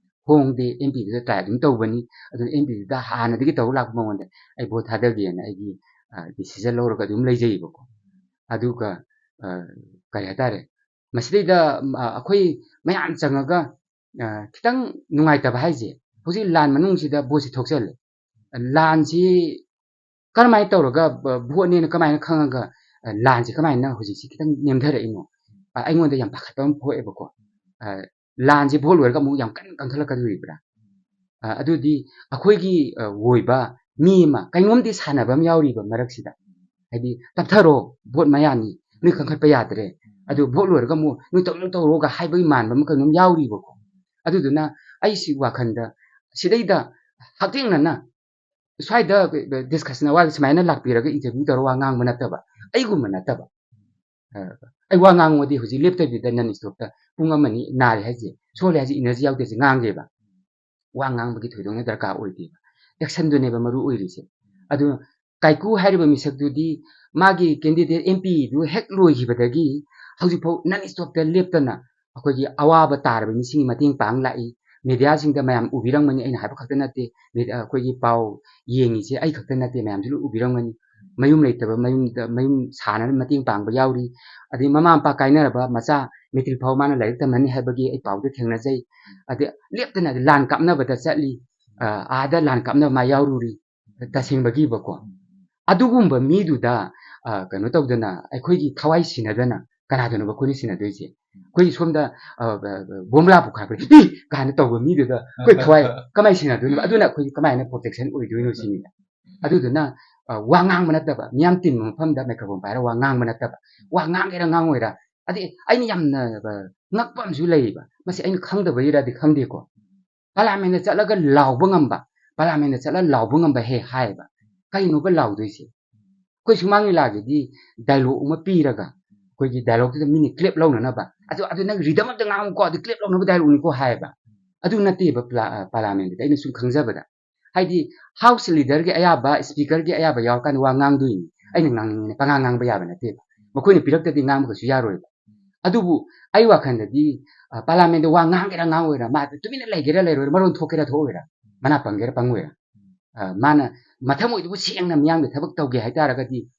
ꯍꯣꯡꯗꯦ, ꯑꯦꯝ ꯄꯤꯗꯨꯗ ꯇ꯭ꯔꯥꯏ ꯑꯗꯨꯝ ꯇꯧꯕꯅꯤ, ꯑꯗꯨꯅ ꯑꯦꯝ ꯄꯤꯗꯨꯗ ꯍꯥꯟꯅꯗꯒꯤ ꯇꯧꯔ ꯂꯥꯛꯄ ꯃꯉꯣꯟꯗ ꯑꯩ ꯚꯣꯠ ꯊꯥꯗꯒꯦꯅ ꯑꯩꯒꯤ, ꯑ, ꯗꯤꯁꯤꯖꯟ ꯂꯧꯔꯒ ꯑꯗꯨꯝ ꯂꯩꯖꯩꯌꯦꯕꯀꯣ꯫ ꯑꯗꯨꯒ, ꯑ, ꯀꯔꯤ ꯍꯥꯏꯇꯥꯔꯦ, ꯃꯁꯤꯗꯩꯗ, ꯑ, ꯑꯩꯈꯣꯏ ꯃꯌꯥꯝ ꯆꯪꯉꯒ, ꯑ, ꯈꯤꯇꯪ ꯅꯨꯡꯉꯥꯏꯇꯕ ꯍꯥꯏꯁꯦ, ꯍꯧꯖꯤꯛ ꯂꯥꯟ ꯃꯅꯨꯡꯁꯤꯗ ꯚꯣꯠꯁꯤ ꯊꯣꯛꯆꯜꯂꯦ꯫ ꯂꯥꯟꯁꯤ ꯀꯔꯝꯍꯥꯏꯅ ꯇꯧꯔꯒ, ꯑ, ꯚꯣꯠꯅꯦꯅ ꯀꯃꯥꯏꯅ ꯈꯪꯉꯒ, ꯑ, ꯂꯥꯟꯁꯤ ꯀꯃꯥꯏꯅ ꯍꯧꯖꯤꯛꯁꯤ ꯈꯤꯇꯪ ꯅꯦꯝꯊꯔꯛꯏꯅꯣ? ꯑ, ꯑꯩꯉꯣꯟꯗ ꯌꯥꯝ ꯄꯥꯈꯠꯄ ꯑꯃ ꯄꯣꯛꯑꯦꯕꯀꯣ꯫ ꯑ, ꯂꯥꯟꯁꯤ ꯚꯣꯠ ꯂꯣꯏꯔꯒ ꯑꯃꯨꯛ ꯌꯥꯝ ꯀꯟꯅ ꯀꯟꯈꯠꯂꯛꯀꯗꯣꯔꯤꯕ꯭ꯔꯥ? ꯑ, ꯑꯗꯨꯗꯤ ꯑꯩꯈꯣꯏꯒꯤ, ꯑ, ꯑꯣꯏꯕ ꯃꯤ ꯑꯃ ꯀꯩꯅꯣꯝꯗꯤ ꯁꯥꯟꯅꯕ ꯑꯃ ꯌꯥꯎꯔꯤꯕ ꯃꯔꯛꯁꯤꯗ, ꯍꯥꯏꯗꯤ, "ꯇꯞꯊꯔꯣ, ꯚꯣꯠ ꯃꯌꯥꯅꯤ, ꯅꯣꯏ ꯀꯟꯈꯠꯄ ꯌꯥꯗ꯭ꯔꯦ, ꯑꯗꯨ ꯚꯣꯠ ꯂꯣꯏꯔꯒ ꯑꯃꯨꯛ ꯅꯣꯏ ꯇꯧꯅꯤꯡ ꯇꯧꯔꯣꯒ" ꯍꯥꯏꯕꯒꯤ ꯃꯥꯟꯕ ꯑꯃ ꯀꯩꯅꯣꯝ ꯌꯥꯎꯔꯤꯕꯀꯣ꯫ ꯑꯗꯨꯗꯨꯅ ꯑꯩꯁꯤ ꯋꯥꯈꯜꯗ ꯁꯤꯗꯩꯗ ꯍꯛꯊꯦꯡꯅꯅ ꯁ꯭ꯋꯥꯏꯗ ꯗꯤꯁꯀꯁꯟ ꯑꯋꯥꯔ ꯁꯨꯃꯥꯏꯅ ꯂꯥꯛꯄꯤꯔꯒ ꯏꯟꯇꯔꯚ꯭ꯌꯨ ꯇꯧꯔꯒ ꯋꯥ ꯉꯥꯡꯕ ꯅꯠꯇꯕ, ꯑꯩꯒꯨꯝꯕ ꯅꯠꯇꯕ, ꯑ, ꯑꯩ ꯋꯥ ꯉꯥꯡꯉꯨꯗꯤ ꯍꯧꯖꯤꯛ ꯂꯦꯞꯇꯕꯤꯗ ꯅꯟ ꯁ꯭ꯇꯣꯞꯇ ꯄꯨꯡ ꯑꯃꯅꯤ ꯅꯥꯔꯦ ꯍꯥꯏꯁꯦ, ꯁꯣꯜꯂꯦ ꯍꯥꯏꯁꯦ, ꯏꯅꯔꯖꯤ ꯌꯥꯎꯗꯦ ꯍꯥꯏꯁꯦ ꯉꯥꯡꯒꯦꯕ꯫ ꯋꯥ ꯉꯥꯡꯕꯒꯤ ꯊꯣꯏꯗꯣꯛꯅ ꯗꯔꯀꯥꯔ ꯑꯣꯏꯗꯦꯕ꯫ ꯑꯦꯛꯁꯟꯗꯨꯅꯦꯕ ꯃꯔꯨ ꯑꯣꯏꯔꯤꯁꯦ꯫ ꯑꯗꯨ ꯀꯥꯏꯀꯨ ꯍꯥꯏꯔꯤꯕ ꯃꯤꯁꯛꯇꯨꯗꯤ ꯃꯥꯒꯤ ꯀꯦꯟꯗꯤꯗꯦꯠ ꯑꯦꯝ ꯄꯤꯗꯨ ꯍꯦꯛ ꯂꯣꯏꯈꯤꯕꯗꯒꯤ ꯍꯧꯖꯤꯛꯐꯥꯎ ꯅꯟ ꯁ꯭ꯇꯣꯞꯇ ꯂꯦꯞꯇꯅ ꯑꯩꯈꯣꯏꯒꯤ ꯑꯋꯥꯕ ꯇꯥꯔꯕ ꯃꯤꯁꯤꯡꯒꯤ ꯃꯇꯦꯡ ꯄꯥꯡ ꯂꯥꯛꯏ꯫ ꯃꯦꯗꯤꯌꯥꯁꯤꯡꯗ ꯃꯌꯥꯝ ꯎꯕꯤꯔꯝꯒꯅꯤ, ꯑꯩꯅ ꯍꯥꯏꯕ ꯈꯛꯇ ꯅꯠꯇꯦ, ꯃꯦꯗꯤꯌꯥ, ꯑꯩꯈꯣꯏꯒꯤ ꯄꯥꯎ ꯌꯦꯡꯉꯤꯁꯦ ꯑꯩ ꯈꯛꯇ ꯅꯠꯇꯦ, ꯃꯌꯥꯝꯁꯨ ꯂꯣꯏ ꯎꯕꯤꯔꯝꯒꯅꯤ꯫ ꯃꯌꯨꯝ ꯂꯩꯇꯕ ꯃꯌꯨꯝꯗ ꯃꯌꯨꯝ ꯁꯥꯅꯅꯕ ꯃꯇꯦꯡ ꯄꯥꯡꯕ ꯌꯥꯎꯔꯤ꯫ ꯑꯗꯩ ꯃꯃꯥ ꯃꯄꯥ ꯀꯥꯏꯅꯔꯕ ꯃꯆꯥ ꯃꯦꯇ꯭ꯔꯤꯛ ꯐꯥꯎ ꯃꯥꯅ ꯂꯥꯏꯔꯤꯛ ꯇꯝꯍꯟꯅꯤ ꯍꯥꯏꯕꯒꯤ ꯑꯩ ꯄꯥꯎꯗ ꯊꯦꯡꯅꯖꯩ꯫ ꯑꯗꯩ ꯂꯦꯞꯇꯅ ꯂꯥꯟ ꯀꯥꯞꯅꯕꯗ ꯆꯠꯂꯤ, ꯑ, ꯑꯥꯗ ꯂꯥꯟ ꯀꯥꯞꯅꯕ ꯃꯥ ꯌꯥꯎꯔꯨꯔꯤ꯫ ꯇꯁꯦꯡꯕꯒꯤꯕꯀꯣ꯫ ꯑꯗꯨꯒꯨꯝꯕ ꯃꯤꯗꯨꯗ, ꯑ, ꯀꯩꯅꯣ ꯇꯧꯗꯅ, ꯑꯩꯈꯣꯏꯒꯤ ꯊꯋꯥꯏ ꯁꯤꯟꯅꯗꯅ ꯀꯅꯥꯗꯅꯣꯕ ꯑꯩꯈꯣꯏꯅ ꯁꯤꯟꯅꯗꯣꯏꯁꯦ? ꯑꯩꯈꯣꯏꯒꯤ ꯁꯣꯝꯗ, ꯑ, ꯑ, ꯕꯣꯝꯕ꯭ꯂꯥ ꯄꯣꯈꯥꯏꯔꯛꯄꯗ "ꯏ!" ꯀꯥꯏꯅ ꯇꯧꯕ ꯃꯤꯗꯨꯗ ꯑꯩꯈꯣꯏ ꯊꯋꯥꯏ ꯀꯃꯥꯏꯅ ꯁꯤꯟꯅꯗꯣꯏꯅꯣ? ꯑꯗꯨꯅ ꯑꯩꯈꯣꯏꯒꯤ ꯀꯃꯥꯏꯅ ꯄ꯭ꯔꯣꯇꯦꯛꯁꯟ ꯑꯣꯏꯗꯣꯏꯅꯣ ꯁꯤꯅꯤꯗ꯫ ꯑꯗꯨꯗꯨꯅ, ꯑ, ꯋꯥ ꯉꯥꯡꯕ ꯅꯠꯇꯕ, ꯃꯤꯌꯥꯝ ꯇꯤꯟꯕ ꯃꯐꯝꯗ ꯃꯥꯏꯀ꯭ꯔꯣꯐꯣꯟ ꯄꯥꯏꯔꯒ ꯋꯥ ꯉꯥꯡꯕ ꯅꯠꯇꯕ, ꯋꯥ ꯉꯥꯡꯒꯦꯔꯥ ꯉꯥꯡꯉꯣꯏꯔꯥ, ꯑꯗꯩ ꯑꯩꯅ ꯌꯥꯝꯅ, ꯑ, ꯉꯛꯄ ꯑꯃꯁꯨ ꯂꯩꯌꯦꯕ꯫ ꯃꯁꯤ ꯑꯩꯅ ꯈꯪꯗꯕꯒꯤꯔꯗꯤ ꯈꯪꯗꯦꯀꯣ꯫ ꯄꯥꯔꯂꯤꯌꯥꯃꯦꯟꯗ ꯆꯠꯂꯒ ꯂꯥꯎꯕ ꯉꯝꯕ, ꯄꯥꯔꯂꯤꯌꯥꯃꯦꯟꯗ ꯆꯠꯂꯒ ꯂꯥꯎꯕ ꯉꯝꯕ ꯍꯦꯛ ꯍꯥꯏꯌꯦꯕ꯫ ꯀꯩꯅꯣꯕ ꯂꯥꯎꯗꯣꯏꯁꯦ? ꯑꯩꯈꯣꯏ ꯁꯨꯃꯥꯡ ꯂꯤꯂꯥꯒꯤꯗꯤ ꯗꯥꯏꯂꯣꯛ ꯑꯃ ꯄꯤꯔꯒ, ꯑꯩꯈꯣꯏꯒꯤ ꯗꯥꯏꯂꯣꯛꯇꯨꯗ ꯃꯤꯅ ꯀ꯭ꯂꯦꯞ ꯂꯧꯅꯅꯕ, "ꯑꯗꯨ, ꯑꯗꯨ ꯅꯪ ꯔꯤꯗꯝ ꯑꯝꯇ ꯉꯥꯡꯉꯨꯀꯣ, ꯑꯗꯨ ꯀ꯭ꯂꯦꯞ ꯂꯧꯅꯕ ꯗꯥꯏꯂꯣꯛꯅꯤꯀꯣ" ꯍꯥꯏꯌꯦꯕ꯫ ꯑꯗꯨ ꯅꯠꯇꯦꯕ ꯄꯥꯔꯂꯥꯃꯦꯟꯗꯗꯤ ꯑꯩꯅ ꯁꯨꯝ ꯈꯪꯖꯕꯗ꯫ ꯍꯥꯏꯗꯤ ꯍꯥꯎꯁ ꯂꯤꯗꯔꯒꯤ ꯑꯌꯥꯕ, ꯁ꯭ꯄꯤꯀꯔꯒꯤ ꯑꯌꯥꯕ ꯌꯥꯎꯔꯀꯥꯟꯗ ꯋꯥ ꯉꯥꯡꯗꯣꯏꯅꯤ꯫ ꯑꯩꯅ ꯉꯥꯡꯅꯤꯡꯉꯦꯅ ꯄꯉꯥꯡ ꯉꯥꯡꯕ ꯌꯥꯕ ꯅꯠꯇꯦꯕ꯫ ꯃꯈꯣꯏꯅ ꯄꯤꯔꯛꯇꯗꯤ ꯉꯥꯡꯕ ꯀꯩꯁꯨ ꯌꯥꯔꯣꯏꯕ꯫ ꯑꯗꯨꯕꯨ ꯑꯩ ꯋꯥꯈꯜꯗꯗꯤ, ꯑ, ꯄꯥꯔꯂꯥꯃꯦꯟꯗ ꯋꯥ ꯉꯥꯡꯒꯦꯔꯥ ꯉꯥꯡꯉꯣꯏꯔꯥ, ꯃꯥ ꯇꯨꯃꯤꯟꯅ ꯂꯩꯒꯦꯔꯥ ꯂꯩꯔꯣꯏꯔꯥ, ꯃꯔꯣꯟ ꯊꯣꯛꯀꯦꯔꯥ ꯊꯣꯛꯑꯣꯏꯔꯥ, ꯃꯅꯥ ꯄꯪꯒꯦꯔꯥ ꯄꯪꯉꯣꯏꯔꯥ, ꯑ, ꯃꯥꯅ ꯃꯊꯃꯣꯏꯗꯨꯕꯨ ꯁꯦꯡꯅ ꯃꯤꯌꯥꯝꯒꯤ ꯊꯕꯛ ꯇꯧꯒꯦ ꯍꯥꯏꯇꯥꯔꯒꯗꯤ,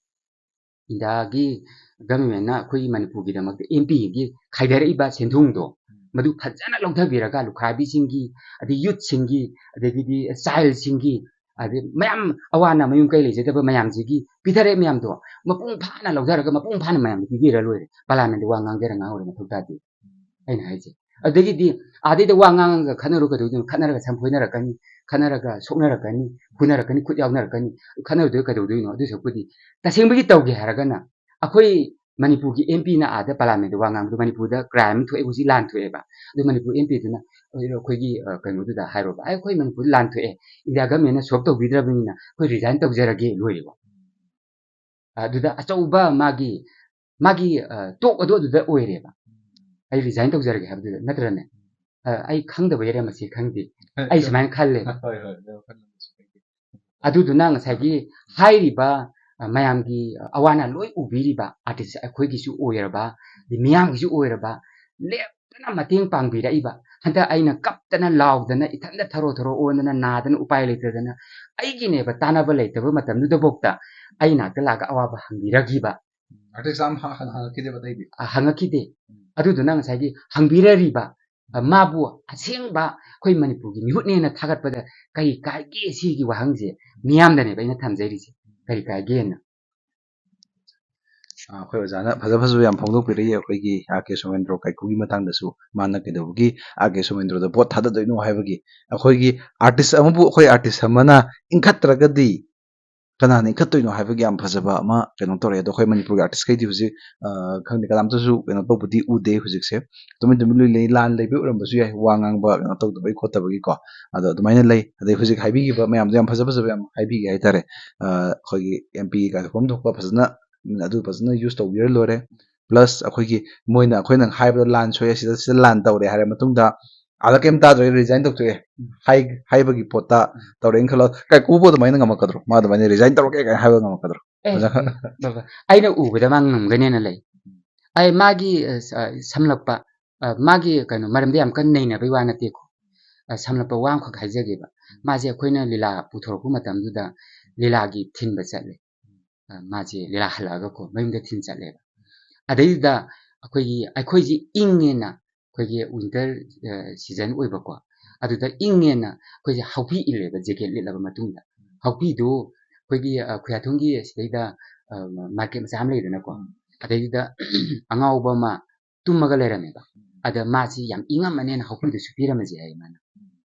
ꯏꯟꯗꯤꯌꯥꯒꯤ ꯒꯚꯔꯟꯃꯦꯟꯅ ꯑꯩꯈꯣꯏꯒꯤ ꯃꯅꯤꯄꯨꯔꯒꯤꯗꯃꯛꯇ ꯑꯦꯝ ꯄꯤꯒꯤ ꯈꯥꯏꯗꯔꯛꯏꯕ ꯁꯦꯟꯊꯨꯡꯗꯣ, ꯎꯝ꯫ ꯃꯗꯨ ꯐꯖꯅ ꯂꯧꯊꯕꯤꯔꯒ, ꯂꯨꯈ꯭ꯔꯥꯕꯤꯁꯤꯡꯒꯤ, ꯑꯗꯩ ꯌꯨꯠꯁꯤꯡꯒꯤ, ꯑꯗꯒꯤꯗꯤ ꯆꯥꯏꯜꯁꯤꯡꯒꯤ, ꯑꯗꯩ ꯃꯌꯥꯝ ꯑꯋꯥ ꯑꯅꯥ ꯃꯌꯨꯝ ꯀꯩ ꯂꯩꯖꯗꯕ ꯃꯌꯥꯝꯁꯤꯒꯤ ꯄꯤꯊꯔꯛꯏ ꯃꯌꯥꯝꯗꯣ ꯃꯄꯨꯡ ꯐꯥꯅ ꯂꯧꯊꯔꯒ ꯃꯄꯨꯡ ꯐꯥꯅ ꯃꯌꯥꯝꯗ ꯄꯤꯕꯤꯔ ꯂꯣꯏꯔꯦ꯫ ꯄꯥꯔꯂꯥꯃꯦꯟꯗ ꯋꯥ ꯉꯥꯡꯒꯦꯔꯥ ꯉꯥꯡꯉꯔꯣꯏ ꯃꯊꯧ ꯇꯥꯗꯦ, ꯑꯩꯅ ꯍꯥꯏꯁꯦ꯫ ꯑꯗꯒꯤꯗꯤ ꯑꯥꯗꯩꯗ ꯋꯥ ꯉꯥꯡꯉꯒ ꯈꯠꯅꯔꯨ ꯀꯩꯗꯧꯗꯣꯏꯅꯣ? ꯈꯠꯅꯔꯒ ꯁꯝ ꯐꯣꯏꯅꯔꯛꯀꯅꯤ, ꯈꯠꯅꯔꯒ ꯁꯣꯛꯅꯔꯛꯀꯅꯤ, ꯐꯨꯅꯔꯛꯀꯅꯤ, ꯈꯨꯠ ꯌꯥꯎꯅꯔꯛꯀꯅꯤ, ꯈꯠꯅꯔꯨꯗꯣꯏ ꯀꯩꯗꯧꯗꯣꯏꯅꯣ? ꯑꯗꯨꯏ ꯁꯔꯨꯛꯄꯨꯗꯤ ꯇꯁꯦꯡꯕꯒꯤ ꯇꯧꯒꯦ ꯍꯥꯏꯔꯒꯅ ꯑꯩꯈꯣꯏ ꯃꯅꯤꯄꯨꯔꯒꯤ ꯑꯦꯝ ꯄꯤꯅ ꯑꯥꯗ ꯄꯥꯔꯂꯥꯃꯦꯟꯗ ꯋꯥ ꯉꯥꯡꯕꯗꯣ, ꯃꯅꯤꯄꯨꯔꯗ ꯀ꯭ꯔꯥꯏꯝ ꯊꯣꯛꯑꯦ, ꯍꯧꯖꯤꯛ ꯂꯥꯟ ꯊꯣꯛꯑꯦꯕ, ꯑꯗꯨ ꯃꯅꯤꯄꯨꯔ ꯑꯦꯝ ꯄꯤꯗꯨꯅ ꯑꯩꯈꯣꯏꯒꯤ, ꯑ, ꯀꯩꯅꯣꯗꯨꯗ ꯍꯥꯏꯔꯣꯕ, "ꯑꯩ, ꯑꯩꯈꯣꯏ ꯃꯅꯤꯄꯨꯔꯗ ꯂꯥꯟ ꯊꯣꯛꯑꯦ, ꯏꯟꯗꯤꯌꯥ ꯒꯚꯔꯟꯃꯦꯟꯅ ꯁꯣꯜꯕ ꯇꯧꯕꯤꯗ꯭ꯔꯕꯅꯤꯅ ꯑꯩꯈꯣꯏ ꯔꯤꯖꯥꯏꯟ ꯇꯧꯖꯔꯒꯦ", ꯂꯣꯏꯔꯦꯀꯣ꯫ ꯑꯗꯨꯗ ꯑꯆꯧꯕ ꯃꯥꯒꯤ, ꯃꯥꯒꯤ, ꯑ, ꯇꯣꯛ ꯑꯗꯨ ꯑꯗꯨꯗ ꯑꯣꯏꯔꯦꯕ, "ꯑꯩ ꯔꯤꯖꯥꯏꯟ ꯇꯧꯖꯔꯒꯦ" ꯍꯥꯏꯕꯗꯨꯗ, ꯅꯠꯇ꯭ꯔꯅꯦ? ꯑ, ꯑꯩ ꯈꯪꯗꯕ ꯌꯥꯔꯦ, ꯃꯁꯤ ꯈꯪꯗꯦ, ꯑꯩ ꯁꯨꯃꯥꯏꯅ ꯈꯜꯂꯦ꯫ ꯍꯣꯏ, ꯍꯣꯏ, ꯑꯗꯨ ꯈꯜꯂꯝꯕꯁꯨ ꯐꯩ꯫ ꯑꯗꯨꯗꯨꯅ ꯉꯁꯥꯏꯒꯤ ꯍꯥꯏꯔꯤꯕ, ꯑ, ꯃꯌꯥꯝꯒꯤ ꯑꯋꯥ ꯑꯅꯥ ꯂꯣꯏ ꯎꯕꯤꯔꯤꯕ ꯑꯥꯔꯇꯤꯁ ꯑꯩꯈꯣꯏꯒꯤꯁꯨ ꯑꯣꯏꯔꯕ, ꯑꯗꯩ ꯃꯤꯌꯥꯝꯒꯤꯁꯨ ꯑꯣꯏꯔꯕ, ꯂꯦꯞꯇꯅ ꯃꯇꯦꯡ ꯄꯥꯡꯕꯤꯔꯛꯏꯕ, ꯍꯟꯗꯛ ꯑꯩꯅ ꯀꯞꯇꯅ ꯂꯥꯎꯗꯅ ꯏꯊꯟꯗ ꯊꯔꯣ ꯊꯔꯣ ꯑꯣꯟꯗꯅ ꯅꯥꯗꯅ ꯎꯄꯥꯏ ꯂꯩꯇꯗꯅ ꯑꯩꯒꯤꯅꯦꯕ ꯇꯥꯟꯅꯕ ꯂꯩꯇꯕ ꯃꯇꯝꯗꯨꯗꯐꯥꯎꯗ ꯑꯩ ꯅꯥꯛꯇ ꯂꯥꯛꯑꯒ ꯑꯋꯥꯕ ꯍꯪꯕꯤꯔꯛꯈꯤꯕ꯫ ꯑꯥꯔꯇꯤꯁ ꯑꯃ ꯍ-, ꯍ-, ꯍꯪꯉꯛꯈꯤꯗꯦꯕ ꯑꯇꯩꯗꯤ? ꯑ, ꯍꯪꯉꯛꯈꯤꯗꯦ꯫ ꯎꯝ꯫ ꯑꯗꯨꯗꯨꯅ ꯉꯁꯥꯏꯒꯤ ꯍꯪꯕꯤꯔꯔꯤꯕ, ꯑ, ꯃꯥꯕꯨ ꯑꯁꯦꯡꯕ ꯑꯩꯈꯣꯏ ꯃꯅꯤꯄꯨꯔꯒꯤ ꯃꯤꯍꯨꯠꯅꯦꯅ ꯊꯥꯒꯠꯄꯗ ꯀꯔꯤ ꯀꯥꯏꯒꯦ? ꯁꯤꯒꯤ ꯋꯥꯍꯪꯁꯦ ꯃꯤꯌꯥꯝꯗꯅꯦꯕ ꯑꯩꯅ ꯊꯝꯖꯔꯤꯁꯦ, ꯀꯔꯤ ꯀꯥꯏꯒꯦꯅ꯫ ꯑ, ꯑꯩꯈꯣꯏ ꯑꯣꯖꯥꯅ ꯐꯖ ꯐꯖꯕ ꯌꯥꯝ ꯐꯣꯡꯗꯣꯛꯄꯤꯔꯛꯏ꯫ ꯑꯩꯈꯣꯏꯒꯤ ꯑꯥꯔ ꯀꯦ ꯁꯣꯃꯦꯟꯗ꯭ꯔꯣ ꯀꯥꯏꯀꯨꯒꯤ ꯃꯇꯥꯡꯗꯁꯨ, ꯃꯥꯅ ꯀꯩꯗꯧꯕꯒꯤ ꯑꯥꯔ ꯀꯦ ꯁꯣꯃꯦꯟꯗ꯭ꯔꯣꯗ ꯚꯣꯠ ꯊꯥꯗꯗꯣꯏꯅꯣ ꯍꯥꯏꯕꯒꯤ, ꯑꯩꯈꯣꯏꯒꯤ ꯑꯥꯔꯇꯤꯁ ꯑꯃꯕꯨ, ꯑꯩꯈꯣꯏ ꯑꯥꯔꯇꯤꯁ ꯑꯃꯅ ꯏꯟꯈꯠꯇ꯭ꯔꯒꯗꯤ ꯀꯅꯥꯅ ꯏꯟꯈꯠꯇꯣꯏꯅꯣ ꯍꯥꯏꯕꯒꯤ ꯌꯥꯝ ꯐꯖꯕ ꯑꯃ ꯀꯩꯅꯣ ꯇꯧꯔꯛꯑꯦ꯫ ꯑꯗꯣ ꯑꯩꯈꯣꯏ ꯃꯅꯤꯄꯨꯔꯒꯤ ꯑꯥꯔꯇꯤꯁꯈꯩꯗꯤ ꯍꯧꯖꯤꯛ, ꯑ, ꯈꯪꯗꯦ, ꯀꯅꯥꯝꯇꯁꯨ ꯀꯩꯅꯣ ꯇꯧꯕꯗꯤ ꯎꯗꯦ ꯍꯧꯖꯤꯛꯁꯦ꯫ ꯇꯨꯃꯤꯟ ꯇꯨꯃꯤꯟ ꯂꯣꯏ ꯂꯩ꯫ ꯂꯥꯟ ꯂꯩꯕꯩ ꯑꯣꯏꯔꯝꯕꯁꯨ ꯌꯥꯏ, ꯋꯥ ꯉꯥꯡꯕ ꯀꯩꯅꯣ ꯇꯧꯗꯕꯒꯤ ꯈꯣꯠꯇꯕꯒꯤꯀꯣ꯫ ꯑꯗꯣ ꯑꯗꯨꯃꯥꯏꯅ ꯂꯩ꯫ ꯑꯗꯩ ꯍꯧꯖꯤꯛ ꯍꯥꯏꯕꯤꯈꯤꯕ ꯃꯌꯥꯝꯗꯣ ꯌꯥꯝ ꯐꯖ ꯐꯖꯕ ꯌꯥꯝ ꯍꯥꯏꯕꯤꯈꯤ ꯍꯥꯏꯇꯥꯔꯦ꯫ ꯑ, ꯑꯩꯈꯣꯏꯒꯤ ꯑꯦꯝ ꯄꯤ ꯀꯥꯏꯊꯣꯛꯐꯝ ꯊꯣꯛꯄ ꯐꯖꯅ, ꯎꯝ, ꯑꯗꯨ ꯐꯖꯅ ꯌꯨꯁ ꯇꯧꯕꯤꯔ ꯂꯣꯏꯔꯦ꯫ ꯄ꯭ꯂꯁ ꯑꯩꯈꯣꯏꯒꯤ ꯃꯣꯏꯅ, ꯑꯩꯈꯣꯏꯅ ꯍꯥꯏꯕꯗ ꯂꯥꯟ ꯁꯣꯛꯑꯦ, ꯁꯤꯗ, ꯁꯤꯗ ꯂꯥꯟ ꯇꯧꯔꯦ ꯍꯥꯏꯔ ꯃꯇꯨꯡꯗ ꯑꯥꯗ ꯀꯩꯝ ꯇꯥꯗ꯭ꯔꯦ, ꯔꯤꯖꯥꯏꯟ ꯇꯧꯊꯣꯛꯑꯦ꯫ ꯍꯥꯏ-, ꯍꯥꯏꯕꯒꯤ ꯄꯣꯠꯇ ꯇꯧꯔꯛꯑꯦꯅ ꯈꯜꯂꯣ, ꯀꯥꯏꯀꯨꯕꯨ ꯑꯗꯨꯃꯥꯏꯅ ꯉꯝꯃꯛꯀꯗ꯭ꯔꯣ? ꯃꯥ ꯑꯗꯨꯃꯥꯏꯅ ꯔꯤꯖꯥꯏꯟ ꯇꯧꯔꯛꯀꯦ ꯀꯥꯏꯅ ꯍꯥꯏꯕ ꯉꯝꯃꯛꯀꯗ꯭ꯔꯣ? ꯑꯦ, ꯐꯖꯅ ꯕꯕꯥ, ꯑꯩꯅ ꯎꯕꯗ ꯃꯥ ꯉꯝꯒꯅꯦꯅ ꯂꯩ꯫ ꯑꯩ ꯃꯥꯒꯤ, ꯑ, ꯁ-, ꯑ, ꯁꯝꯂꯞꯄ, ꯑ, ꯃꯥꯒꯤ ꯀꯩꯅꯣ ꯃꯔꯝꯗꯤ ꯌꯥꯝ ꯀꯟꯅ ꯅꯩꯅꯕꯩ ꯋꯥ ꯅꯠꯇꯦꯀꯣ꯫ ꯑ, ꯁꯝꯂꯞꯄ ꯋꯥ ꯑꯃꯈꯛ ꯍꯥꯏꯖꯒꯦꯕ꯫ ꯃꯥꯁꯦ ꯑꯩꯈꯣꯏꯅ ꯂꯤꯂꯥ ꯄꯨꯊꯣꯔꯛꯄ ꯃꯇꯝꯗꯨꯗ ꯂꯤꯂꯥꯒꯤ ꯊꯤꯟꯕ ꯆꯠꯂꯦ꯫ ꯑ, ꯃꯥꯁꯦ ꯂꯤꯂꯥ ꯍꯜꯂꯛꯑꯒꯀꯣ ꯃꯌꯨꯝꯗ ꯊꯤꯟ ꯆꯠꯂꯦꯕ꯫ ꯑꯗꯩꯗꯨꯗ ꯑꯩꯈꯣꯏꯒꯤ, ꯑꯩꯈꯣꯏꯁꯤ ꯏꯪꯉꯦꯅ, ꯑꯩꯈꯣꯏꯒꯤ ꯋꯤꯟꯇꯔ, ꯑ, ꯁꯤꯖꯟ ꯑꯣꯏꯕꯀꯣ, ꯑꯗꯨꯗ ꯏꯪꯉꯦꯅ ꯑꯩꯈꯣꯏꯁꯦ ꯍꯥꯎꯄꯤ ꯏꯜꯂꯦꯕ, ꯖꯦꯀꯦꯠ ꯂꯤꯠꯂꯕ ꯃꯇꯨꯡꯗ꯫ ꯍꯥꯎꯄꯤꯗꯨ ꯑꯩꯈꯣꯏꯒꯤ, ꯑ, ꯈꯨꯌꯥꯊꯣꯡꯒꯤ ꯁꯤꯗꯩꯗ, ꯑ, ꯃꯥꯔꯀꯦꯠ ꯃꯆꯥ ꯑꯃ ꯂꯩꯗꯅꯀꯣ, ꯑꯗꯩꯗꯨꯗ ꯑꯉꯥꯎꯕ ꯑꯃ ꯇꯨꯝꯃꯒ ꯂꯩꯔꯝꯃꯦꯕ꯫ ꯑꯗ ꯃꯥꯁꯤ ꯌꯥꯝ ꯏꯪꯉꯝꯃꯅꯦꯅ ꯍꯥꯎꯄꯤꯗꯨ ꯁꯨꯞꯄꯤꯔꯝꯃꯁꯦ ꯍꯥꯏꯌꯦ ꯃꯥꯅ꯫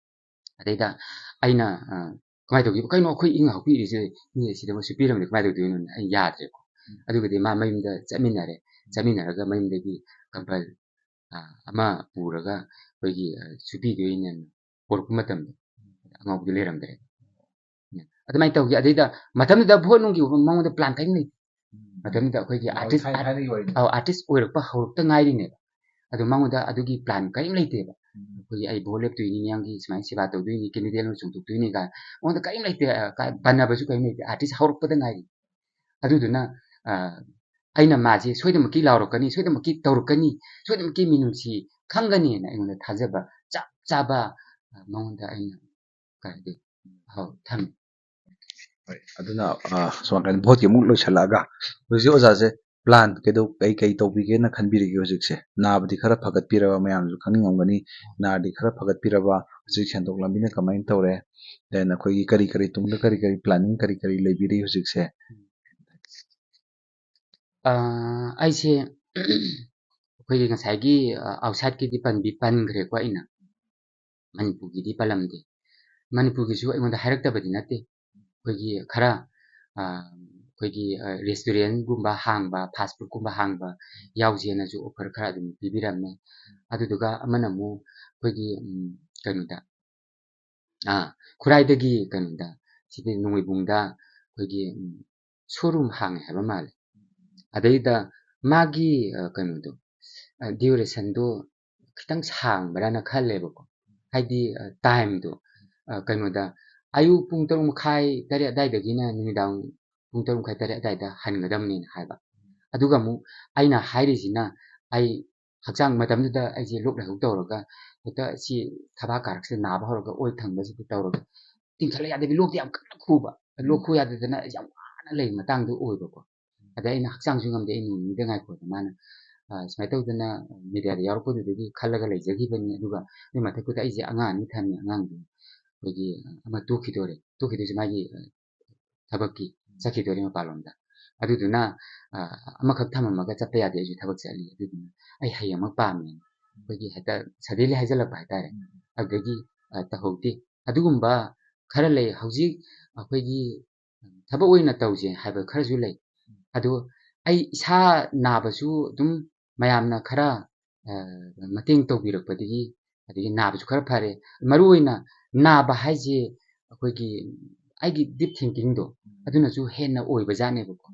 ꯑꯗꯩꯗ ꯑꯩꯅ, ꯑ, "ꯀꯃꯥꯏꯅ ꯇꯧꯒꯦꯕ? ꯀꯩꯅꯣ ꯑꯩꯈꯣꯏ ꯏꯪ ꯍꯥꯎꯄꯤ ꯏꯜꯂꯤꯁꯦ ꯃꯤ ꯁꯤꯗ ꯁꯨꯞꯄꯤꯔꯝꯃꯗꯤ ꯀꯃꯥꯏꯅ ꯇꯧꯗꯣꯏꯅꯣ?" ꯑꯩꯅ ꯌꯥꯗ꯭ꯔꯦꯀꯣ꯫ ꯑꯗꯨꯒꯗꯤ ꯃꯥ ꯃꯌꯨꯝꯗ ꯆꯠꯃꯤꯟꯅꯔꯦ꯫ ꯆꯠꯃꯤꯟꯅꯔꯒ ꯃꯌꯨꯝꯗꯒꯤ ꯀꯝꯕꯜ, ꯑ, ꯑꯃ ꯄꯨꯔꯒ ꯑꯩꯈꯣꯏꯒꯤ, ꯑ, ꯁꯨꯞꯄꯤꯗꯣꯏꯅꯦꯅ ꯄꯣꯔꯛꯄ ꯃꯇꯝꯗ ꯑꯉꯥꯎꯕꯗꯨ ꯂꯩꯔꯝꯗ꯭ꯔꯦ꯫ ꯑꯗꯨꯃꯥꯏꯅ ꯇꯧꯈꯤ꯫ ꯑꯗꯩꯗ ꯃꯇꯝꯗꯨꯗ ꯚꯣꯠ ꯅꯨꯡꯒꯤ ꯃꯉꯣꯟꯗ ꯄ꯭ꯂꯥꯟ ꯀꯔꯤꯝ ꯂꯩꯇꯦ꯫ ꯃꯇꯝꯗꯨꯗ ꯑꯩꯈꯣꯏꯒꯤ ꯃꯥꯒꯤ ꯑꯥꯔꯇꯤꯁ, ꯊꯥꯏꯅ ꯊꯥꯏꯅꯒꯤ ꯋꯥꯔꯤꯅꯤ꯫ ꯑꯧ, ꯑꯥꯔꯇꯤꯁ ꯑꯣꯏꯔꯛꯄ ꯍꯧꯔꯛꯇ ꯉꯥꯏꯔꯤꯅꯦꯕ꯫ ꯑꯗꯣ ꯃꯉꯣꯟꯗ ꯑꯗꯨꯒꯤ ꯄ꯭ꯂꯥꯟ ꯀꯔꯤꯝ ꯂꯩꯇꯦꯕ꯫ ꯎꯝ꯫ ꯑꯩꯈꯣꯏꯒꯤ ꯑꯩ ꯚꯣꯠ ꯂꯦꯞꯇꯣꯏꯅꯤ, ꯃꯤꯌꯥꯝꯒꯤ ꯁꯨꯃꯥꯏꯅ ꯁꯦꯕꯥ ꯇꯧꯗꯣꯏꯅꯤ, ꯀꯦꯟꯗꯤꯗꯦꯠ ꯑꯃ ꯆꯣꯡꯊꯣꯛꯇꯣꯏꯅꯤ ꯀꯥꯏꯅ ꯃꯉꯣꯟꯗ ꯀꯔꯤꯝ ꯂꯩꯇꯦ꯫ ꯑ, ꯀ-, ꯕꯟꯅꯕꯁꯨ ꯀꯔꯤꯝ ꯂꯩꯇꯦ, ꯑꯥꯔꯇꯤꯁ ꯍꯧꯔꯛꯄꯗ ꯉꯥꯏꯔꯤ꯫ ꯑꯗꯨꯗꯨꯅ, ꯑ, ꯑꯩꯅ ꯃꯥꯁꯦ ꯁꯣꯏꯗꯅꯃꯛꯀꯤ ꯂꯥꯎꯔꯛꯀꯅꯤ, ꯁꯣꯏꯗꯅꯃꯛꯀꯤ ꯇꯧꯔꯛꯀꯅꯤ, ꯁꯣꯏꯗꯅꯃꯛꯀꯤ ꯃꯤꯅꯨꯡꯁꯤ ꯈꯪꯒꯅꯤꯅ ꯑꯩꯉꯣꯟꯗ ꯊꯥꯖꯕ ꯆꯞ ꯆꯥꯕ, ꯑ, ꯃꯉꯣꯟꯗ ꯑꯩꯅ ꯀꯩ ꯍꯥꯏꯗꯤ, ꯍꯣꯏ, ꯊꯝꯃꯦ꯫ ꯍꯣꯏ, ꯑꯗꯨꯅ, ꯑ, ꯁꯣꯝ ꯅꯥꯀꯟ ꯚꯣꯠꯀꯤ ꯑꯃꯨꯛ ꯂꯣꯏꯁꯤꯜꯂꯛꯑꯒ ꯍꯧꯖꯤꯛ ꯑꯣꯖꯥꯁꯦ ꯄ꯭ꯂꯥꯟ ꯀꯩꯗꯧ-, ꯀꯩ ꯀꯩ ꯇꯧꯕꯤꯒꯦꯅ ꯈꯟꯕꯤꯔꯤꯒꯦ ꯍꯧꯖꯤꯛꯁꯦ? ꯅꯥꯕꯗꯤ ꯈꯔ ꯐꯒꯠꯄꯤꯔꯕ, ꯃꯌꯥꯝꯁꯨ ꯈꯪꯅꯤꯡꯉꯝꯒꯅꯤ꯫ ꯅꯥꯔꯗꯤ ꯈꯔ ꯐꯒꯠꯄꯤꯔꯕ, ꯍꯧꯖꯤꯛ ꯁꯦꯟꯊꯣꯛ ꯂꯝꯕꯤꯅ ꯀꯃꯥꯏꯅ ꯇꯧꯔꯦ? Then ꯑꯩꯈꯣꯏꯒꯤ ꯀꯔꯤ ꯀꯔꯤ ꯇꯨꯡꯗ ꯀꯔꯤ ꯀꯔꯤ ꯄ꯭ꯂꯥꯅꯤꯡ ꯀꯔꯤ ꯀꯔꯤ ꯂꯩꯕꯤꯔꯤ ꯍꯧꯖꯤꯛꯁꯦ? ꯑ, ꯑꯩꯁꯦ ꯑꯩꯈꯣꯏꯒꯤ ꯉꯁꯥꯏꯒꯤ, ꯑ, ꯑꯥꯎꯠꯁꯥꯏꯠꯀꯤꯗꯤ ꯄꯟꯕꯤ-, ꯄꯟꯈ꯭ꯔꯦꯀꯣ ꯑꯩꯅ꯫ ꯃꯅꯤꯄꯨꯔꯒꯤꯗꯤ ꯄꯜꯂꯝꯗꯦ꯫ ꯃꯅꯤꯄꯨꯔꯒꯤꯁꯨ ꯑꯩꯉꯣꯟꯗ ꯍꯥꯏꯔꯛꯇꯕꯗꯤ ꯅꯠꯇꯦ꯫ ꯑꯩꯈꯣꯏꯒꯤ ꯈꯔ, ꯑ, ꯑꯩꯈꯣꯏꯒꯤ, ꯑ, ꯔꯦꯁꯇꯨꯔꯦꯟꯒꯨꯝꯕ ꯍꯥꯡꯕ, ꯐꯥꯁ ꯐꯨꯗꯀꯨꯝꯕ ꯍꯥꯡꯕ ꯌꯥꯎꯁꯦꯅꯁꯨ ꯑꯣꯐꯔ ꯈꯔ ꯑꯗꯨꯝ ꯄꯤꯕꯤꯔꯝꯃꯦ꯫ ꯑꯗꯨꯗꯨꯒ ꯑꯃꯅ ꯑꯃꯨꯛ ꯑꯩꯈꯣꯏꯒꯤ, ꯎꯝ, ꯀꯩꯅꯣꯗ, ꯑ, ꯈꯨꯔꯥꯏꯗꯒꯤ ꯀꯩꯅꯣꯗ, ꯁꯤꯗꯤ ꯅꯣꯡꯃꯩꯕꯨꯡꯗ ꯑꯩꯈꯣꯏꯒꯤ, ꯎꯝ, ꯁꯣꯔꯨꯝ ꯍꯥꯡꯉꯦ ꯍꯥꯏꯕ ꯃꯥꯜꯂꯦ꯫ ꯑꯗꯩꯗ ꯃꯥꯒꯤ, ꯑ, ꯀꯩꯅꯣꯗꯣ, ꯑ, ꯗ꯭ꯌꯨꯔꯦꯁꯟꯗꯣ ꯈꯤꯇꯪ ꯁꯥꯡꯕ꯭ꯔꯥꯅ ꯈꯜꯂꯦꯕꯀꯣ꯫ ꯍꯥꯏꯗꯤ, ꯑ, timeꯗꯣ, ꯑ, ꯀꯩꯅꯣꯗ, ꯑꯌꯨꯛ ꯄꯨꯡ ꯇꯔꯨꯛ ꯃꯈꯥꯏ, ꯇꯔꯦꯠ ꯑꯗꯥꯏꯗꯒꯤꯅ ꯅꯨꯃꯤꯗꯥꯡ ꯄꯨꯡ ꯇꯔꯨꯛ ꯃꯈꯥꯏ, ꯇꯔꯦꯠ ꯑꯗꯥꯏꯗ ꯍꯟꯒꯗꯕꯅꯦꯅ ꯍꯥꯏꯕ꯫ ꯑꯗꯨꯒ ꯑꯃꯨꯛ ꯑꯩꯅ ꯍꯥꯏꯔꯤꯁꯤꯅ, ꯑꯩ ꯍꯛꯆꯥꯡ ꯃꯇꯝꯗꯨꯗ ꯑꯩꯁꯦ ꯂꯣꯛ ꯂꯥꯏꯍꯧ ꯇꯧꯔꯒ, ꯍꯦꯛꯇ ꯁꯤ ꯊꯕꯥꯛ ꯀꯥꯔꯛꯁꯤꯗ ꯅꯥꯕ ꯍꯧꯔꯒ, ꯑꯣꯏ ꯊꯪꯕꯁꯤꯗ ꯇꯧꯔꯒ, ꯇꯤꯡꯈꯠꯂ ꯌꯥꯗꯕꯤ, ꯂꯣꯛꯇꯤ ꯌꯥꯝ ꯀꯟꯅ ꯈꯨꯕ, ꯂꯣꯛ ꯈꯨ ꯌꯥꯗꯗꯅ ꯌꯥꯝ ꯋꯥꯅ ꯂꯩꯕ ꯃꯇꯥꯡꯗꯣ ꯑꯣꯏꯕꯀꯣ꯫ ꯑꯗ ꯑꯩꯅ ꯍꯛꯆꯥꯡꯁꯨ ꯉꯝꯗꯦ, ꯑꯩ ꯅꯣꯡ ꯅꯤꯅꯤꯗ ꯉꯥꯏꯈꯣꯗ ꯃꯥꯅ, ꯑ, ꯁꯨꯃꯥꯏꯅ ꯇꯧꯗꯅ mediaꯗ ꯌꯥꯎꯔꯛꯄꯗꯨꯗꯒꯤ ꯈꯜꯂꯒ ꯂꯩꯖꯈꯤꯕꯅꯤ꯫ ꯑꯗꯨꯒ ꯑꯗꯨꯏ ꯃꯊꯛꯇꯨꯗ ꯑꯩꯁꯦ ꯑꯉꯥꯡ ꯑꯅꯤ ꯊꯝꯃꯤ, ꯑꯉꯥꯡꯗꯨ ꯑꯩꯈꯣꯏꯒꯤ, ꯑ, ꯑꯃ ꯇꯣꯛꯈꯤꯗꯣꯔꯦ, ꯇꯣꯛꯈꯤꯗꯣꯏꯁꯦ ꯃꯥꯒꯤ, ꯑ, ꯊꯕꯛꯀꯤ ꯆꯠꯈꯤꯗꯣꯔꯦ ꯃꯄꯥꯟꯂꯣꯝꯗ꯫ ꯑꯗꯨꯗꯨꯅ, ꯑ, ꯑꯃꯈꯛ ꯊꯝꯃꯝꯃꯒ ꯆꯠꯄ ꯌꯥꯗꯦ, ꯑꯩꯁꯨ ꯊꯕꯛ ꯆꯠꯂꯤ꯫ ꯑꯗꯨꯗꯨꯅ ꯑꯩ ꯍꯌꯦꯡꯃꯛ ꯄꯥꯝꯃꯦ꯫ ꯑꯩꯈꯣꯏꯒꯤ ꯍꯦꯛꯇ suddenly ꯍꯥꯏꯖꯜꯂꯛꯄ ꯍꯥꯏꯇꯥꯔꯦ꯫ ꯑꯗꯨꯗꯒꯤ, ꯑ, ꯇꯧꯍꯧꯗꯦ꯫ ꯑꯗꯨꯒꯨꯝꯕ ꯈꯔ ꯂꯩ꯫ ꯍꯧꯖꯤꯛ ꯑꯩꯈꯣꯏꯒꯤ ꯊꯕꯛ ꯑꯣꯏꯅ ꯇꯧꯁꯦ ꯍꯥꯏꯕ ꯈꯔꯁꯨ ꯂꯩ꯫ ꯑꯗꯣ ꯑꯩ ꯏꯁꯥ ꯅꯥꯕꯁꯨ ꯑꯗꯨꯝ ꯃꯌꯥꯝꯅ ꯈꯔ, ꯑ, ꯃꯇꯦꯡ ꯇꯧꯕꯤꯔꯛꯄꯗꯒꯤ, ꯑꯗꯒꯤ ꯅꯥꯕꯁꯨ ꯈꯔ ꯐꯔꯦ꯫ ꯃꯔꯨꯑꯣꯏꯅ ꯅꯥꯕ ꯍꯥꯏꯁꯦ ꯑꯩꯈꯣꯏꯒꯤ ꯑꯩꯒꯤ deep thinkingꯗꯣ ꯑꯗꯨꯅꯁꯨ ꯍꯦꯟꯅ ꯑꯣꯏꯕꯖꯥꯠꯅꯦꯕꯀꯣ꯫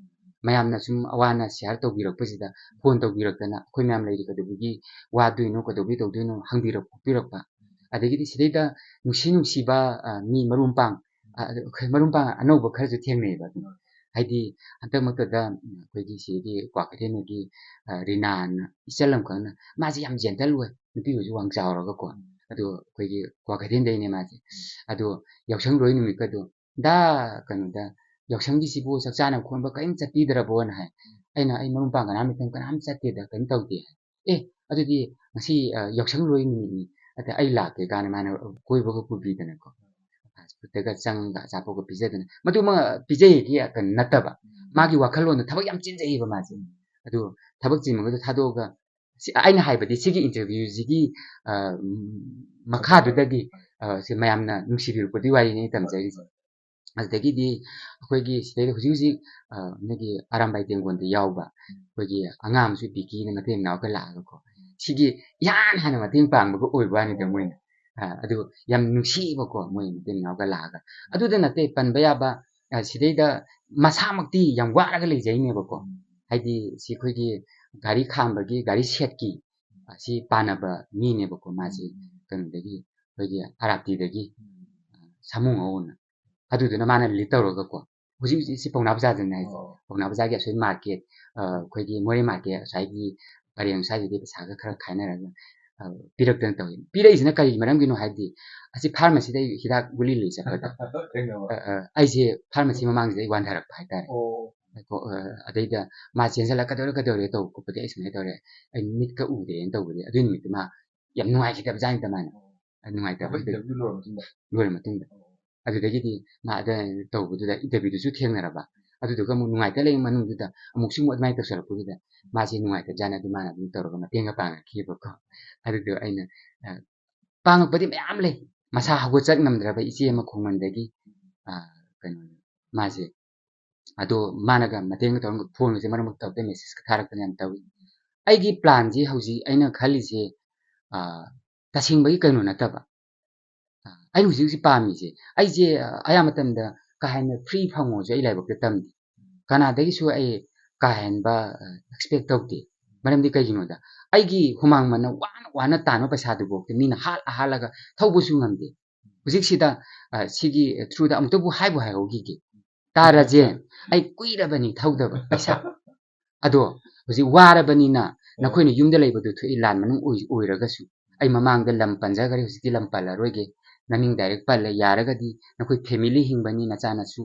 ꯃꯌꯥꯝꯅ ꯁꯨꯝ ꯑꯋꯥ ꯑꯅꯥ share ꯇꯧꯕꯤꯔꯛꯄꯁꯤꯗ, phone ꯇꯧꯕꯤꯔꯛꯇꯅ ꯑꯩꯈꯣꯏ ꯃꯌꯥꯝ ꯂꯩꯔꯤ, ꯀꯩꯗꯧꯕꯒꯤ ꯋꯥꯗꯣꯏꯅꯣ, ꯀꯩꯗꯧꯕꯒꯤ ꯇꯧꯗꯣꯏꯅꯣ ꯍꯪꯕꯤꯔꯛ ꯈꯣꯠꯄꯤꯔꯛꯄ꯫ ꯑꯗꯒꯤꯗꯤ ꯁꯤꯗꯩꯗ ꯅꯨꯡꯁꯤ ꯅꯨꯡꯁꯤꯕ, ꯑ, ꯃꯤ ꯃꯔꯨ ꯃꯄꯥꯡ, ꯑ, ꯑꯗꯨ ꯑꯩꯈꯣꯏ ꯃꯔꯨ ꯃꯄꯥꯡ ꯑꯅꯧꯕ ꯈꯔꯁꯨ ꯊꯦꯡꯅꯩꯌꯦꯕ ꯑꯗꯨꯝ꯫ ꯍꯥꯏꯗꯤ ꯍꯟꯗꯛꯃꯛꯇꯗ, ꯎꯝ, ꯑꯩꯈꯣꯏꯒꯤ ꯁꯤꯒꯤ ꯀ꯭ꯋꯥꯀꯩꯊꯦꯜꯗꯒꯤ, ꯑ, ꯔꯤꯅꯥꯅ ꯏꯆꯜ ꯑꯃꯈꯛꯅ, ꯃꯥꯁꯦ ꯌꯥꯝ gentle ꯑꯣꯏ, ꯅꯨꯄꯤ ꯑꯣꯏꯔꯁꯨ ꯋꯥꯡ ꯆꯥꯎꯔꯒꯀꯣ꯫ ꯑꯗꯣ ꯑꯩꯈꯣꯏꯒꯤ ꯀ꯭ꯋꯥꯀꯩꯊꯦꯜꯗꯩꯅꯦ ꯃꯥꯁꯦ꯫ ꯑꯗꯣ ꯌꯥꯎꯁꯪ ꯂꯣꯏ ꯅꯨꯃꯤꯠꯀꯗꯣ, "ꯗꯥ, ꯀꯩꯅꯣꯗ, ꯌꯥꯎꯁꯪꯒꯤꯁꯤꯕꯨ ꯆꯥꯛ ꯆꯥꯅꯕ ꯈꯣꯠꯅꯕ ꯀꯔꯤꯝ ꯆꯠꯄꯤꯗ꯭ꯔꯕꯣꯅ?" ꯍꯥꯏ꯫ ꯑꯩꯅ, "ꯑꯩ ꯃꯔꯨꯞ ꯃꯄꯥꯡ ꯀꯅꯥꯝ ꯂꯩꯇꯦ, ꯀꯅꯥꯝ ꯆꯠꯇꯦꯗ, ꯀꯔꯤꯝ ꯇꯧꯗꯦ" ꯍꯥꯏ꯫ "ꯑꯦ, ꯑꯗꯨꯗꯤ ꯉꯁꯤ, ꯑ, ꯌꯥꯎꯁꯪ ꯂꯣꯏ ꯅꯨꯃꯤꯠꯅꯤ, ꯑꯗ ꯑꯩ ꯂꯥꯛꯀꯦ" ꯀꯥꯏꯅ ꯃꯥꯅ ꯀꯣꯏꯕꯒ ꯄꯨꯕꯤꯗꯅꯀꯣ, fast foodꯇꯒ ꯆꯪꯉꯒ ꯑꯆꯥꯄꯣꯠꯀ ꯄꯤꯖꯗꯅ, ꯃꯗꯨꯃ ꯄꯤꯖꯩꯒꯤ ꯀꯩꯅꯣ ꯅꯠꯇꯕ, ꯃꯥꯒꯤ ꯋꯥꯈꯜꯂꯣꯟꯗꯣ ꯊꯕꯛ ꯌꯥꯝ ꯆꯤꯟꯖꯩꯌꯦꯕ ꯃꯥꯁꯦ꯫ ꯑꯗꯨ ꯊꯕꯛ ꯆꯤꯟꯕꯒꯗꯣ ꯊꯥꯗꯣꯛꯑꯒ, ꯁꯤ ꯑꯩꯅ ꯍꯥꯏꯕꯗꯤ ꯁꯤꯒꯤ interviewꯁꯤꯒꯤ, ꯑ, ꯎꯝ, ꯃꯈꯥꯗꯨꯗꯒꯤ, ꯑ, ꯁꯤ ꯃꯌꯥꯝꯅ ꯅꯨꯡꯁꯤꯕꯤꯔꯛꯄꯗꯨꯒꯤ ꯋꯥꯔꯤꯅꯤ ꯑꯩ ꯇꯝꯖꯔꯤꯁꯦ꯫ ꯑꯗꯨꯗꯒꯤꯗꯤ ꯑꯩꯈꯣꯏꯒꯤ ꯁꯤꯗꯩꯗ ꯍꯧꯖꯤꯛ ꯍꯧꯖꯤꯛ, ꯑ, ꯅꯣꯏꯒꯤ ꯑꯔꯥꯝꯕꯥꯏ ꯇꯦꯡꯒꯣꯟꯗ ꯌꯥꯎꯕ ꯑꯩꯈꯣꯏꯒꯤ ꯑꯉꯥꯡ ꯑꯃꯁꯨ ꯕꯤꯀꯤꯅ ꯃꯇꯩ ꯃꯅꯥꯎꯒ ꯂꯥꯛꯑꯒꯀꯣ, ꯁꯤꯒꯤ ꯏꯍꯥꯟ ꯍꯥꯟꯅ ꯃꯇꯦꯡ ꯄꯥꯡꯕꯒ ꯑꯣꯏꯕ ꯋꯥꯅꯤꯗ ꯃꯣꯏꯅ꯫ ꯑ, ꯑꯗꯨ ꯌꯥꯝ ꯅꯨꯡꯁꯤꯕꯀꯣ, ꯃꯣꯏ ꯃꯇꯩ ꯃꯅꯥꯎꯒ ꯂꯥꯛꯑꯒ꯫ ꯑꯗꯨꯗ ꯅꯠꯇꯦ ꯄꯟꯕ ꯌꯥꯕ, ꯑ, ꯁꯤꯗꯩꯗ ꯃꯁꯥꯃꯛꯇꯤ ꯌꯥꯝ ꯋꯥꯔꯒ ꯂꯩꯖꯩꯅꯦꯕꯀꯣ꯫ ꯍꯥꯏꯗꯤ ꯁꯤ ꯑꯩꯈꯣꯏꯒꯤ ꯒꯥꯔꯤ ꯈꯥꯝꯕꯒꯤ, ꯒꯥꯔꯤ ꯁꯦꯠꯀꯤ ꯑꯁꯤ ꯄꯥꯟꯅꯕ ꯃꯤꯅꯦꯕꯀꯣ꯫ ꯃꯥꯁꯤ ꯀꯩꯅꯣꯗꯒꯤ, ꯑꯩꯈꯣꯏꯒꯤ ꯑꯥꯔ ꯑꯥꯔ ꯇꯤꯗꯒꯤ, ꯁꯥꯃꯨ ꯉꯧꯅ꯫ ꯑꯗꯨꯗꯨꯅ ꯃꯥꯅ ꯂꯤꯠ ꯇꯧꯔꯒꯀꯣ, ꯍꯧꯖꯤꯛ ꯍꯧꯖꯤꯛ ꯁꯤ ꯄꯥꯎꯅꯥ ꯕꯖꯥꯔꯗꯅꯦ ꯍꯥꯏꯁꯦ꯫ ꯑꯣ꯫ ꯄꯥꯎꯅꯥ ꯕꯖꯥꯔꯒꯤ ꯑꯁꯣꯏ ꯃꯥꯔꯀꯦꯠ, ꯑ, ꯑꯩꯈꯣꯏꯒꯤ ꯃꯣꯔꯦ ꯃꯥꯔꯀꯦꯠ ꯑꯁ꯭ꯋꯥꯏꯒꯤ ꯄꯔꯦꯡ ꯁ꯭ꯋꯥꯏꯁꯤꯗꯤ ꯄꯩꯁꯥꯒ ꯈꯔ ꯈꯥꯏꯅꯔꯒ, ꯑ, ꯄꯤꯔꯛꯇꯅ ꯇꯧꯏ꯫ ꯄꯤꯔꯛꯏꯁꯤꯅ ꯀꯔꯤ ꯃꯔꯝꯒꯤꯅꯣ ꯍꯥꯏꯗꯤ, ꯑꯁꯤ ꯐꯥꯔꯃꯥꯁꯤꯗ ꯑꯩ ꯍꯤꯗꯥꯛ ꯒꯨꯂꯤ ꯂꯩ ꯆꯠꯄꯗ, ꯊꯦꯡꯅꯕ꯫ ꯑ, ꯑ, ꯑꯩꯁꯦ ꯐꯥꯔꯃꯥꯁꯤ ꯃꯃꯥꯡꯁꯤꯗ ꯑꯩ ꯋꯥꯟꯊꯔꯛꯄ ꯍꯥꯏꯇꯥꯔꯦ꯫ ꯑꯣ꯫ ꯀꯣ-, ꯑ, ꯑꯗꯩꯗ ꯃꯥ ꯆꯦꯟꯁꯤꯜꯂꯒ "ꯀꯩꯗꯧꯔꯦ, ꯀꯩꯗꯧꯔꯦ?" ꯇꯧꯕ ꯈꯣꯠꯄꯗꯤ ꯑꯩ ꯁꯨꯃꯥꯏꯅ ꯇꯧꯔꯦ, "ꯑꯩ ꯃꯤꯠꯀ ꯎꯗꯦꯅ" ꯇꯧꯕꯗꯤ ꯑꯗꯨꯏ ꯅꯨꯃꯤꯠꯇꯨ ꯃꯥ ꯌꯥꯝ ꯅꯨꯡꯉꯥꯏꯈꯤꯗꯕ ꯖꯥꯠꯅꯤꯗ ꯃꯥꯅ꯫ ꯑꯣ꯫ ꯑ, ꯅꯨꯡꯉꯥꯏꯇꯕ ꯑꯩꯈꯣꯏ ꯍꯥꯏꯗꯤ interview ꯂꯣꯏꯔ ꯃꯇꯨꯡꯗ꯫ ꯂꯣꯏꯔ ꯃꯇꯨꯡꯗ꯫ ꯑꯣ꯫ ꯑꯗꯨꯗꯒꯤꯗꯤ ꯃꯥ ꯑꯗ ꯇꯧꯕꯗꯨꯗ interviewꯗꯨꯁꯨ ꯊꯦꯡꯅꯔꯕ꯫ ꯑꯗꯨꯗꯨꯒ ꯑꯃꯨꯛ ꯅꯨꯡꯉꯥꯏꯇ ꯂꯩ ꯃꯅꯨꯡꯗꯨꯗ ꯑꯃꯨꯛꯁꯨ ꯑꯃꯨꯛ ꯑꯗꯨꯃꯥꯏꯅ ꯇꯧꯁꯜꯂꯛꯄꯗꯨꯗ ꯃꯥꯁꯦ ꯅꯨꯡꯉꯥꯏꯇꯕꯖꯥꯠꯅꯤ꯫ ꯑꯗꯨ ꯃꯥꯅ ꯑꯗꯨꯝ ꯇꯧꯔꯒ ꯃꯇꯦꯡꯒ ꯄꯥꯡꯉꯛꯈꯤꯕꯀꯣ꯫ ꯑꯗꯨꯗꯣ ꯑꯩꯅ, ꯑ, ꯄꯥꯡꯉꯛꯄꯗꯤ ꯃꯌꯥꯝ ꯂꯩ꯫ ꯃꯁꯥ ꯍꯧꯒꯠꯆ ꯉꯝꯗ꯭ꯔꯕ ꯏꯆꯦ ꯑꯃ ꯈꯣꯡꯃꯟꯗꯒꯤ, ꯑ, ꯀꯩꯅꯣ, ꯃꯥꯁꯦ꯫ ꯑꯗꯣ ꯃꯥꯅꯒ ꯃꯇꯦꯡꯒ ꯇꯧꯔꯒ phoneꯒꯁꯦ ꯃꯔꯛ ꯃꯔꯛꯇ ꯇꯧꯔꯛꯇꯅ messageꯀ ꯊꯥꯔꯛꯇꯅ ꯌꯥꯝ ꯇꯧꯏ꯫ ꯑꯩꯒꯤ planꯁꯤ ꯍꯧꯖꯤꯛ ꯑꯩꯅ ꯈꯜꯂꯤꯁꯦ, ꯑ, ꯇꯁꯦꯡꯕꯒꯤ ꯀꯩꯅꯣ ꯅꯠꯇꯕ꯫ ꯑ, ꯑꯩꯅ ꯍꯧꯖꯤꯛ ꯍꯧꯖꯤꯛ ꯄꯥꯝꯃꯤꯁꯦ, ꯑꯩꯁꯦ, ꯑ, ꯑꯌꯥꯝꯕ ꯃꯇꯝꯗ ꯀꯥ ꯍꯦꯟꯅ free ꯐꯪꯉꯣꯁꯨ ꯑꯩ ꯂꯥꯏꯕꯛꯇ ꯇꯝꯗꯦ꯫ ꯀꯅꯥꯗꯒꯤꯁꯨ ꯑꯩ ꯀꯥ ꯍꯦꯟꯕ, ꯑ, expect ꯇꯧꯗꯦ꯫ ꯃꯔꯝꯗꯤ ꯀꯩꯒꯤꯅꯣꯗ, ꯑꯩꯒꯤ ꯍꯨꯃꯥꯡ ꯃꯟꯅ ꯋꯥꯅ ꯋꯥꯅ ꯇꯥꯟꯕ ꯄꯩꯁꯥꯗꯨꯐꯥꯎꯗ ꯃꯤꯅ ꯍꯥꯠꯂ ꯍꯥꯠꯂꯒ ꯊꯧꯕꯁꯨ ꯉꯝꯗꯦ꯫ ꯍꯧꯖꯤꯛꯁꯤꯗ, ꯑ, ꯁꯤꯒꯤ throughꯗ ꯑꯃꯨꯛꯇꯕꯨ ꯍꯥꯏꯕꯨ ꯍꯥꯏꯍꯧꯈꯤꯒꯦ꯫ ꯇꯥ ꯔꯥꯖꯦꯟ, ꯑꯩ ꯀꯨꯏꯔꯕꯅꯤ ꯊꯧꯗꯕ ꯄꯩꯁꯥ꯫ ꯑꯗꯣ ꯍꯧꯖꯤꯛ ꯋꯥꯔꯕꯅꯤꯅ ꯅꯈꯣꯏꯅ ꯌꯨꯝꯗ ꯂꯩꯕꯗꯨ ꯊꯣꯛꯏ, ꯂꯥꯟ ꯃꯅꯨꯡ ꯑꯣꯏ-, ꯑꯣꯏꯔꯒꯁꯨ꯫ ꯑꯩ ꯃꯃꯥꯡꯗ ꯂꯝ ꯄꯟꯖꯈ꯭ꯔꯦ, ꯍꯧꯖꯤꯛꯇꯤ ꯂꯝ ꯄꯜꯂꯔꯣꯏꯒꯦ꯫ ꯃꯃꯤꯡ direct ꯄꯜꯂꯦ꯫ ꯌꯥꯔꯒꯗꯤ ꯅꯈꯣꯏ family ꯍꯤꯡꯕꯅꯤ, ꯅꯆꯥꯅꯁꯨ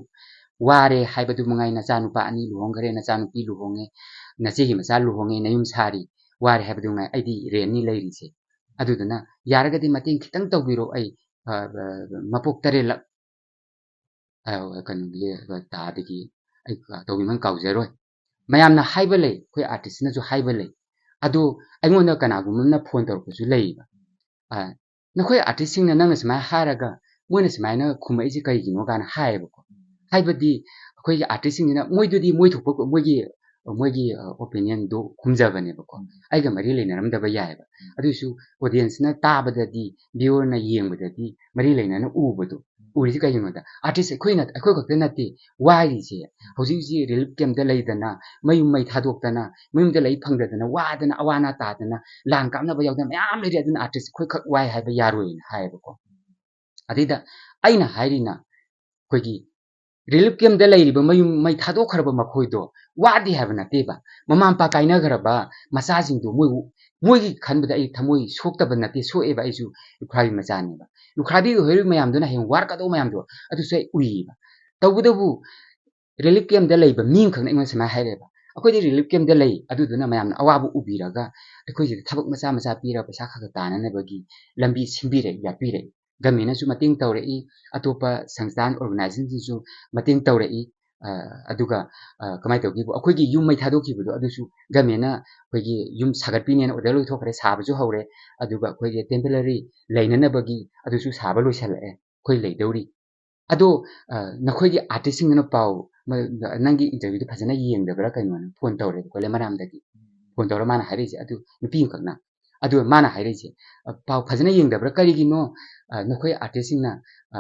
ꯋꯥꯔꯦ ꯍꯥꯏꯕꯗꯨ ꯃꯉꯥꯏ, ꯅꯆꯥꯅꯨꯄꯥ ꯑꯅꯤ ꯂꯨꯍꯣꯡꯈ꯭ꯔꯦ, ꯅꯆꯥꯅꯨꯄꯤ ꯂꯨꯍꯣꯡꯉꯦ, ꯅꯆꯦꯒꯤ ꯃꯆꯥ ꯂꯨꯍꯣꯡꯉꯦ, ꯅꯌꯨꯝ ꯁꯥꯔꯤ, ꯋꯥꯔꯦ ꯍꯥꯏꯕꯗꯨ ꯃꯉꯥꯏ꯫ ꯑꯩꯗꯤ rentꯅꯤ ꯂꯩꯔꯤꯁꯦ꯫ ꯑꯗꯨꯗꯨꯅ ꯌꯥꯔꯒꯗꯤ ꯃꯇꯦꯡ ꯈꯤꯇꯪ ꯇꯧꯕꯤꯔꯣ꯫ ꯑꯩ, ꯑ, ꯑ, ꯃꯄꯣꯛ ꯇꯔꯦꯠꯂꯛ ꯑ, ꯀꯩꯅꯣꯒꯤ, ꯑ, ꯇꯥꯗꯒꯤ ꯑꯩ ꯇꯧꯕꯤꯃꯜ ꯀꯥꯎꯖꯔꯣꯏ꯫ ꯃꯌꯥꯝꯅ ꯍꯥꯏꯕ ꯂꯩ, ꯑꯩꯈꯣꯏ artistꯅꯁꯨ ꯍꯥꯏꯕ ꯂꯩ꯫ ꯑꯗꯣ ꯑꯩꯉꯣꯟꯗ ꯀꯅꯥꯒꯨꯝꯕ ꯑꯃꯅ phone ꯇꯧꯔꯛꯄꯁꯨ ꯂꯩꯌꯦꯕ꯫ ꯑ, "ꯅꯈꯣꯏ artistꯁꯤꯡꯅ ꯅꯪꯅ ꯁꯨꯃꯥꯏꯅ ꯍꯥꯏꯔꯒ ꯃꯣꯏꯅ ꯁꯨꯃꯥꯏꯅ ꯈꯨꯝꯃꯛꯏꯁꯦ ꯀꯩꯒꯤꯅꯣ?" ꯀꯥꯏꯅ ꯍꯥꯏꯌꯦꯕꯀꯣ꯫ ꯍꯥꯏꯕꯗꯤ ꯑꯩꯈꯣꯏꯒꯤ artistꯁꯤꯡꯁꯤꯅ ꯃꯣꯏꯗꯨꯗꯤ ꯃꯣꯏ ꯊꯣꯛꯄ ꯃꯣꯏꯒꯤ, ꯃꯣꯏꯒꯤ, ꯑ, opinionꯗꯣ ꯈꯨꯝꯖꯕꯅꯦꯕꯀꯣ꯫ ꯑꯩꯒ ꯃꯔꯤ ꯂꯩꯅꯔꯝꯗꯕ ꯌꯥꯏꯑꯕ꯫ ꯑꯗꯨꯏꯁꯨ audienceꯅ ꯇꯥꯕꯗꯗꯤ, viewerꯅ ꯌꯦꯡꯕꯗꯗꯤ ꯃꯔꯤ ꯂꯩꯅꯅ ꯎꯕꯗꯣ꯫ ꯎꯔꯤꯁꯤ ꯀꯩꯒꯤꯅꯣꯗ, ꯑꯥꯔꯇꯤꯁ ꯑꯩꯈꯣꯏꯅ, ꯑꯩꯈꯣꯏ ꯈꯛꯇ ꯅꯠꯇꯦ ꯋꯥꯔꯤꯁꯦ꯫ ꯍꯧꯖꯤꯛ ꯍꯧꯖꯤꯛ ꯔꯤꯂꯤꯐ ꯀꯦꯝꯞꯇ ꯂꯩꯗꯅ, ꯃꯌꯨꯝ ꯃꯩ ꯊꯥꯗꯣꯛꯇꯅ, ꯃꯌꯨꯝꯗ ꯂꯩ ꯐꯪꯗꯗꯅ, ꯋꯥꯗꯅ, ꯑꯋꯥ ꯑꯅꯥ ꯇꯥꯗꯅ, ꯂꯥꯟ ꯀꯥꯞꯅꯕ ꯌꯥꯎꯗꯅ ꯃꯌꯥꯝ ꯂꯩꯔꯤ꯫ ꯑꯗꯨꯅ ꯑꯥꯔꯇꯤꯁ ꯑꯩꯈꯣꯏꯈꯛ ꯋꯥꯏ ꯍꯥꯏꯕ ꯌꯥꯔꯣꯏꯅ ꯍꯥꯏꯌꯦꯕꯀꯣ꯫ ꯑꯗꯩꯗ ꯑꯩꯅ ꯍꯥꯏꯔꯤꯅ, ꯑꯩꯈꯣꯏꯒꯤ ꯔꯤꯂꯤꯐ ꯀꯦꯝꯞꯇ ꯂꯩꯔꯤꯕ ꯃꯌꯨꯝ ꯃꯩ ꯊꯥꯗꯣꯛꯈ꯭ꯔꯕ ꯃꯈꯣꯏꯗꯣ ꯋꯥꯗꯦ ꯍꯥꯏꯕ ꯅꯠꯇꯦꯕ꯫ ꯃꯃꯥ ꯃꯄꯥ ꯀꯥꯏꯅꯈ꯭ꯔꯕ ꯃꯆꯥꯁꯤꯡꯗꯣ ꯃꯣꯏ, ꯃꯣꯏꯒꯤ ꯈꯟꯕꯗ ꯑꯩ ꯊꯃꯣꯏ ꯁꯣꯛꯇꯕ ꯅꯠꯇꯦ, ꯁꯣꯛꯑꯦꯕ꯫ ꯑꯩꯁꯨ ꯂꯨꯈ꯭ꯔꯥꯕꯤ ꯃꯆꯥꯅꯦꯕ꯫ ꯂꯨꯈ꯭ꯔꯥꯕꯤ ꯑꯣꯏꯍꯧꯔꯤꯕ ꯃꯌꯥꯝꯗꯨꯅ ꯍꯌꯦꯡ ꯋꯥꯔꯛꯀꯗꯧꯕ ꯃꯌꯥꯝꯗꯣ ꯑꯗꯨꯁꯨ ꯑꯩ ꯎꯏꯌꯦꯕ꯫ ꯇꯧꯕꯇꯕꯨ ꯔꯤꯂꯤꯐ ꯀꯦꯝꯞꯇ ꯂꯩꯕ ꯃꯤ ꯑꯃꯈꯛꯅ ꯑꯩꯉꯣꯟꯗ ꯁꯨꯃꯥꯏꯅ ꯍꯥꯏꯔꯛꯑꯦꯕ, "ꯑꯩꯈꯣꯏꯗꯤ ꯔꯤꯂꯤꯐ ꯀꯦꯝꯞꯇ ꯂꯩ, ꯑꯗꯨꯗꯨꯅ ꯃꯌꯥꯝꯅ ꯑꯋꯥꯕ ꯎꯕꯤꯔꯒ ꯑꯩꯈꯣꯏꯁꯤꯗ ꯊꯕꯛ ꯃꯆꯥ ꯃꯆꯥ ꯄꯤꯔꯒ ꯄꯩꯁꯥ ꯈꯔ ꯈꯔ ꯇꯥꯅꯅꯕꯒꯤ ꯂꯝꯕꯤ ꯁꯤꯟꯕꯤꯔꯛꯏ, ꯌꯥꯠꯄꯤꯔꯛꯏ꯫ ꯒꯃꯦꯟꯅꯁꯨ ꯃꯇꯦꯡ ꯇꯧꯔꯛꯏ, ꯑꯇꯣꯞꯄ ꯁꯪꯁꯊꯥꯟ ꯑꯣꯔꯒꯅꯥꯏꯖꯦꯁꯟꯁꯤꯡꯁꯨ ꯃꯇꯦꯡ ꯇꯧꯔꯛꯏ꯫ ꯑ, ꯑꯗꯨꯒ, ꯑ, ꯀꯃꯥꯏꯅ ꯇꯧꯒꯦꯕꯨ, ꯑꯩꯈꯣꯏꯒꯤ ꯌꯨꯝ ꯃꯩ ꯊꯥꯗꯣꯛꯈꯤꯕꯗꯣ ꯑꯗꯨꯁꯨ ꯒꯃꯦꯟꯅ ꯑꯩꯈꯣꯏꯒꯤ ꯌꯨꯝ ꯁꯥꯒꯠꯄꯤꯅꯦꯅ ꯑꯣꯔꯗꯔ ꯂꯣꯏꯊꯣꯛꯈ꯭ꯔꯦ, ꯁꯥꯕꯁꯨ ꯍꯧꯔꯦ꯫ ꯑꯗꯨꯒ ꯑꯩꯈꯣꯏꯒꯤ ꯇꯦꯝꯄꯔꯔꯤ ꯂꯩꯅꯅꯕꯒꯤ ꯑꯗꯨꯁꯨ ꯁꯥꯕ ꯂꯣꯏꯁꯤꯜꯂꯛꯑꯦ, ꯑꯩꯈꯣꯏ ꯂꯩꯗꯧꯔꯤ꯫ ꯑꯗꯣ, ꯑ, ꯅꯈꯣꯏꯒꯤ ꯑꯥꯔꯇꯤꯁꯁꯤꯡꯗꯨꯅ ꯄꯥꯎ, ꯃ-, ꯅꯪꯒꯤ ꯏꯟꯇꯔꯚ꯭ꯌꯨꯗꯣ ꯐꯖꯅ ꯌꯦꯡꯗꯕ꯭ꯔꯥ ꯀꯩꯅꯣꯅ ꯐꯣꯟ ꯇꯧꯔꯦꯕꯀꯣ, ꯂꯩꯃꯔꯥꯝꯗꯒꯤ ꯐꯣꯟ ꯇꯧꯔ ꯃꯥꯅ ꯍꯥꯏꯔꯛꯏꯁꯦ꯫ ꯑꯗꯨ ꯅꯨꯄꯤ ꯑꯃꯈꯛꯅ, ꯑꯗꯨ ꯃꯥꯅ ꯍꯥꯏꯔꯛꯏꯁꯦ, "ꯑ, ꯄꯥꯎ ꯐꯖꯅ ꯌꯦꯡꯗꯕ꯭ꯔꯥ? ꯀꯔꯤꯒꯤꯅꯣ, ꯑ, ꯅꯈꯣꯏ ꯑꯥꯔꯇꯤꯁꯁꯤꯡꯅ, ꯑ,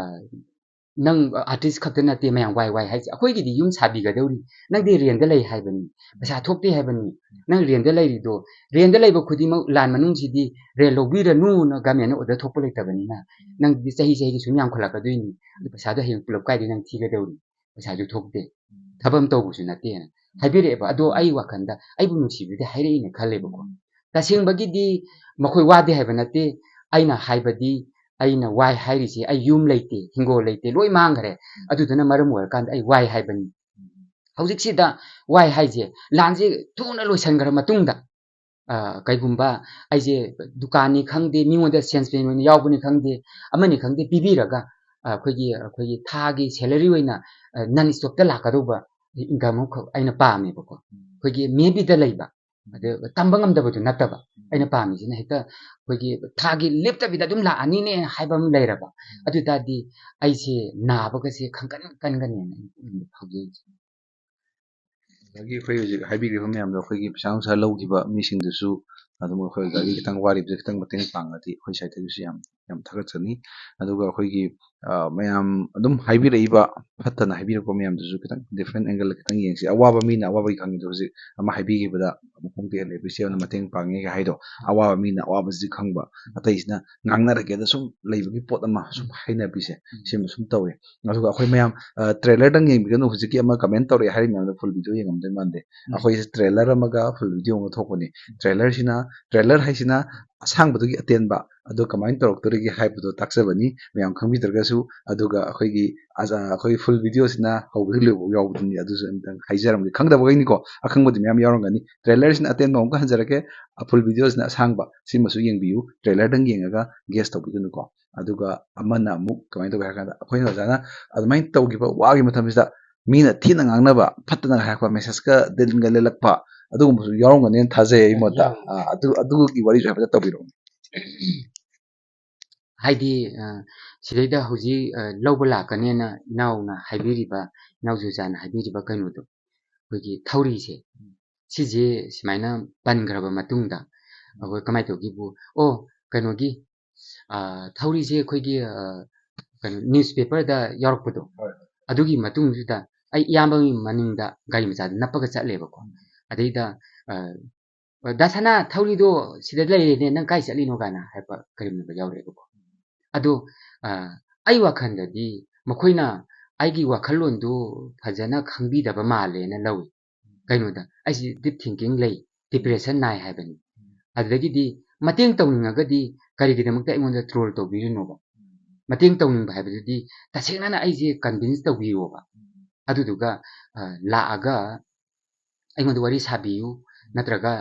ꯅꯪ ꯑꯥꯔꯇꯤꯁ ꯈꯛꯇ ꯅꯠꯇꯦ ꯃꯌꯥꯝ ꯋꯥꯏ ꯋꯥꯏ ꯍꯥꯏꯁꯦ? ꯑꯩꯈꯣꯏꯒꯤꯗꯤ ꯌꯨꯝ ꯁꯥꯕꯤꯒꯗꯧꯔꯤ, ꯅꯪꯗꯤ ꯔꯦꯟꯗ ꯂꯩ ꯍꯥꯏꯕꯅꯤ, ꯄꯩꯁꯥ ꯊꯣꯛꯇꯦ ꯍꯥꯏꯕꯅꯤ, ꯅꯪ ꯔꯦꯟꯗ ꯂꯩꯔꯤꯗꯣ, ꯔꯦꯟꯗ ꯂꯩꯕ ꯈꯨꯗꯤꯡꯃꯛ ꯂꯥꯟ ꯃꯅꯨꯡꯁꯤꯗꯤ ꯔꯦꯟ ꯂꯧꯕꯤꯔꯅꯨꯅ ꯒꯃꯦꯟꯅ ꯑꯣꯔꯗꯔ ꯊꯣꯛꯄ ꯂꯩꯇꯕꯅꯤꯅ, ꯅꯪꯗꯤ ꯆꯍꯤ ꯆꯍꯤꯒꯤ ꯁꯨꯝ ꯌꯥꯝꯈꯠꯂꯛꯀꯗꯣꯏꯅꯤ, ꯑꯗꯨ ꯄꯩꯁꯥꯗꯣ ꯍꯌꯦꯡ ꯄꯨꯂꯞ ꯀꯥꯏꯗꯩ ꯅꯪ ꯊꯤꯒꯗꯧꯔꯤ? ꯄꯩꯁꯥꯁꯨ ꯊꯣꯛꯇꯦ, ꯊꯕꯛ ꯑꯃ ꯇꯧꯕꯁꯨ ꯅꯠꯇꯦꯅ" ꯍꯥꯏꯕꯤꯔꯛꯑꯦꯕ꯫ ꯑꯗꯣ ꯑꯩ ꯋꯥꯈꯜꯗ ꯑꯩꯕꯨ ꯅꯨꯡꯁꯤꯕꯤꯗꯦ ꯍꯥꯏꯔꯛꯏꯅ ꯈꯜꯂꯦꯕꯀꯣ꯫ ꯇꯁꯦꯡꯕꯒꯤꯗꯤ ꯃꯈꯣꯏ ꯋꯥꯗꯦ ꯍꯥꯏꯕ ꯅꯠꯇꯦ꯫ ꯑꯩꯅ ꯍꯥꯏꯕꯗꯤ, ꯑꯩꯅ ꯋꯥꯏ ꯍꯥꯏꯔꯤꯁꯦ, ꯑꯩ ꯌꯨꯝ ꯂꯩꯇꯦ, ꯍꯤꯡꯒꯣꯜ ꯂꯩꯇꯦ, ꯂꯣꯏ ꯃꯥꯡꯈ꯭ꯔꯦ꯫ ꯑꯗꯨꯗꯨꯅ ꯃꯔꯝ ꯑꯣꯏꯔꯀꯥꯟꯗ ꯑꯩ ꯋꯥꯏ ꯍꯥꯏꯕꯅꯤ꯫ ꯍꯧꯖꯤꯛꯁꯤꯗ ꯋꯥꯏ ꯍꯥꯏꯁꯦ, ꯂꯥꯟꯁꯦ ꯊꯨꯅ ꯂꯣꯏꯁꯤꯟꯈ꯭ꯔ ꯃꯇꯨꯡꯗ, ꯑ, ꯀꯩꯒꯨꯝꯕ ꯑꯩꯁꯦ ꯗꯨꯀꯥꯟꯅꯤ ꯈꯪꯗꯦ, ꯃꯤꯉꯣꯟꯗ ꯁꯦꯜꯁꯃꯦꯟ ꯑꯣꯏꯅ ꯌꯥꯎꯕꯅꯤ ꯈꯪꯗꯦ, ꯑꯃꯅꯤ ꯈꯪꯗꯦ, ꯄꯤꯕꯤꯔꯒ, ꯑ, ꯑꯩꯈꯣꯏꯒꯤ, ꯑꯩꯈꯣꯏꯒꯤ ꯊꯥꯒꯤ ꯁꯦꯂꯔꯤ ꯑꯣꯏꯅ, ꯑ, ꯅꯟ ꯁ꯭ꯇꯣꯞꯇ ꯂꯥꯛꯀꯗꯧꯕ ꯏꯟꯀꯝ ꯑꯃꯈꯛ ꯑꯩꯅ ꯄꯥꯝꯃꯦꯕꯀꯣ꯫ ꯑꯩꯈꯣꯏꯒꯤ ꯃꯦꯕꯤꯗ ꯂꯩꯕ, ꯑꯗꯨ ꯇꯝꯕ ꯉꯝꯗꯕꯗꯨ ꯅꯠꯇꯕ꯫ ꯑꯩꯅ ꯄꯥꯝꯃꯤꯁꯤꯅ ꯍꯦꯛꯇ ꯑꯩꯈꯣꯏꯒꯤ ꯊꯥꯒꯤ ꯂꯦꯞꯇꯕꯤꯗ ꯑꯗꯨꯝ ꯂꯥꯛꯑꯅꯤꯅꯦ ꯍꯥꯏꯕ ꯑꯃ ꯂꯩꯔꯕ, ꯑꯗꯨ ꯑꯣꯏ ꯇꯥꯔꯗꯤ ꯑꯩꯁꯦ ꯅꯥꯕꯒꯁꯦ ꯈꯪꯀꯟ ꯀꯟꯒꯅꯦꯅ ꯑꯩꯅ ꯄꯨꯛꯅꯤꯡꯗ ꯐꯥꯎꯖꯩ꯫ ꯑꯗꯒꯤ ꯑꯩꯈꯣꯏ ꯍꯧꯖꯤꯛ ꯍꯥꯏꯕꯤꯈ꯭ꯔꯤꯕ ꯃꯌꯥꯝꯗꯣ, ꯑꯩꯈꯣꯏꯒꯤ ꯄꯩꯁꯥ ꯅꯨꯡꯁꯥ ꯂꯧꯈꯤꯕ ꯃꯤꯁꯤꯡꯗꯨꯁꯨ ꯑꯗꯨꯝ ꯑꯩꯈꯣꯏ ꯑꯣꯖꯥꯒꯤ ꯈꯤꯇꯪ ꯋꯥꯔꯤꯕꯗ ꯈꯤꯇꯪ ꯃꯇꯦꯡ ꯄꯥꯡꯉꯗꯤ ꯑꯩꯈꯣꯏ ꯁꯥꯏꯠꯇꯒꯤꯁꯨ ꯌꯥꯝ ꯌꯥꯝ ꯊꯥꯒꯠꯆꯅꯤ꯫ ꯑꯗꯨꯒ ꯑꯩꯈꯣꯏꯒꯤ ꯃꯌꯥꯝ ꯑꯗꯨꯝ ꯍꯥꯏꯕꯤꯔꯛꯏꯕ ꯐꯠꯇꯅ ꯍꯥꯏꯕꯤꯔꯛꯄ ꯃꯌꯥꯝꯗꯨꯁꯨ ꯈꯤꯇꯪ ꯗꯤꯐ꯭ꯔꯦꯟ ꯑꯦꯡꯒꯜꯗ ꯈꯤꯇꯪ ꯌꯦꯡꯁꯤ꯫ ꯑꯋꯥꯕ ꯃꯤꯅ ꯑꯋꯥꯕꯒꯤ ꯈꯪꯉꯤꯗꯣ ꯍꯧꯖꯤꯛ ꯑꯃ ꯍꯥꯏꯕꯤꯈꯤꯕꯗ ꯃꯈꯣꯡ ꯇꯦꯛꯍꯜꯂꯦ ꯕꯤꯁꯦꯜꯅ ꯃꯇꯦꯡ ꯄꯥꯡꯉꯦꯒ ꯍꯥꯏꯗꯣ, ꯑꯋꯥꯕ ꯃꯤꯅ ꯑꯋꯥꯕꯁꯤꯗꯤ ꯈꯪꯕ, ꯑꯇꯩꯁꯤꯅ ꯉꯥꯡꯅꯔꯒꯦꯗ ꯁꯨꯝ ꯂꯩꯕꯒꯤ ꯄꯣꯠ ꯑꯃ ꯁꯨꯝ ꯍꯩꯅꯕꯤꯁꯦ ꯁꯤꯃ ꯁꯨꯝ ꯇꯧꯋꯦ꯫ ꯑꯗꯨꯒ ꯑꯩꯈꯣꯏ ꯃꯌꯥꯝ ꯇ꯭ꯔꯦꯂꯔꯗꯪ ꯌꯦꯡꯕꯤꯒꯅꯨ, ꯍꯧꯖꯤꯛꯀꯤ ꯑꯃ ꯀꯃꯦꯟ ꯇꯧꯔꯛꯑꯦ ꯍꯥꯏꯔꯤ ꯃꯌꯥꯝꯗꯣ ꯐꯨꯜ ꯚꯤꯗꯤꯑꯣ ꯌꯦꯡꯉꯝꯗꯣꯏ ꯃꯥꯟꯗꯦ꯫ ꯑꯩꯈꯣꯏꯁꯦ ꯇ꯭ꯔꯦꯂꯔ ꯑꯃꯒ ꯐꯨꯜ ꯚꯤꯗꯤꯑꯣ ꯑꯃꯒ ꯊꯣꯛꯄꯅꯤ꯫ ꯇ꯭ꯔꯦꯂꯔꯁꯤꯅ, ꯇ꯭ꯔꯦꯂꯔ ꯍꯥꯏꯁꯤꯅ ꯑꯁꯥꯡꯕꯗꯨꯒꯤ ꯑꯇꯦꯟꯕ ꯑꯗꯣ ꯀꯃꯥꯏꯅ ꯇꯧꯔꯛꯇꯣꯔꯤꯒꯦ ꯍꯥꯏꯕꯗꯣ ꯇꯥꯛꯆꯕꯅꯤ꯫ ꯃꯌꯥꯝ ꯈꯪꯕꯤꯗ꯭ꯔꯒꯁꯨ, ꯑꯗꯨꯒ ꯑꯩꯈꯣꯏꯒꯤ ꯑꯩꯈꯣꯏ ꯐꯨꯜ ꯚꯤꯗꯤꯑꯣꯁꯤꯅ ꯍꯧꯕꯗꯒꯤ ꯂꯣꯏꯕ ꯌꯥꯎꯕꯗꯨꯅꯤ꯫ ꯑꯗꯨꯁꯨ ꯑꯝꯇꯪ ꯍꯥꯏꯖꯔꯝꯒꯦ, ꯈꯪꯗꯕꯈꯩꯅꯤꯀꯣ, ꯑꯈꯪꯕꯗꯤ ꯃꯌꯥꯝ ꯌꯥꯎꯔꯝꯒꯅꯤ꯫ ꯇ꯭ꯔꯦꯂꯔꯁꯤꯅ ꯑꯇꯦꯟꯕ ꯑꯃꯨꯛꯀ ꯍꯟꯖꯔꯛꯀꯦ, ꯐꯨꯜ ꯚꯤꯗꯤꯑꯣꯁꯤꯅ ꯑꯁꯥꯡꯕ, ꯁꯤꯃꯁꯨ ꯌꯦꯡꯕꯤꯌꯨ꯫ ꯇ꯭ꯔꯦꯂꯔꯗꯪ ꯌꯦꯡꯉꯒ ꯒꯦꯁ ꯇꯧꯕꯤꯒꯅꯨꯀꯣ꯫ ꯑꯗꯨꯒ ꯑꯃꯅ ꯑꯃꯨꯛ ꯀꯃꯥꯏꯅ ꯇꯧꯒꯦ ꯍꯥꯏ ꯀꯥꯟꯗ, ꯑꯩꯈꯣꯏꯅ ꯑꯣꯖꯥꯅ ꯑꯗꯨꯃꯥꯏꯅ ꯇꯧꯈꯤꯕ ꯋꯥꯒꯤ ꯃꯇꯝꯁꯤꯗ ꯃꯤꯅ ꯊꯤꯅ ꯉꯥꯡꯅꯕ, ꯐꯠꯇꯅ ꯍꯥꯏꯔꯛꯄ, ꯃꯦꯁꯦꯖꯀ ꯗꯤꯟꯒ ꯂꯦꯜꯂꯛꯄ, ꯑꯗꯨꯒꯨꯝꯕꯁꯨ ꯌꯥꯎꯔꯝꯒꯅꯦꯅ ꯊꯥꯖꯩ ꯑꯩ ꯃꯣꯠꯇ꯫ ꯑꯥ, ꯑꯗꯨ, ꯑꯗꯨꯒꯤ ꯋꯥꯔꯤꯁꯨ ꯍꯥꯏꯐꯦꯠꯇ ꯇꯧꯕꯤꯔꯛꯎꯅꯦ꯫ ꯍꯥꯏꯗꯤ, ꯑ, ꯁꯤꯗꯩꯗ ꯍꯧꯖꯤꯛ, ꯑ, ꯂꯧꯕ ꯂꯥꯛꯀꯅꯦꯅ ꯏꯅꯥꯎꯅ ꯍꯥꯏꯕꯤꯔꯤꯕ, ꯏꯅꯥꯎ ꯖꯨꯖꯥꯅ ꯍꯥꯏꯕꯤꯔꯤꯕ ꯀꯩꯅꯣꯗꯣ, ꯑꯩꯈꯣꯏꯒꯤ ꯊꯧꯔꯤꯁꯦ, ꯁꯤꯁꯦ ꯁꯨꯃꯥꯏꯅ ꯄꯟꯈ꯭ꯔꯕ ꯃꯇꯨꯡꯗ ꯑꯩꯈꯣꯏ ꯀꯃꯥꯏꯅ ꯇꯧꯒꯦꯕꯨ, ꯑꯣ, ꯀꯩꯅꯣꯒꯤ, ꯑ, ꯊꯧꯔꯤꯁꯦ ꯑꯩꯈꯣꯏꯒꯤ, ꯑ, ꯀꯩꯅꯣ, ꯅ꯭ꯌꯨꯁꯄꯦꯄꯔꯗ ꯌꯥꯎꯔꯛꯄꯗꯣ, ꯍꯣꯏ, ꯍꯣꯏ꯫ ꯑꯗꯨꯒꯤ ꯃꯇꯨꯡꯗꯨꯗ ꯑꯩ ꯏꯌꯥꯝꯕꯒꯤ ꯃꯅꯤꯡꯗ ꯒꯥꯔꯤ ꯃꯆꯥꯗ ꯅꯞꯄꯒ ꯆꯠꯂꯦꯕꯀꯣ꯫ ꯎꯝ꯫ ꯑꯗꯩꯗ, ꯑ, "ꯗꯥ ꯁꯅꯥ, ꯊꯧꯔꯤꯗꯣ ꯁꯤꯗ ꯂꯩꯔꯦꯅꯦ, ꯅꯪ ꯀꯥꯏ ꯆꯠꯂꯤꯅꯣ?" ꯀꯥꯏꯅ ꯍꯥꯏꯕ ꯀꯔꯤꯒꯨꯝꯕ ꯌꯥꯎꯔꯛꯑꯦꯕꯀꯣ꯫ ꯑꯗꯣ, ꯑ, ꯑꯩ ꯋꯥꯈꯜꯗꯗꯤ ꯃꯈꯣꯏꯅ ꯑꯩꯒꯤ ꯋꯥꯈꯜꯂꯣꯟꯗꯨ ꯐꯖꯅ ꯈꯪꯕꯤꯗꯕ ꯃꯥꯜꯂꯦꯅ ꯂꯧꯏ꯫ ꯀꯩꯅꯣꯗ, ꯑꯩꯁꯤ ꯗꯤꯞ ꯊꯤꯡꯀꯤꯡ ꯂꯩ, ꯗꯤꯄ꯭ꯔꯦꯁꯟ ꯅꯥꯏ ꯍꯥꯏꯕꯅꯤ꯫ ꯑꯗꯨꯗꯒꯤꯗꯤ ꯃꯇꯦꯡ ꯇꯧꯅꯤꯡꯉꯒꯗꯤ ꯀꯔꯤꯒꯤꯗꯃꯛꯇ ꯑꯩꯉꯣꯟꯗ ꯇ꯭ꯔꯣꯜ ꯇꯧꯕꯤꯔꯤꯅꯣꯕ? ꯃꯇꯦꯡ ꯇꯧꯅꯤꯡꯕ ꯍꯥꯏꯕꯗꯨꯗꯤ ꯇꯁꯦꯡꯅꯅ ꯑꯩꯁꯦ ꯀꯟꯚꯤꯟꯁ ꯇꯧꯕꯤꯌꯣꯕ꯫ ꯑꯗꯨꯗꯨꯒ, ꯑ, ꯂꯥꯛꯑꯒ ꯑꯩꯉꯣꯟꯗ ꯋꯥꯔꯤ ꯁꯥꯕꯤꯌꯨ, ꯅꯠꯇ꯭ꯔꯒ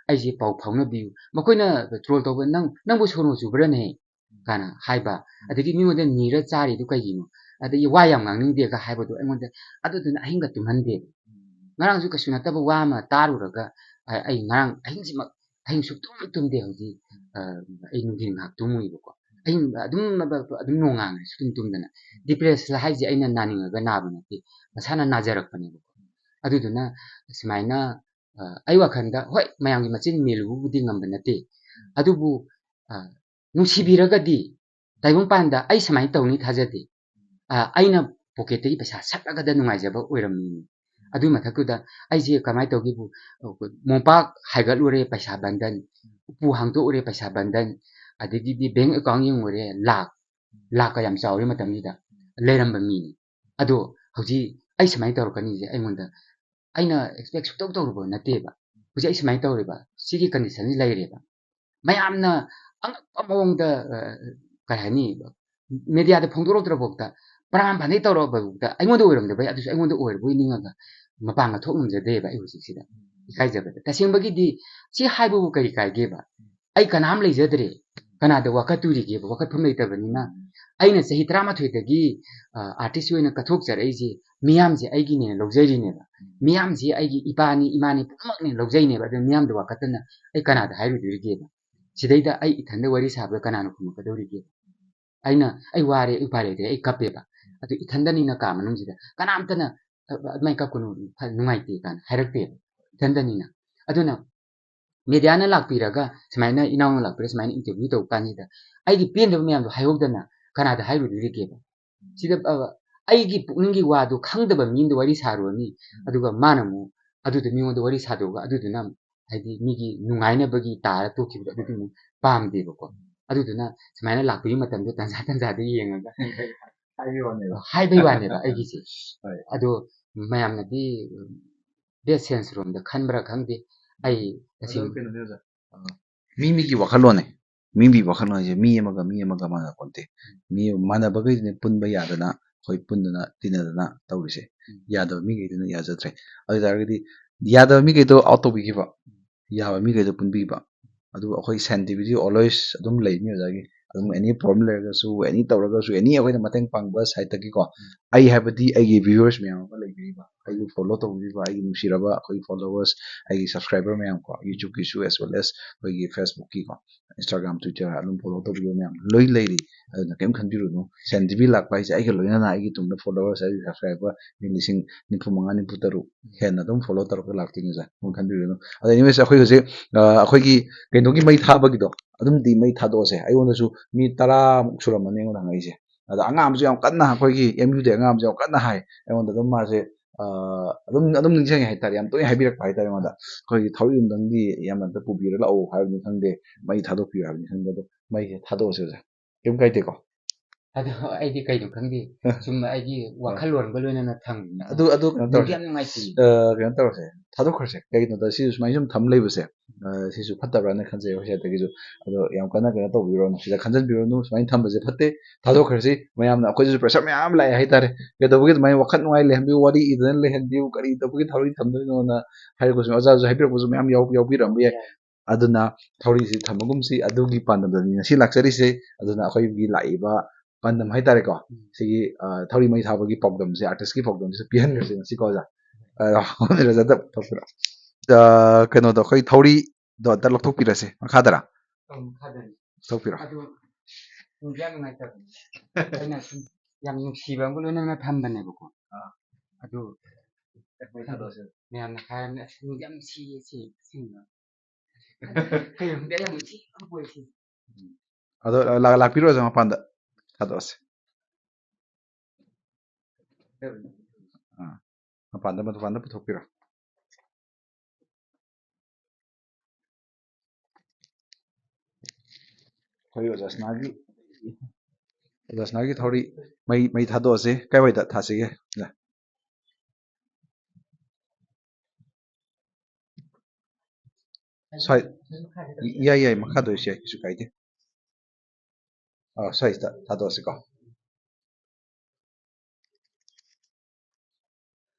ꯑꯩꯁꯦ ꯄꯥꯎ ꯐꯥꯎꯅꯕꯤꯌꯨ꯫ ꯃꯈꯣꯏꯅ ꯇ꯭ꯔꯣꯜ ꯇꯧꯕ, "ꯅꯪ, ꯅꯪꯕꯨ ꯁꯣꯅꯣ ꯆꯨꯕ꯭ꯔꯅꯦ?" ꯀꯥꯏꯅ ꯍꯥꯏꯕ, ꯑꯗꯒꯤ ꯃꯤꯉꯣꯟꯗ ꯅꯤꯔ ꯆꯥꯔꯤꯗꯨ ꯀꯩꯒꯤꯅꯣ? ꯑꯗꯒꯤ ꯋꯥ ꯌꯥꯝ ꯉꯥꯡꯅꯤꯡꯗꯦꯒ ꯍꯥꯏꯕꯗꯣ ꯑꯩꯉꯣꯟꯗ, ꯑꯗꯨꯗꯨꯅ ꯑꯍꯤꯡꯒ ꯇꯨꯝꯍꯟꯗꯦꯕ꯫ ꯉꯔꯥꯡꯁꯨ ꯀꯩꯁꯨ ꯅꯠꯇꯕ ꯋꯥ ꯑꯃ ꯇꯥꯔꯨꯔꯒ, ꯑ-, ꯑꯩ ꯉꯔꯥꯡ ꯑꯍꯤꯡꯁꯤꯃꯛ, ꯑꯍꯤꯡ ꯁꯨꯛꯇꯨꯝ ꯇꯨꯝꯗꯦ ꯍꯧꯖꯤꯛ꯫ ꯑ, ꯑꯩ ꯅꯨꯡꯊꯤꯟ ꯉꯥꯏꯍꯥꯛ ꯇꯨꯝꯃꯨꯏꯕꯀꯣ꯫ ꯑꯍꯤꯡ ꯑꯗꯨꯝ, ꯑꯗꯨꯝ ꯅꯣꯡꯉꯥꯟꯈ꯭ꯔꯦ ꯁꯨꯛꯇꯨꯝ ꯇꯨꯝꯗꯅ꯫ ꯗꯤꯄ꯭ꯔꯦꯁ ꯍꯥꯏꯁꯦ ꯑꯩꯅ ꯅꯥꯅꯤꯡꯉꯒ ꯅꯥꯕ ꯅꯠꯇꯦ, ꯃꯁꯥꯅ ꯅꯥꯖꯔꯛꯄꯅꯦꯕꯀꯣ꯫ ꯑꯗꯨꯗꯨꯅ ꯁꯨꯃꯥꯏꯅ ꯑ, ꯑꯩ ꯋꯥꯈꯜꯗ, ꯍꯣꯏ, ꯃꯌꯥꯝꯒꯤ ꯃꯆꯤꯟ ꯃꯦꯜꯂꯨꯕꯕꯨꯗꯤ ꯉꯝꯕ ꯅꯠꯇꯦ, ꯑꯗꯨꯕꯨ, ꯑ, ꯅꯨꯡꯁꯤꯕꯤꯔꯒꯗꯤ ꯇꯥꯏꯕꯪꯄꯥꯟꯗ ꯑꯩ ꯁꯨꯃꯥꯏꯅ ꯇꯧꯅꯤ ꯊꯥꯖꯗꯦ꯫ ꯑ, ꯑꯩꯅ ꯄꯣꯀꯦꯠꯇꯒꯤ ꯄꯩꯁꯥ ꯁꯠꯂꯒꯗ ꯅꯨꯡꯉꯥꯏꯖꯕ ꯑꯣꯏꯔꯝꯃꯤꯅꯤ꯫ ꯑꯗꯨꯒꯤ ꯃꯊꯛꯇꯨꯗ ꯑꯩꯁꯦ ꯀꯃꯥꯏꯅ ꯇꯧꯒꯦꯕꯨ, ꯑ, ꯃꯣꯝꯄꯥꯛ ꯍꯥꯏꯒꯠꯂꯨꯔꯦ, ꯄꯩꯁꯥ ꯕꯟꯗꯟ, ꯎꯄꯨ ꯍꯥꯡꯗꯣꯛꯎꯔꯦ, ꯄꯩꯁꯥ ꯕꯟꯗꯟ, ꯑꯗꯒꯤꯗꯤ ꯕꯦꯡ ꯑꯦꯀꯥꯎꯟ ꯌꯦꯡꯉꯨꯔꯦ, ꯂꯥꯛ, ꯂꯥꯛꯀ ꯌꯥꯝ ꯆꯥꯎꯔꯤ ꯃꯇꯝꯁꯤꯗ ꯂꯩꯔꯝꯕ ꯃꯤꯅꯤ꯫ ꯑꯗꯣ ꯍꯧꯖꯤꯛ ꯑꯩ ꯁꯨꯃꯥꯏꯅ ꯇꯧꯔꯛꯀꯅꯤꯁꯦ ꯑꯩꯉꯣꯟꯗ, ꯑꯩꯅ ꯑꯦꯛꯁꯄꯦꯛ ꯁꯨꯛꯇꯧ ꯇꯧꯔꯨꯕ ꯅꯠꯇꯦꯕ꯫ ꯍꯧꯖꯤꯛ ꯑꯩ ꯁꯨꯃꯥꯏꯅ ꯇꯧꯔꯦꯕ, ꯁꯤꯒꯤ ꯀꯟꯗꯤꯁꯟꯁꯤ ꯂꯩꯔꯦꯕ꯫ ꯃꯌꯥꯝꯅ ꯑꯉꯛꯄ ꯃꯑꯣꯡꯗ, ꯑ, ꯀꯩ ꯍꯥꯏꯅꯤ, ꯃꯦꯗꯤꯌꯥꯗ ꯐꯣꯡꯗꯣꯔꯛꯇ꯭ꯔꯐꯥꯎꯗ, ꯄ꯭ꯔꯃꯥꯟ ꯐꯥꯅꯩ ꯇꯧꯔꯛꯄꯐꯥꯎꯗ ꯑꯩꯉꯣꯟꯗ ꯑꯣꯏꯔꯝꯗꯕꯩ, ꯑꯗꯨꯁꯨ ꯑꯩꯉꯣꯟꯗ ꯑꯣꯏꯔꯕꯣꯏ ꯅꯤꯡꯉꯒ ꯃꯄꯥꯟꯒ ꯊꯣꯛ ꯉꯝꯖꯗꯦꯕ ꯑꯩ ꯍꯧꯖꯤꯛꯁꯤꯗ꯫ ꯏꯀꯥꯏꯖꯕꯗ꯫ ꯇꯁꯦꯡꯕꯒꯤꯗꯤ ꯁꯤ ꯍꯥꯏꯕꯕꯨ ꯀꯔꯤ ꯀꯥꯏꯒꯦꯕ? ꯑꯩ ꯀꯅꯥꯝ ꯂꯩꯖꯗ꯭ꯔꯦ꯫ ꯀꯅꯥꯗ ꯋꯥꯀꯠꯇꯣꯔꯤꯒꯦꯕ? ꯋꯥꯀꯠꯐꯝ ꯂꯩꯇꯕꯅꯤꯅ꯫ ꯑꯩꯅ ꯆꯍꯤ ꯇꯔꯥꯃꯥꯊꯣꯏꯗꯒꯤ, ꯑ, ꯑꯥꯔꯇꯤꯁ ꯑꯣꯏꯅ ꯀꯠꯊꯣꯛꯆꯔꯛꯏꯁꯦ ꯃꯤꯌꯥꯝꯁꯦ ꯑꯩꯒꯤꯅꯦꯅ ꯂꯧꯖꯔꯤꯅꯦꯕ꯫ ꯃꯤꯌꯥꯝꯁꯦ ꯑꯩꯒꯤ ꯏꯄꯥꯅꯤ, ꯏꯃꯥꯅꯤ ꯄꯨꯝꯅꯃꯛꯅꯦ ꯂꯧꯖꯩꯅꯦꯕ꯫ ꯑꯗꯨ ꯃꯤꯌꯥꯝꯗ ꯋꯥꯀꯠꯇꯅ ꯑꯩ ꯀꯅꯥꯗ ꯍꯥꯏꯔꯨꯗꯣꯔꯤꯒꯦꯕ? ꯁꯤꯗꯩꯗ ꯑꯩ ꯏꯊꯟꯗ ꯋꯥꯔꯤ ꯁꯥꯕꯗ ꯀꯅꯥꯅ ꯈꯨꯝꯃꯛꯀꯗꯧꯔꯤꯒꯦ? ꯑꯩꯅ, "ꯑꯩ ꯋꯥꯔꯦ, ꯑꯩ ꯎꯄꯥꯏ ꯂꯩꯇ꯭ꯔꯦ, ꯑꯩ ꯀꯞꯄꯦꯕ"꯫ ꯑꯗꯨ ꯏꯊꯟꯗꯅꯤꯅ ꯀꯥ ꯃꯅꯨꯡꯁꯤꯗ ꯀꯅꯥꯝꯇꯅ, "ꯑ-, ꯑꯗꯨꯃꯥꯏꯅ ꯀꯞꯀꯅꯨ, ꯐ-, ꯅꯨꯡꯉꯥꯏꯇꯦ" ꯀꯥꯏꯅ ꯍꯥꯏꯔꯛꯇꯦꯕ꯫ ꯏꯊꯟꯗꯅꯤꯅ꯫ ꯑꯗꯨꯅ ꯃꯦꯗꯤꯌꯥꯅ ꯂꯥꯛꯄꯤꯔꯒ ꯁꯨꯃꯥꯏꯅ, ꯏꯅꯥꯎꯅ ꯂꯥꯛꯄꯤꯔꯒ ꯁꯨꯃꯥꯏꯅ ꯏꯟꯇꯔꯚ꯭ꯌꯨ ꯇꯧꯕ ꯀꯥꯟꯁꯤꯗ ꯑꯩꯒꯤ ꯄꯦꯟꯗꯕ ꯃꯌꯥꯝꯗꯣ ꯍꯥꯏꯍꯧꯗꯅ ꯀꯅꯥꯗ ꯍꯥꯏꯔꯨꯗꯣꯔꯤꯒꯦꯕ? ꯁꯤꯗ, ꯑ, ꯑꯩꯒꯤ ꯄꯨꯛꯅꯤꯡꯒꯤ ꯋꯥꯗꯣ ꯈꯪꯗꯕ ꯃꯤ ꯑꯃꯗ ꯋꯥꯔꯤ ꯁꯥꯔꯨꯔꯅꯤ, ꯑꯗꯨꯒ ꯃꯥꯅ ꯑꯃꯨꯛ ꯑꯗꯨꯗ ꯃꯤꯉꯣꯟꯗ ꯋꯥꯔꯤ ꯁꯥꯗꯣꯛꯑꯒ ꯑꯗꯨꯗꯨꯅ ꯍꯥꯏꯗꯤ ꯃꯤꯒꯤ ꯅꯨꯡꯉꯥꯏꯅꯕꯒꯤ ꯇꯥꯔ ꯇꯣꯛꯈꯤꯕꯗꯣ ꯑꯗꯨꯗꯤ ꯑꯃꯨꯛ ꯄꯥꯝꯗꯦꯕꯀꯣ꯫ ꯑꯗꯨꯗꯨꯅ ꯁꯨꯃꯥꯏꯅ ꯂꯥꯛꯄꯒꯤ ꯃꯇꯝꯗꯣ ꯇꯟꯖꯥ ꯇꯟꯖꯥꯗ ꯌꯦꯡꯉꯒ ꯍꯥꯏꯕꯩ ꯋꯥꯅꯦꯕ꯫ ꯍꯥꯏꯕꯩ ꯋꯥꯅꯦꯕ ꯑꯩꯒꯤꯁꯦ꯫ ꯍꯣꯏ꯫ ꯑꯗꯣ ꯃꯌꯥꯝꯅꯗꯤ ꯕꯦꯗ ꯁꯦꯟꯁ ꯔꯣꯝꯗ ꯈꯟꯕ꯭ꯔꯥ ꯈꯪꯗꯦ꯫ ꯑꯩ ꯑꯗꯣ ꯇꯁꯦꯡꯅ ꯀꯩꯅꯣꯅꯦ ꯑꯣꯖꯥ, ꯑ, ꯃꯤ ꯃꯤꯒꯤ ꯋꯥꯈꯜꯂꯣꯟꯅꯦ꯫ ꯃꯤ ꯃꯤ ꯋꯥꯈꯜꯂꯣꯟ ꯍꯥꯏꯁꯦ ꯃꯤ ꯑꯃꯒ ꯃꯤ ꯑꯃꯒ ꯃꯥꯟꯅ ꯄꯣꯟꯇꯦ꯫ ꯃꯤ ꯃꯥꯟꯅꯕꯈꯩꯗꯨꯅꯦ ꯄꯨꯟꯕ ꯌꯥꯗꯅ ꯑꯩꯈꯣꯏ ꯄꯨꯟꯗꯅ ꯇꯤꯟꯅꯗꯅ ꯇꯧꯔꯤꯁꯦ꯫ ꯎꯝ꯫ ꯌꯥꯗꯕ ꯃꯤꯈꯩꯗꯨꯅ ꯌꯥꯖꯗ꯭ꯔꯦ꯫ ꯑꯗꯨ ꯑꯣꯏ ꯇꯥꯔꯒꯗꯤ ꯌꯥꯗꯕ ꯃꯤꯈꯩꯗꯣ ꯑꯥꯎꯠ ꯇꯧꯕꯤꯈꯤꯕ, ꯌꯥꯕ ꯃꯤꯈꯩꯗꯣ ꯄꯨꯟꯕꯤꯕ꯫ ꯑꯗꯨꯒ ꯑꯩꯈꯣꯏ ꯁꯦꯟꯁꯤꯇꯤꯚꯤꯇꯤ ꯑꯣꯜꯋꯦꯁ ꯑꯗꯨꯝ ꯂꯩꯅꯤ ꯑꯣꯖꯥꯒꯤ꯫ ꯑꯗꯨꯝ any problem ꯂꯩꯔꯒꯁꯨ, any ꯇꯧꯔꯒꯁꯨ, any ꯑꯩꯈꯣꯏꯅ ꯃꯇꯦꯡ ꯄꯥꯡꯕ side ꯇꯒꯤꯀꯣ, ꯑꯩ ꯍꯥꯏꯕꯗꯤ ꯑꯩꯒꯤ viewers ꯃꯌꯥꯝ ꯑꯃ ꯂꯩꯕꯤꯔꯤꯕ, ꯑꯩꯕꯨ follow ꯇꯧꯕꯤꯔꯤꯕ ꯑꯩꯒꯤ ꯅꯨꯡꯁꯤꯔꯕ ꯑꯩꯈꯣꯏꯒꯤ followers, ꯑꯩꯒꯤ subscriber ꯃꯌꯥꯝ ꯀꯣ, YouTube ꯀꯤꯁꯨ as well as ꯑꯩꯈꯣꯏꯒꯤ Facebook ꯀꯤꯀꯣ, Instagram, Twitter ꯑꯗꯨꯝ follow ꯇꯧꯕꯤꯕ ꯃꯌꯥꯝ ꯂꯣꯏ ꯂꯩꯔꯤ꯫ ꯑꯗꯨꯅ ꯀꯩꯝ ꯈꯟꯕꯤꯔꯨꯅꯨ, ꯁꯦꯟ ꯊꯤꯕꯤ ꯂꯥꯛꯄ ꯍꯥꯏꯁꯦ ꯑꯩꯒ ꯂꯣꯏꯅꯅ ꯑꯩꯒꯤ ꯇꯨꯡꯗ followers, ꯑꯩꯒꯤ subscriber ꯃꯤ ꯂꯤꯁꯤꯡ ꯅꯤꯐꯨ ꯃꯉꯥ, ꯅꯤꯐꯨ ꯇꯔꯨꯛ ꯍꯦꯟꯅ ꯑꯗꯨꯝ follow ꯇꯧꯔꯒ ꯂꯥꯛꯇꯣꯏꯅꯤ ꯑꯣꯖꯥ, ꯀꯩꯝ ꯈꯟꯕꯤꯔꯨꯅꯨ꯫ ꯑꯗꯣ anyways, ꯑꯩꯈꯣꯏ ꯍꯧꯖꯤꯛ ꯑ, ꯑꯩꯈꯣꯏꯒꯤ ꯀꯩꯅꯣꯒꯤ ꯃꯩ ꯊꯥꯕꯒꯤꯗꯣ ꯑꯗꯨꯝꯗꯤ ꯃꯩ ꯊꯥꯗꯣꯛꯑꯁꯦ꯫ ꯑꯩꯉꯣꯟꯗꯁꯨ ꯃꯤ ꯇꯔꯥꯃꯨꯛ ꯁꯨꯔꯝꯃꯅꯤ ꯑꯩꯉꯣꯟꯗ ꯍꯪꯉꯛꯏꯁꯦ꯫ ꯑꯗ ꯑꯉꯥꯡ ꯑꯃꯁꯨ ꯌꯥꯝ ꯀꯟꯅ, ꯑꯩꯈꯣꯏꯒꯤ M U ꯗ ꯑꯉꯥꯡ ꯑꯃꯁꯨ ꯌꯥꯝ ꯀꯟꯅ ꯍꯥꯏ ꯑꯩꯉꯣꯟꯗ, ꯑꯗꯨꯝ ꯃꯥꯁꯦ ꯑ, ꯑꯗꯨꯝ ꯑꯗꯨꯝ ꯅꯤꯡꯁꯤꯡꯉꯦ ꯍꯥꯏꯇꯥꯔꯦ, ꯌꯥꯝ ꯇꯣꯏꯅ ꯍꯥꯏꯕꯤꯔꯛꯄ ꯍꯥꯏꯇꯥꯔꯦ ꯑꯩꯉꯣꯟꯗ, ꯑꯩꯈꯣꯏꯒꯤ ꯊꯧꯔꯤ ꯑꯝꯇꯪꯗꯤ ꯌꯥꯝꯅ ꯑꯝꯇ ꯄꯨꯕꯤꯔ ꯂꯥꯛꯑꯣ ꯍꯥꯏꯕꯅꯤ ꯈꯪꯗꯦ, ꯃꯩ ꯊꯥꯗꯣꯛꯄꯤꯌꯨ ꯍꯥꯏꯕꯅꯤ ꯈꯪꯗꯦ, ꯑꯗꯣ ꯃꯩꯁꯦ ꯊꯥꯗꯣꯛꯑꯁꯦ ꯑꯣꯖꯥ, ꯀꯩꯝ ꯀꯥꯏꯗꯦꯀꯣ? ꯑꯗꯣ ꯑꯩꯗꯤ ꯀꯩꯅꯣ ꯈꯪꯗꯦ, ꯁꯨꯝ ꯑꯩꯒꯤ ꯋꯥꯈꯜꯂꯣꯟꯒ ꯂꯣꯏꯅꯅ ꯊꯝꯃꯤꯅꯦ꯫ ꯑꯗꯨ ꯑꯗꯨ ꯀꯩꯅꯣ ꯅꯨꯡꯗꯤ ꯇꯧꯔꯁꯦ꯫ ꯌꯥꯝ ꯅꯨꯡꯉꯥꯏꯇꯦ꯫ ꯑ, ꯀꯩꯅꯣ ꯇꯧꯔꯁꯦ, ꯊꯥꯗꯣꯛꯈ꯭ꯔꯁꯦ꯫ ꯀꯩꯒꯤꯅꯣꯗ ꯁꯤꯁꯨ ꯁꯨꯃꯥꯏꯅ ꯁꯨꯝ ꯊꯝ ꯂꯩꯕꯁꯦ, ꯑ, ꯁꯤꯁꯨ ꯐꯠꯇꯕ꯭ꯔꯥꯅ ꯈꯟꯖꯩ ꯑꯩꯈꯣꯏ side ꯇꯒꯤꯁꯨ꯫ ꯑꯗꯣ ꯌꯥꯝ ꯀꯟꯅ ꯀꯩꯅꯣ ꯇꯧꯕꯤꯔꯣꯅꯨ, ꯁꯤꯗ ꯈꯟꯖꯟꯕꯤꯔꯣꯅꯨ, ꯁꯨꯃꯥꯏꯅ ꯊꯝꯕꯁꯦ ꯐꯠꯇꯦ, ꯊꯥꯗꯣꯛꯈ꯭ꯔꯁꯤ꯫ ꯃꯌꯥꯝꯅ ꯑꯩꯈꯣꯏꯗꯁꯨ pressure ꯃꯌꯥꯝ ꯂꯥꯛꯑꯦ ꯍꯥꯏꯇꯥꯔꯦ, ꯀꯩꯗꯧꯕꯒꯤ ꯑꯗꯨꯃꯥꯏꯅ ꯋꯥꯈꯜ ꯅꯨꯡꯉꯥꯏ ꯂꯩꯍꯟꯕꯤꯌꯨ, ꯋꯥꯔꯤ ꯏꯗꯅ ꯂꯩꯍꯟꯕꯤꯌꯨ, ꯀꯔꯤ ꯇꯧꯕꯒꯤ ꯊꯧꯔꯤ ꯊꯝꯗꯣꯏꯅꯣꯅ ꯍꯥꯏꯔꯛꯄꯁꯨ, ꯑꯣꯖꯥꯁꯨ ꯍꯥꯏꯕꯤꯔꯛꯄꯁꯨ ꯃꯌꯥꯝ ꯌꯥꯎ-, ꯌꯥꯎꯕꯤꯔꯝꯕ ꯌꯥꯏ꯫ ꯑꯗꯨꯅ ꯊꯧꯔꯤꯁꯤ ꯊꯝꯕꯒꯨꯝꯁꯤ, ꯑꯗꯨꯒꯤ ꯄꯥꯟꯗꯝꯗꯅꯤ ꯉꯁꯤ ꯂꯥꯛꯆꯔꯤꯁꯦ꯫ ꯑꯗꯨꯅ ꯑꯩꯈꯣꯏꯒꯤ ꯂꯥꯛꯏꯕ ꯄꯥꯟꯗꯝ ꯍꯥꯏꯇꯥꯔꯦꯀꯣ, ꯎꯝ꯫ ꯁꯤꯒꯤ, ꯑ, ꯊꯧꯔꯤ ꯃꯩ ꯊꯥꯕꯒꯤ ꯄꯥꯎꯗꯝꯁꯦ, artist ꯀꯤ ꯄꯥꯎꯗꯝꯁꯦ ꯄꯤꯍꯟꯈ꯭ꯔꯁꯦ ꯉꯁꯤꯀꯣ ꯑꯣꯖꯥ꯫ ꯑ, ꯑꯣꯖꯥꯗ ꯇꯧꯕꯤꯔꯣ꯫ ꯑ, ꯀꯩꯅꯣꯗꯣ, ꯑꯩꯈꯣꯏ ꯊꯧꯔꯤꯗꯣ ꯑꯝꯇ ꯂꯧꯊꯣꯛꯄꯤꯔꯁꯦ ꯃꯈꯥꯗꯔ꯫ ꯑꯧ, ꯃꯈꯥꯗꯅꯤ꯫ ꯂꯧꯊꯣꯛꯄꯤꯔꯣ꯫ ꯑꯗꯨ ꯅꯨꯡꯗꯤ ꯌꯥꯝ ꯅꯨꯡꯉꯥꯏꯇꯕꯅꯦ꯫ ꯑꯩꯅ ꯁꯨꯝ ꯌꯥꯝ ꯅꯨꯡꯁꯤꯕ ꯑꯃꯒ ꯂꯣꯏꯅꯅ ꯊꯝꯕꯅꯦꯕꯀꯣ꯫ ꯑꯥ꯫ ꯑꯗꯨ ꯃꯩ ꯊꯥꯗꯣꯛꯑꯁꯦ꯫ ꯃꯌꯥꯝꯅ ꯍꯥꯏꯔꯕꯅꯦ, "ꯑꯁ, ꯅꯨꯡꯗꯤ ꯌꯥꯝ ꯅꯨꯡꯁꯤꯌꯦ ꯁꯤ, ꯁꯤꯅ"꯫ ꯀꯩꯅꯣ ꯈꯪꯗꯦ, ꯑꯩ ꯌꯥꯝ ꯅꯨꯡꯁꯤ, ꯌꯥꯝ ꯀꯣꯏ ꯁꯤ꯫ ꯑꯗꯣ ꯂꯥ-, ꯂꯥꯛꯄꯤꯔꯣ ꯑꯣꯖꯥ, ꯃꯄꯥꯟꯗ ꯊꯥꯗꯣꯛꯑꯁꯦ꯫ ꯑꯥ, ꯃꯄꯥꯟꯗ, ꯃꯄꯥꯟꯗ ꯄꯨꯊꯣꯛꯄꯤꯔꯣ꯫ ꯑꯩꯈꯣꯏ ꯑꯣꯖꯥ ꯁꯅꯥꯒꯤ, ꯑꯣꯖꯥ ꯁꯅꯥꯒꯤ ꯊꯧꯔꯤ ꯃꯩ, ꯃꯩ ꯊꯥꯗꯣꯛꯑꯁꯦ꯫ ꯀꯥꯏꯋꯥꯏꯗ ꯊꯥꯁꯤꯒꯦ? ꯂꯥ꯫ ꯁ꯭ꯋꯥꯏ-, ꯌꯥꯏ, ꯌꯥꯏ, ꯃꯈꯥꯗ ꯑꯣꯏꯁꯨ ꯌꯥꯏ, ꯀꯩꯁꯨ ꯀꯥꯏꯗꯦ꯫ ꯑꯥ, ꯁ꯭ꯋꯥꯏꯁꯤꯗ ꯊꯥꯗꯣꯛꯑꯁꯤꯀꯣ꯫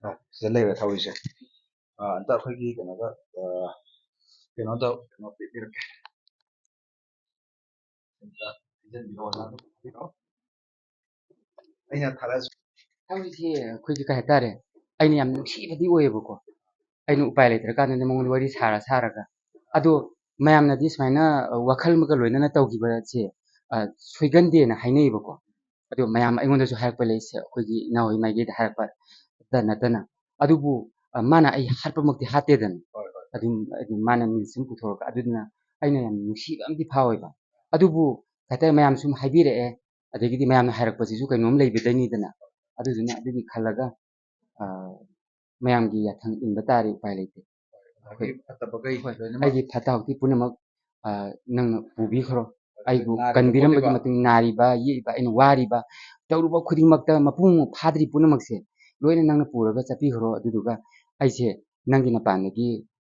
ꯑꯥ, ꯁꯤꯗ ꯂꯩꯔꯦ ꯊꯧꯔꯤꯁꯦ꯫ ꯑꯥ, ꯑꯝꯇ ꯑꯩꯈꯣꯏꯒꯤ ꯀꯩꯅꯣꯒ, ꯑꯥ, ꯀꯩꯅꯣ ꯇꯧ-, ꯀꯩꯅꯣ ꯄꯤꯕꯤꯔꯛꯀꯦ꯫ ꯑꯝꯇ ꯊꯥꯖꯤꯟꯕꯤꯔꯛꯑꯣ, ꯑꯣꯖꯥ ꯑꯗꯨꯝ ꯊꯥꯕꯤꯔꯛꯑꯣ꯫ ꯑꯩꯅ ꯊꯥꯔꯛꯑꯁꯨ꯫ ꯍꯧꯖꯤꯛꯁꯤ ꯑꯩꯈꯣꯏꯒꯤ ꯀꯩ ꯍꯥꯏꯇꯥꯔꯦ, ꯑꯩꯅ ꯌꯥꯝ ꯅꯨꯡꯁꯤꯕꯗꯤ ꯑꯣꯏꯌꯦꯕꯀꯣ꯫ ꯑꯩꯅ ꯎꯄꯥꯏ ꯂꯩꯇ꯭ꯔꯀꯥꯟꯗꯗꯤ ꯃꯉꯣꯟꯗ ꯋꯥꯔꯤ ꯁꯥꯔ ꯁꯥꯔꯒ, ꯑꯗꯣ ꯃꯌꯥꯝꯅꯗꯤ ꯁꯨꯃꯥꯏꯅ, ꯑ, ꯋꯥꯈꯜ ꯑꯃꯒ ꯂꯣꯏꯅꯅ ꯇꯧꯈꯤꯕꯁꯦ, ꯑ, ꯁꯣꯏꯒꯟꯗꯦꯅ ꯍꯥꯏꯅꯩꯌꯦꯕꯀꯣ꯫ ꯑꯗꯣ ꯃꯌꯥꯝ ꯑꯩꯉꯣꯟꯗꯁꯨ ꯍꯥꯏꯔꯛꯄ ꯂꯩ, ꯁꯦ, ꯑꯩꯈꯣꯏꯒꯤ ꯏꯅꯥꯎ ꯏꯃꯥꯏꯒꯤꯗ ꯍꯥꯏꯔꯛꯄꯗ ꯅꯠꯇꯅ꯫ ꯑꯗꯨꯕꯨ, ꯑ, ꯃꯥꯅ ꯑꯩ ꯍꯥꯠꯄꯃꯛꯇꯤ ꯍꯥꯠꯇꯦꯗꯅ꯫ ꯍꯣꯏ, ꯍꯣꯏ꯫ ꯑꯗꯨꯝ, ꯑꯗꯨꯝ ꯃꯥꯅ ꯃꯤꯡꯁꯤꯡ ꯄꯨꯊꯣꯔꯛꯄ, ꯑꯗꯨꯗꯨꯅ ꯑꯩꯅ ꯌꯥꯝ ꯅꯨꯡꯁꯤꯕ ꯑꯃꯗꯤ ꯐꯥꯎꯋꯦꯕ꯫ ꯑꯗꯨꯕꯨ ꯀꯩ ꯍꯥꯏꯇꯥꯔꯦ, ꯃꯌꯥꯝ ꯁꯨꯝ ꯍꯥꯏꯕꯤꯔꯛꯑꯦ, ꯑꯗꯒꯤꯗꯤ ꯃꯌꯥꯝꯅ ꯍꯥꯏꯔꯛꯄꯁꯤꯁꯨ ꯀꯩꯅꯣꯝ ꯂꯩꯕꯗꯩꯅꯤꯗꯅ꯫ ꯑꯗꯨꯗꯨꯅ ꯑꯗꯨꯒꯤ ꯈꯜꯂꯒ, ꯑ, ꯃꯌꯥꯝꯒꯤ ꯌꯥꯊꯪ ꯏꯟꯕ ꯇꯥꯔꯦ, ꯎꯄꯥꯏ ꯂꯩꯇꯦ꯫ ꯑꯩꯈꯣꯏ, ꯐꯠꯇꯕꯈꯩ ꯍꯣꯏ, ꯂꯣꯏꯅꯃꯛ꯫ ꯑꯩꯒꯤ ꯐꯠꯇ ꯍꯥꯎꯊꯤ ꯄꯨꯝꯅꯃꯛ, ꯑ, ꯅꯪꯅ ꯄꯨꯕꯤꯈ꯭ꯔꯣ꯫ ꯑꯩꯕꯨ ꯅꯥꯔꯤꯕ ꯀꯟꯕꯤꯔꯝꯕꯒꯤ ꯈꯣꯠꯂꯤꯕ꯫ ꯃꯇꯨꯡ, ꯅꯥꯔꯤꯕ, ꯌꯦꯛꯏꯕ, ꯑꯩꯅ ꯋꯥꯔꯤꯕ, ꯇꯧꯔꯨꯕ ꯈꯨꯗꯤꯡꯃꯛꯇ ꯃꯄꯨꯡ ꯐꯥꯗ꯭ꯔꯤ ꯄꯨꯝꯅꯃꯛꯁꯦ ꯂꯣꯏꯅ ꯅꯪꯅ ꯄꯨꯔꯒ ꯆꯠꯄꯤꯈ꯭ꯔꯣ꯫ ꯑꯗꯨꯗꯨꯒ ꯑꯩꯁꯦ ꯅꯪꯒꯤ ꯅꯄꯥꯟꯗꯒꯤ,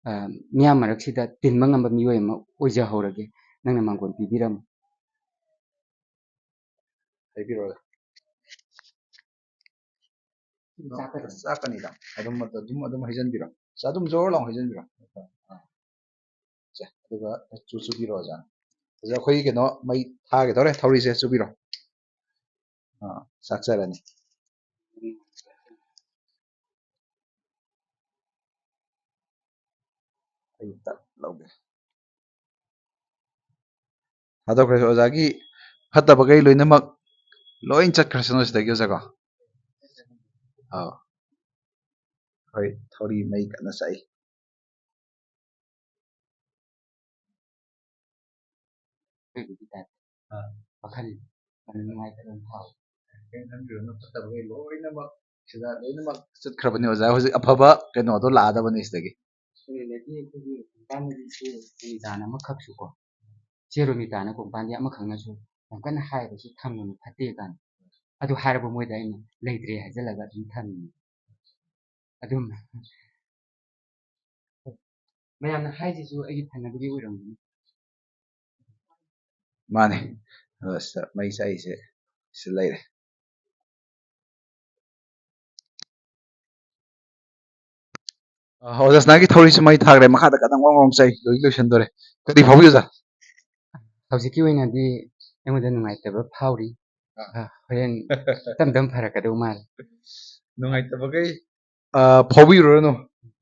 ꯑ, ꯃꯤꯌꯥꯝ ꯃꯔꯛꯁꯤꯗ ꯇꯤꯟꯕ ꯉꯝꯕ ꯃꯤꯑꯣꯏ ꯑꯃ ꯑꯣꯏꯖꯍꯧꯔꯒꯦ꯫ ꯅꯪꯅ ꯃꯥꯡꯒꯣꯟ ꯄꯤꯕꯤꯔꯝꯃꯨ꯫ ꯍꯥꯏꯕꯤꯔꯛꯑꯣ꯫ ꯆꯥꯛꯀꯅꯤ꯫ ꯆꯥꯛꯀꯅꯤꯗ꯫ ꯑꯗꯨꯝ, ꯑꯗꯨꯝ, ꯑꯗꯨꯝ ꯍꯩꯖꯤꯟꯕꯤꯔꯣ꯫ ꯑꯗꯨꯝ ꯖꯣꯔ ꯂꯥꯎ ꯍꯩꯖꯤꯟꯕꯤꯔꯣ꯫ ꯑꯥ꯫ ꯁꯦ, ꯑꯗꯨꯒ ꯆꯨ ꯆꯨꯕꯤꯔꯣ, ꯑꯣꯖꯥ꯫ ꯑꯣꯖꯥ, ꯑꯩꯈꯣꯏꯒꯤ ꯀꯩꯅꯣ ꯃꯩ ꯊꯥꯒꯦ ꯇꯧꯔꯦ, ꯊꯧꯔꯤꯁꯦ ꯆꯨꯕꯤꯔꯣ꯫ ꯑꯥ, ꯆꯥꯛꯆꯔꯅꯤ꯫ ꯑꯩ ꯇꯛ ꯂꯧꯒꯦ꯫ ꯊꯥꯗꯣꯛꯈ꯭ꯔꯦ꯫ ꯑꯣꯖꯥꯒꯤ ꯐꯠꯇꯕꯈꯩ ꯂꯣꯏꯅꯃꯛ ꯂꯣꯏ ꯆꯠꯈ꯭ꯔꯁꯅꯨ ꯁꯤꯗꯒꯤ, ꯑꯣꯖꯥꯀꯣ꯫ ꯑꯥꯎ꯫ ꯍꯣꯏ, ꯊꯧꯔꯤ ꯃꯩ ꯀꯟꯅ ꯆꯥꯛꯏ꯫ ꯑꯩꯈꯣꯏꯒꯤꯗꯤ ꯇꯥꯏꯞ꯫ ꯑꯥ꯫ ꯋꯥꯈꯜ ꯌꯥꯝ ꯅꯨꯡꯉꯥꯏꯇꯕ ꯑꯃ ꯐꯥꯎꯏ꯫ ꯀꯩꯝ ꯈꯟꯕꯤꯔꯨꯅꯨ, ꯐꯠꯇꯕꯈꯩ ꯂꯣꯏꯅꯃꯛ ꯁꯤꯗ ꯂꯣꯏꯅꯃꯛ ꯆꯠꯈ꯭ꯔꯕꯅꯤ ꯑꯣꯖꯥ꯫ ꯍꯧꯖꯤꯛ ꯑꯐꯕ ꯀꯩꯅꯣꯗꯣ ꯂꯥꯛꯑꯗꯕꯅꯤ ꯁꯤꯗꯒꯤ꯫ ꯑꯗꯨꯗꯒꯤ ꯑꯩꯈꯣꯏꯒꯤ ꯀꯣꯡꯄꯥꯟꯗꯒꯤ ꯏꯆꯦ ꯔꯣꯃꯤꯇꯥꯅ ꯑꯃꯈꯛꯁꯨ ꯀꯣ, ꯏꯆꯦ ꯔꯣꯃꯤꯇꯥꯅ ꯀꯣꯡꯄꯥꯟꯗꯤ ꯑꯃꯈꯛꯅꯁꯨ ꯌꯥꯝ ꯀꯟꯅ ꯍꯥꯏꯕꯁꯨ ꯊꯝꯒꯅꯨ ꯐꯠꯇꯦ ꯀꯥꯏꯅ꯫ ꯑꯗꯨ ꯍꯥꯏꯔꯕ ꯃꯣꯏꯗ ꯑꯩꯅ ꯂꯩꯇ꯭ꯔꯦ ꯍꯥꯏꯖꯤꯜꯂꯒ ꯑꯗꯨꯝ ꯊꯝꯃꯤꯅꯤ꯫ ꯑꯗꯨꯝ ꯃꯌꯥꯝꯅ ꯍꯥꯏꯁꯤꯁꯨ ꯑꯩꯒꯤ ꯐꯅꯕꯒꯤ ꯑꯣꯏꯔꯝꯒꯅꯤ꯫ ꯃꯥꯅꯦ꯫ ꯑꯗꯣ ꯁꯤꯗ ꯃꯩ ꯆꯥꯛꯏꯁꯦ ꯁꯤ ꯂꯩꯔꯦ꯫ ꯑ, ꯑꯣꯖꯥ ꯁꯅꯥꯒꯤ ꯊꯧꯔꯤꯁꯨ ꯃꯩ ꯊꯥꯈ꯭ꯔꯦ, ꯃꯈꯥꯗ ꯀꯟꯅ ꯋꯥꯡ ꯋꯥꯡ ꯆꯥꯏ, ꯂꯣꯏ ꯂꯣꯏꯁꯤꯟꯗꯣꯔꯦ꯫ ꯀꯔꯤ ꯐꯥꯎꯕꯤ, ꯑꯣꯖꯥ? ꯍꯧꯖꯤꯛꯀꯤ ꯑꯣꯏꯅꯗꯤ ꯑꯩꯉꯣꯟꯗ ꯅꯨꯡꯉꯥꯏꯇꯕ ꯐꯥꯎꯔꯤ꯫ ꯑ, ꯍꯣꯔꯦꯟ ꯇꯞ ꯇꯞ ꯐꯔꯛꯀꯗꯧ ꯃꯥꯜꯂꯦ꯫ ꯅꯨꯡꯉꯥꯏꯇꯕꯈꯩ, ꯑ, ꯐꯥꯎꯕꯤꯔꯨꯔꯅꯨ꯫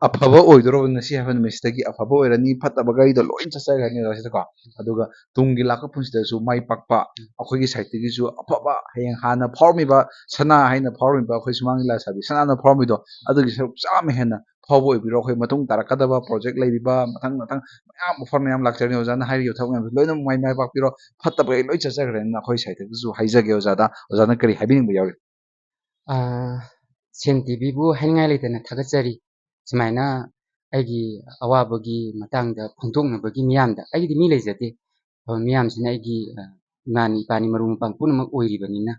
ꯑꯐꯕ ꯑꯣꯏꯗꯣꯔꯕ ꯉꯁꯤ ꯍꯥꯏꯕ ꯅꯨꯃꯤꯠꯁꯤꯗꯒꯤ ꯑꯐꯕ ꯑꯣꯏꯔꯅꯤ, ꯐꯠꯇꯕꯈꯩꯗꯣ ꯂꯣꯏ ꯆꯠꯆꯈ꯭ꯔꯅꯤ ꯑꯣꯖꯥꯁꯤꯗꯀꯣ꯫ ꯑꯗꯨꯒ ꯇꯨꯡꯒꯤ ꯂꯥꯛꯄ ꯄꯨꯟꯁꯤꯗꯁꯨ ꯃꯥꯏ ꯄꯥꯛꯄ, ꯑꯩꯈꯣꯏꯒꯤ ꯁꯥꯏꯠꯇꯒꯤꯁꯨ ꯑꯐꯕ, ꯍꯌꯦꯡ ꯍꯥꯟꯅ ꯐꯥꯎꯔꯝꯃꯤꯕ ꯁꯅꯥ ꯍꯥꯏꯅ ꯐꯥꯎꯔꯝꯃꯤꯕ ꯑꯩꯈꯣꯏ ꯁꯨꯃꯥꯡ ꯂꯤꯂꯥ ꯁꯥꯕꯤ ꯁꯅꯥꯅ ꯐꯥꯎꯔꯝꯃꯤꯗꯣ, ꯑꯗꯨꯒꯤ ꯁꯔꯨꯛ ꯆꯥꯝꯃ ꯍꯦꯟꯅ ꯐꯥꯎꯕ ꯑꯣꯏꯕꯤꯔꯣ꯫ ꯑꯩꯈꯣꯏ ꯃꯇꯨꯡ ꯇꯥꯔꯛꯀꯗꯕ ꯄ꯭ꯔꯣꯖꯦꯛ ꯂꯩꯔꯤꯕ ꯃꯊꯪ ꯃꯊꯪ ꯃꯌꯥꯝ ꯑꯣꯐꯔ ꯃꯌꯥꯝ ꯂꯥꯛꯆꯔꯅꯤ꯫ ꯑꯣꯖꯥꯅ ꯍꯥꯏꯔꯤꯕ ꯊꯕꯛ ꯃꯌꯥꯝꯁꯦ ꯂꯣꯏꯅ ꯃꯥꯏ ꯃꯥꯏ ꯄꯥꯛꯄꯤꯔꯣ꯫ ꯐꯠꯇꯕꯈꯩ ꯂꯣꯏ ꯆꯠꯆꯈ꯭ꯔꯅꯤꯅ ꯑꯩꯈꯣꯏ ꯁꯥꯏꯠꯇꯒꯤꯁꯨ ꯍꯥꯏꯖꯒꯦ꯫ ꯑꯣꯖꯥꯗ, ꯑꯣꯖꯥꯅ ꯀꯔꯤ ꯍꯥꯏꯕꯤꯅꯤꯡꯕ ꯌꯥꯎꯔꯤ? ꯑꯥ, ꯁꯦꯟ ꯇꯤꯚꯤꯕꯨ ꯍꯥꯏꯅꯤꯡꯉꯥꯏ ꯂꯩꯇꯅ ꯊꯥꯒꯠꯆꯔꯤ꯫ ꯁꯨꯃꯥꯏꯅ ꯑꯩꯒꯤ ꯑꯋꯥꯕꯒꯤ ꯃꯇꯥꯡꯗ ꯐꯣꯡꯗꯣꯛꯅꯕꯒꯤ ꯃꯤꯌꯥꯝꯗ, ꯑꯩꯒꯤꯗꯤ ꯃꯤ ꯂꯩꯖꯗꯦ, ꯑꯗꯣ ꯃꯤꯌꯥꯝꯁꯤꯅ ꯑꯩꯒꯤ, ꯑ, ꯏꯃꯥꯅꯤ, ꯏꯄꯥꯅꯤ, ꯃꯔꯨꯞ ꯃꯄꯥꯡ ꯄꯨꯝꯅꯃꯛ ꯑꯣꯏꯔꯤꯕꯅꯤꯅ,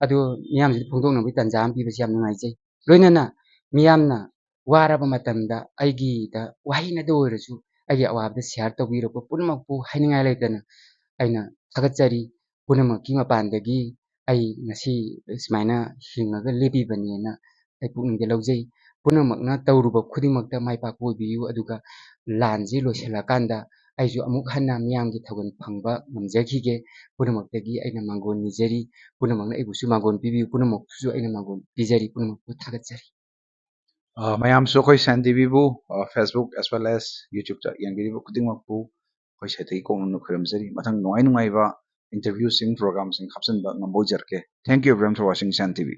ꯑꯗꯣ ꯃꯤꯌꯥꯝꯁꯤꯗ ꯐꯣꯡꯗꯣꯛꯅꯕꯒꯤ ꯇꯥꯟꯖꯥ ꯑꯃ ꯄꯤꯕꯁꯤ ꯌꯥꯝ ꯅꯨꯡꯉꯥꯏꯖꯩ꯫ ꯂꯣꯏꯅꯅ ꯃꯤꯌꯥꯝꯅ ꯋꯥꯔꯕ ꯃꯇꯝꯗ ꯑꯩꯒꯤꯗ ꯋꯥꯍꯩꯅꯗ ꯑꯣꯏꯔꯁꯨ ꯑꯩꯒꯤ ꯑꯋꯥꯕꯗ ꯁꯤꯌꯥꯔ ꯇꯧꯕꯤꯔꯛꯄ ꯄꯨꯝꯅꯃꯛꯄꯨ ꯍꯥꯏꯅꯤꯡꯉꯥꯏ ꯂꯩꯇꯅ ꯑꯩꯅ ꯊꯥꯒꯠꯆꯔꯤ꯫ ꯄꯨꯝꯅꯃꯛꯀꯤ ꯃꯄꯥꯟꯗꯒꯤ ꯑꯩ ꯉꯁꯤ ꯁꯨꯃꯥꯏꯅ ꯍꯤꯡꯉꯒ ꯂꯦꯞꯄꯤꯕꯅꯦꯅ ꯑꯩ ꯄꯨꯛꯅꯤꯡꯗ ꯂꯧꯖꯩ꯫ ꯄꯨꯝꯅꯃꯛꯅ ꯇꯧꯔꯨꯕ ꯈꯨꯗꯤꯡꯃꯛꯇ ꯃꯥꯏ ꯄꯥꯛꯄ ꯑꯣꯏꯕꯤꯌꯨ, ꯑꯗꯨꯒ ꯂꯥꯟꯁꯤ ꯂꯣꯏꯁꯤꯜꯂꯀꯥꯟꯗ ꯑꯩꯁꯨ ꯑꯃꯨꯛ ꯍꯟꯅ ꯃꯤꯌꯥꯝꯒꯤ ꯊꯧꯒꯜ ꯐꯪꯕ ꯉꯝꯖꯈꯤꯒꯦ꯫ ꯄꯨꯝꯅꯃꯛꯇꯒꯤ ꯑꯩꯅ ꯃꯥꯡꯒꯣꯟ ꯅꯤꯖꯔꯤ꯫ ꯄꯨꯝꯅꯃꯛꯅ ꯑꯩꯕꯨꯁꯨ ꯃꯥꯡꯒꯣꯟ ꯄꯤꯕꯤꯌꯨ꯫ ꯄꯨꯝꯅꯃꯛꯁꯨ ꯑꯩꯅ ꯃꯥꯡꯒꯣꯟ ꯄꯤꯖꯔꯤ꯫ ꯄꯨꯝꯅꯃꯛꯄꯨ ꯊꯥꯒꯠꯆꯔꯤ꯫ ꯑ, ꯃꯌꯥꯝꯁꯨ ꯑꯩꯈꯣꯏ ꯁꯥꯏꯟ ꯇꯤꯚꯤꯕꯨ, ꯑ, Facebook as well as YouTube-ꯇ ꯌꯦꯡꯕꯤꯔꯤꯕ ꯈꯨꯗꯤꯡꯃꯛꯄꯨ ꯑꯩꯈꯣꯏ ꯁꯥꯏꯠꯇꯒꯤ ꯀꯣꯛꯅꯅ ꯈꯨꯔꯨꯝꯖꯔꯤ꯫ ꯃꯊꯪ ꯅꯨꯡꯉꯥꯏ ꯅꯨꯡꯉꯥꯏꯕ interview-ꯁꯤꯡ, program-ꯁꯤꯡ ꯍꯥꯞꯆꯤꯟꯕ ꯉꯝꯕ ꯑꯣꯏꯖꯔꯛꯀꯦ꯫ Thank you everyone for watching Shan T V.